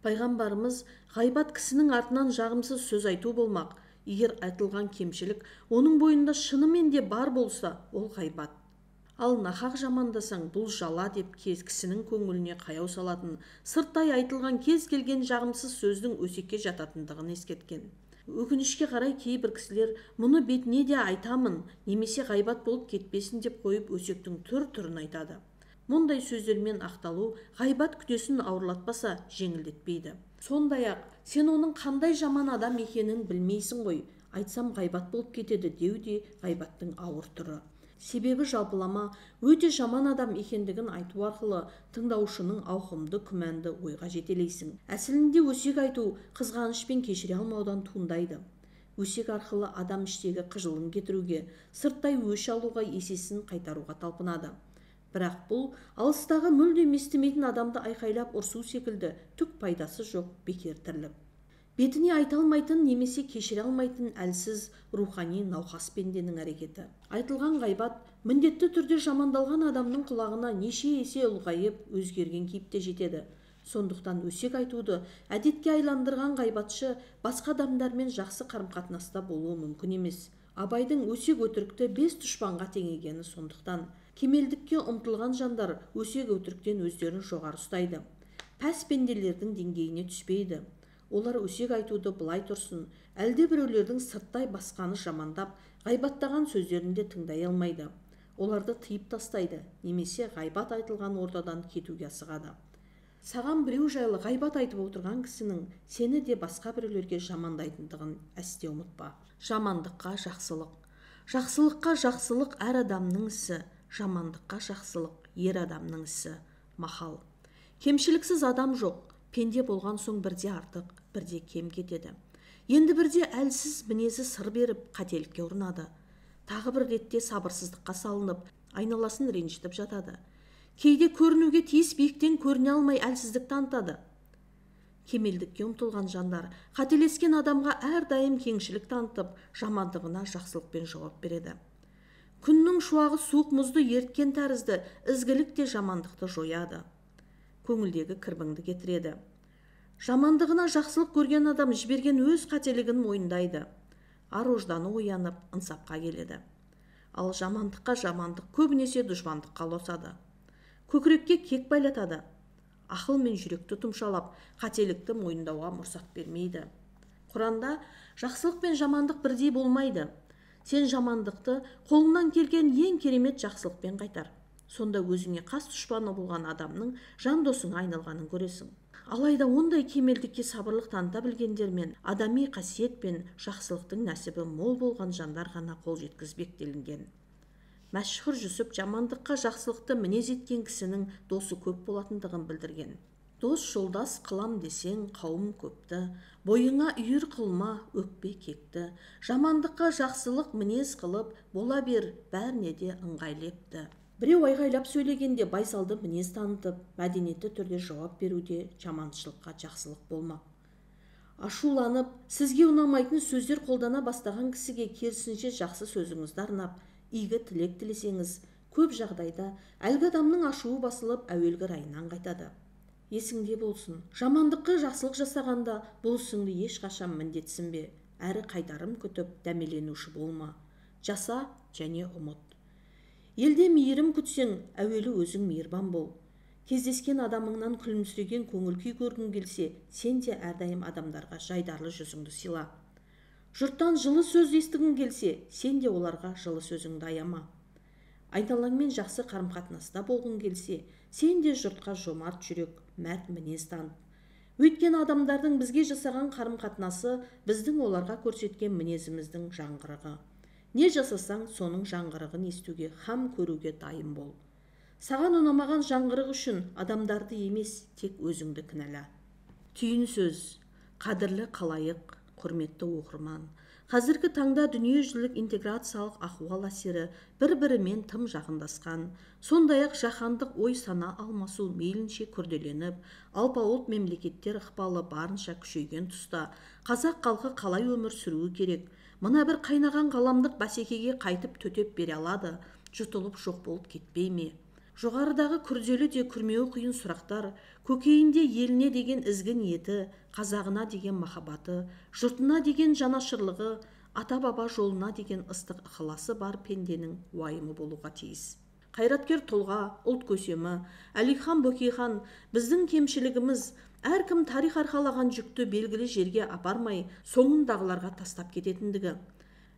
Пайғамбарымыз ғайбат кісінің артынан жағымсыз сөз айту болмақ. Егер айтылған кемшілік оның бойында шынымен де бар болса, ол ғайбат. Ал нақақ жамандасаң, бұл жала деп кісінің көңіліне қаяу салатын, сырттай айтылған кез келген жағымсыз сөздің өсекке жататындығын ескерткен. Өкінішке қарай кейбір кісілер мұны бетіне де айтамын, немесе ғайбат болып кетпесін деп қойып өсектің түр-түрін айтады. Мұндай сөздермен ақталу ғайбат күнәсін ауырлатпаса жеңілдетпейді. Сондай-ақ, сен оның қандай жаман адам екенін білмейсің ғой, айтсам ғайбат болып кетеді деу де ғайбаттың ауыр түрі. Себебі жалпылама өте жаман адам екендігін айту арқылы тыңдаушының ауқымды күмәнді ойға жетелейсің. Әсілінде өсек айту қызғаныш пен кешіре алмаудан туындайды. Өсек арқылы адам іштегі қыжылын кетіруге, сырттай өш алуға, есесін қайтаруға талпынады. Бірақ бұл алыстағы мүлдем естімейтін адамды айқайлап ұрсу секілді түк пайдасы жоқ бекер тірлік. Бетіне айта алмайтын немесе кешіре алмайтын әлсіз рухани науқас пенденің әрекеті. Айтылған ғайбат міндетті түрде жамандалған адамның құлағына неше есе ұлғайып, өзгерген кейіпте жетеді. Сондықтан өсек айтуды әдетке айландырған ғайбатшы басқа адамдармен жақсы қарым-қатынаста болуы мүмкін емес. Абайдың өсек өтірікті 5 дұшпанға теңегені сондықтан. Кемелдікке ұмтылған жандар өсек өтіріктен өздерін жоғары ұстайды. Пәс пенделердің деңгейіне түспейді. Олар өсек айтуды былай тұрсын, әлде біреулердің сырттай басқаны жамандап, ғайбаттаған сөздерін де тыңдай алмайды. Оларды тыйып тастайды, немесе ғайбат айтылған ортадан кетуге асығады. Саған біреу жайлы ғайбат айтып отырған кісінің сені де басқа біреулерге жамандайтындығын әсте ұмытпа. Жамандыққа жақсылық. Жақсылыққа жақсылық әр адамның ісі, жамандыққа жақсылық ер адамның ісі. Мақал. Кемшіліксіз адам жоқ. Пенде болған соң бірде артық, бірде кем кетеді. Енді бірде әлсіз мінезі сыр беріп, қателікке ұрынады. Тағы бір ретте сабырсыздыққа салынып, айналасын ренжітіп жатады. Кейде көрінуге тиіс биіктен көріне алмай әлсіздік танытады. Кемелдікке ұмтылған жандар қателескен адамға әрдайым кеңшілік танытып, жамандығына жақсылықпен жауап береді. Күннің шуағы суық мұзды еріткен тәрізді ізгілік те жамандықты жояды. Көңілдегі кірбіңді кетіреді. Жамандығына жақсылық көрген адам жіберген өз қателігін мойындайды. Ар-ожданы оянып, ынсапқа келеді. Ал жамандыққа жамандық көбінесе дұшпандыққа ұласады. Көкірекке кек байлатады. Ақыл мен жүректі тұмшалап, қателікті мойындауға мұрсат бермейді. Құранда жақсылық пен жамандық бірдей болмайды. Сен жамандықты қолыңнан келген ең керемет жақсылықпен қайтар. Сонда өзіңе қас дұшпаны болған адамның жан досыңа айналғанын көресің. Алайда ондай кемелдікке сабырлық таныта білгендер мен адами қасиет пен жақсылықтың нәсібі мол болған жандар ғана қол жеткізбек делінген. Мәшһүр Жүсіп жамандыққа жақсылықты мінез еткен кісінің досы көп болатындығын білдірген. Дос жолдас қылам десең қауым көпті, бойыңа үйір қылма өкпе кекті. Жамандыққа жақсылық мінез қылып, бола бер бәріне де ыңғайлы епті. Біреу айғайлап сөйлегенде байсалды мінез танытып, мәдениетті түрде жауап беруде жаманшылыққа жақсылық болмақ. Ашуланып, сізге ұнамайтын сөздер қолдана бастаған кісіге керісінше жақсы сөзіңізді арнап, игі тілек тілесеңіз, көп жағдайда әлгі адамның ашуы басылып, әуелгі райынан қайтады. Есіңде болсын, жамандыққа жақсылық жасағанда бұл ісіңді ешқашан міндетсінбе, әрі қайтарым күтіп дәмеленуші болма. Жаса және ұмыт. Елде мейірім күтсең, әуелі өзің мейірбан бол. Кездескен адамыңнан күлімсіреген көңіл күй көргің келсе, сен де әрдайым адамдарға жайдарлы жүзіңді сыйла. Жұрттан жылы сөз естігің келсе, сен де оларға жылы сөзіңді аяма. Айналаңмен жақсы қарым-қатынаста болғың келсе, сен де жұртқа жомарт жүрек, мәрт мінез таныт. Өйткені адамдардың бізге жасаған қарым-қатынасы біздің оларға көрсеткен мінезіміздің жаңғырығы. Не жасасаң, соның жаңғырығын естуге һәм көруге дайын бол. Саған ұнамаған жаңғырық үшін адамдарды емес, тек өзіңді кінәла. Түйін сөз, қадірлі қалайық, құрметті оқырман. Қазіргі таңда дүниежүзілік интеграциялық ахуал әсері бір-бірімен тым жақындасқан, сондай-ақ жаһандық ой-сана алмасу мейлінше күрделеніп, алпауыт мемлекеттер ықпалы барынша күшейген тұста қазақ халқы қалай өмір сүруі керек? Мына бір қайнаған ғаламдық бәсекеге қайтып төтеп бере алады, жұтылып жоқ болып кетпей ме? Жоғарыдағы күрделі де күрмеуі қиын сұрақтар көкейінде еліне деген ізгі ниеті, қазағына деген махаббаты, жұртына деген жанашырлығы, ата-баба жолына деген ыстық ықыласы бар пенденің уайымы болуға тиіс. Қайраткер тұлға, ұлт көсемі Әлихан Бөкейхан біздің кемшілігіміз әркім тарих арқалаған жүкті белгілі жерге апармай, соңындағыларға тастап кететіндігі.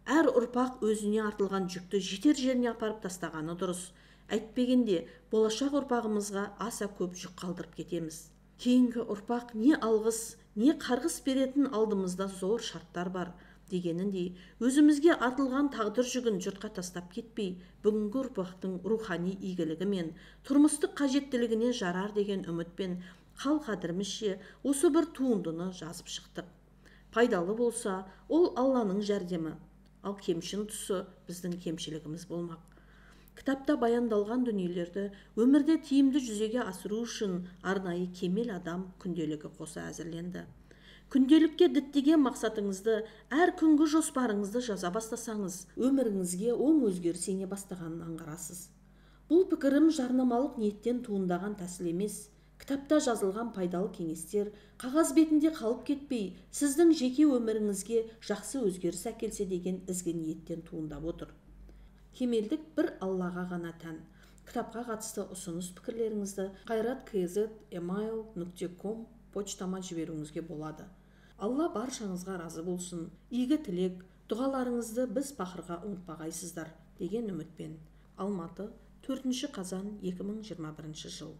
Әр ұрпақ өзіне артылған жүкті жетер жеріне апарып тастағаны дұрыс. Әйтпегенде болашақ ұрпағымызға аса көп жүк қалдырып кетеміз. Кейінгі ұрпақ не алғыс, не қарғыс беретін алдымызда зор шарттар бар дегеніндей, өзімізге артылған тағдыр жүгін жұртқа тастап кетпей, бүгінгі ұрпақтың рухани игілігі мен тұрмыстық қажеттілігіне жарар деген үмітпен қал-қадірімізше осы бір туындыны жазып шықтық. Пайдалы болса, ол Алланың жәрдемі, ал кемшін тұсы біздің кемшілігіміз болмақ. Кітапта баяндалған дүниелерді өмірде тиімді жүзеге асыру үшін арнайы кемел адам күнделігі қоса әзірленді. Күнделікке діттеген мақсатыңызды, әр күнгі жоспарыңызды жаза бастасаңыз, өміріңізге оң өзгеріс ене бастағанын аңғарасыз. Бұл пікірім жарнамалық ниеттен туындаған тәсіл емес. Кітапта жазылған пайдалы кеңестер қағаз бетінде қалып кетпей, сіздің жеке өміріңізге жақсы өзгеріс әкелсе деген ізгі ниеттен туындап отыр. Кемелдік бір Аллаға ғана тән. Кітапқа қатысты ұсыныс пікірлеріңізді қайраткz@email.com почтама жіберуіңізге болады. Алла баршаңызға разы болсын. Игі тілек, дұғаларыңызды біз пақырға ұмытпағайсыздар деген үмітпен. Алматы, 4 қазан 2021 жыл.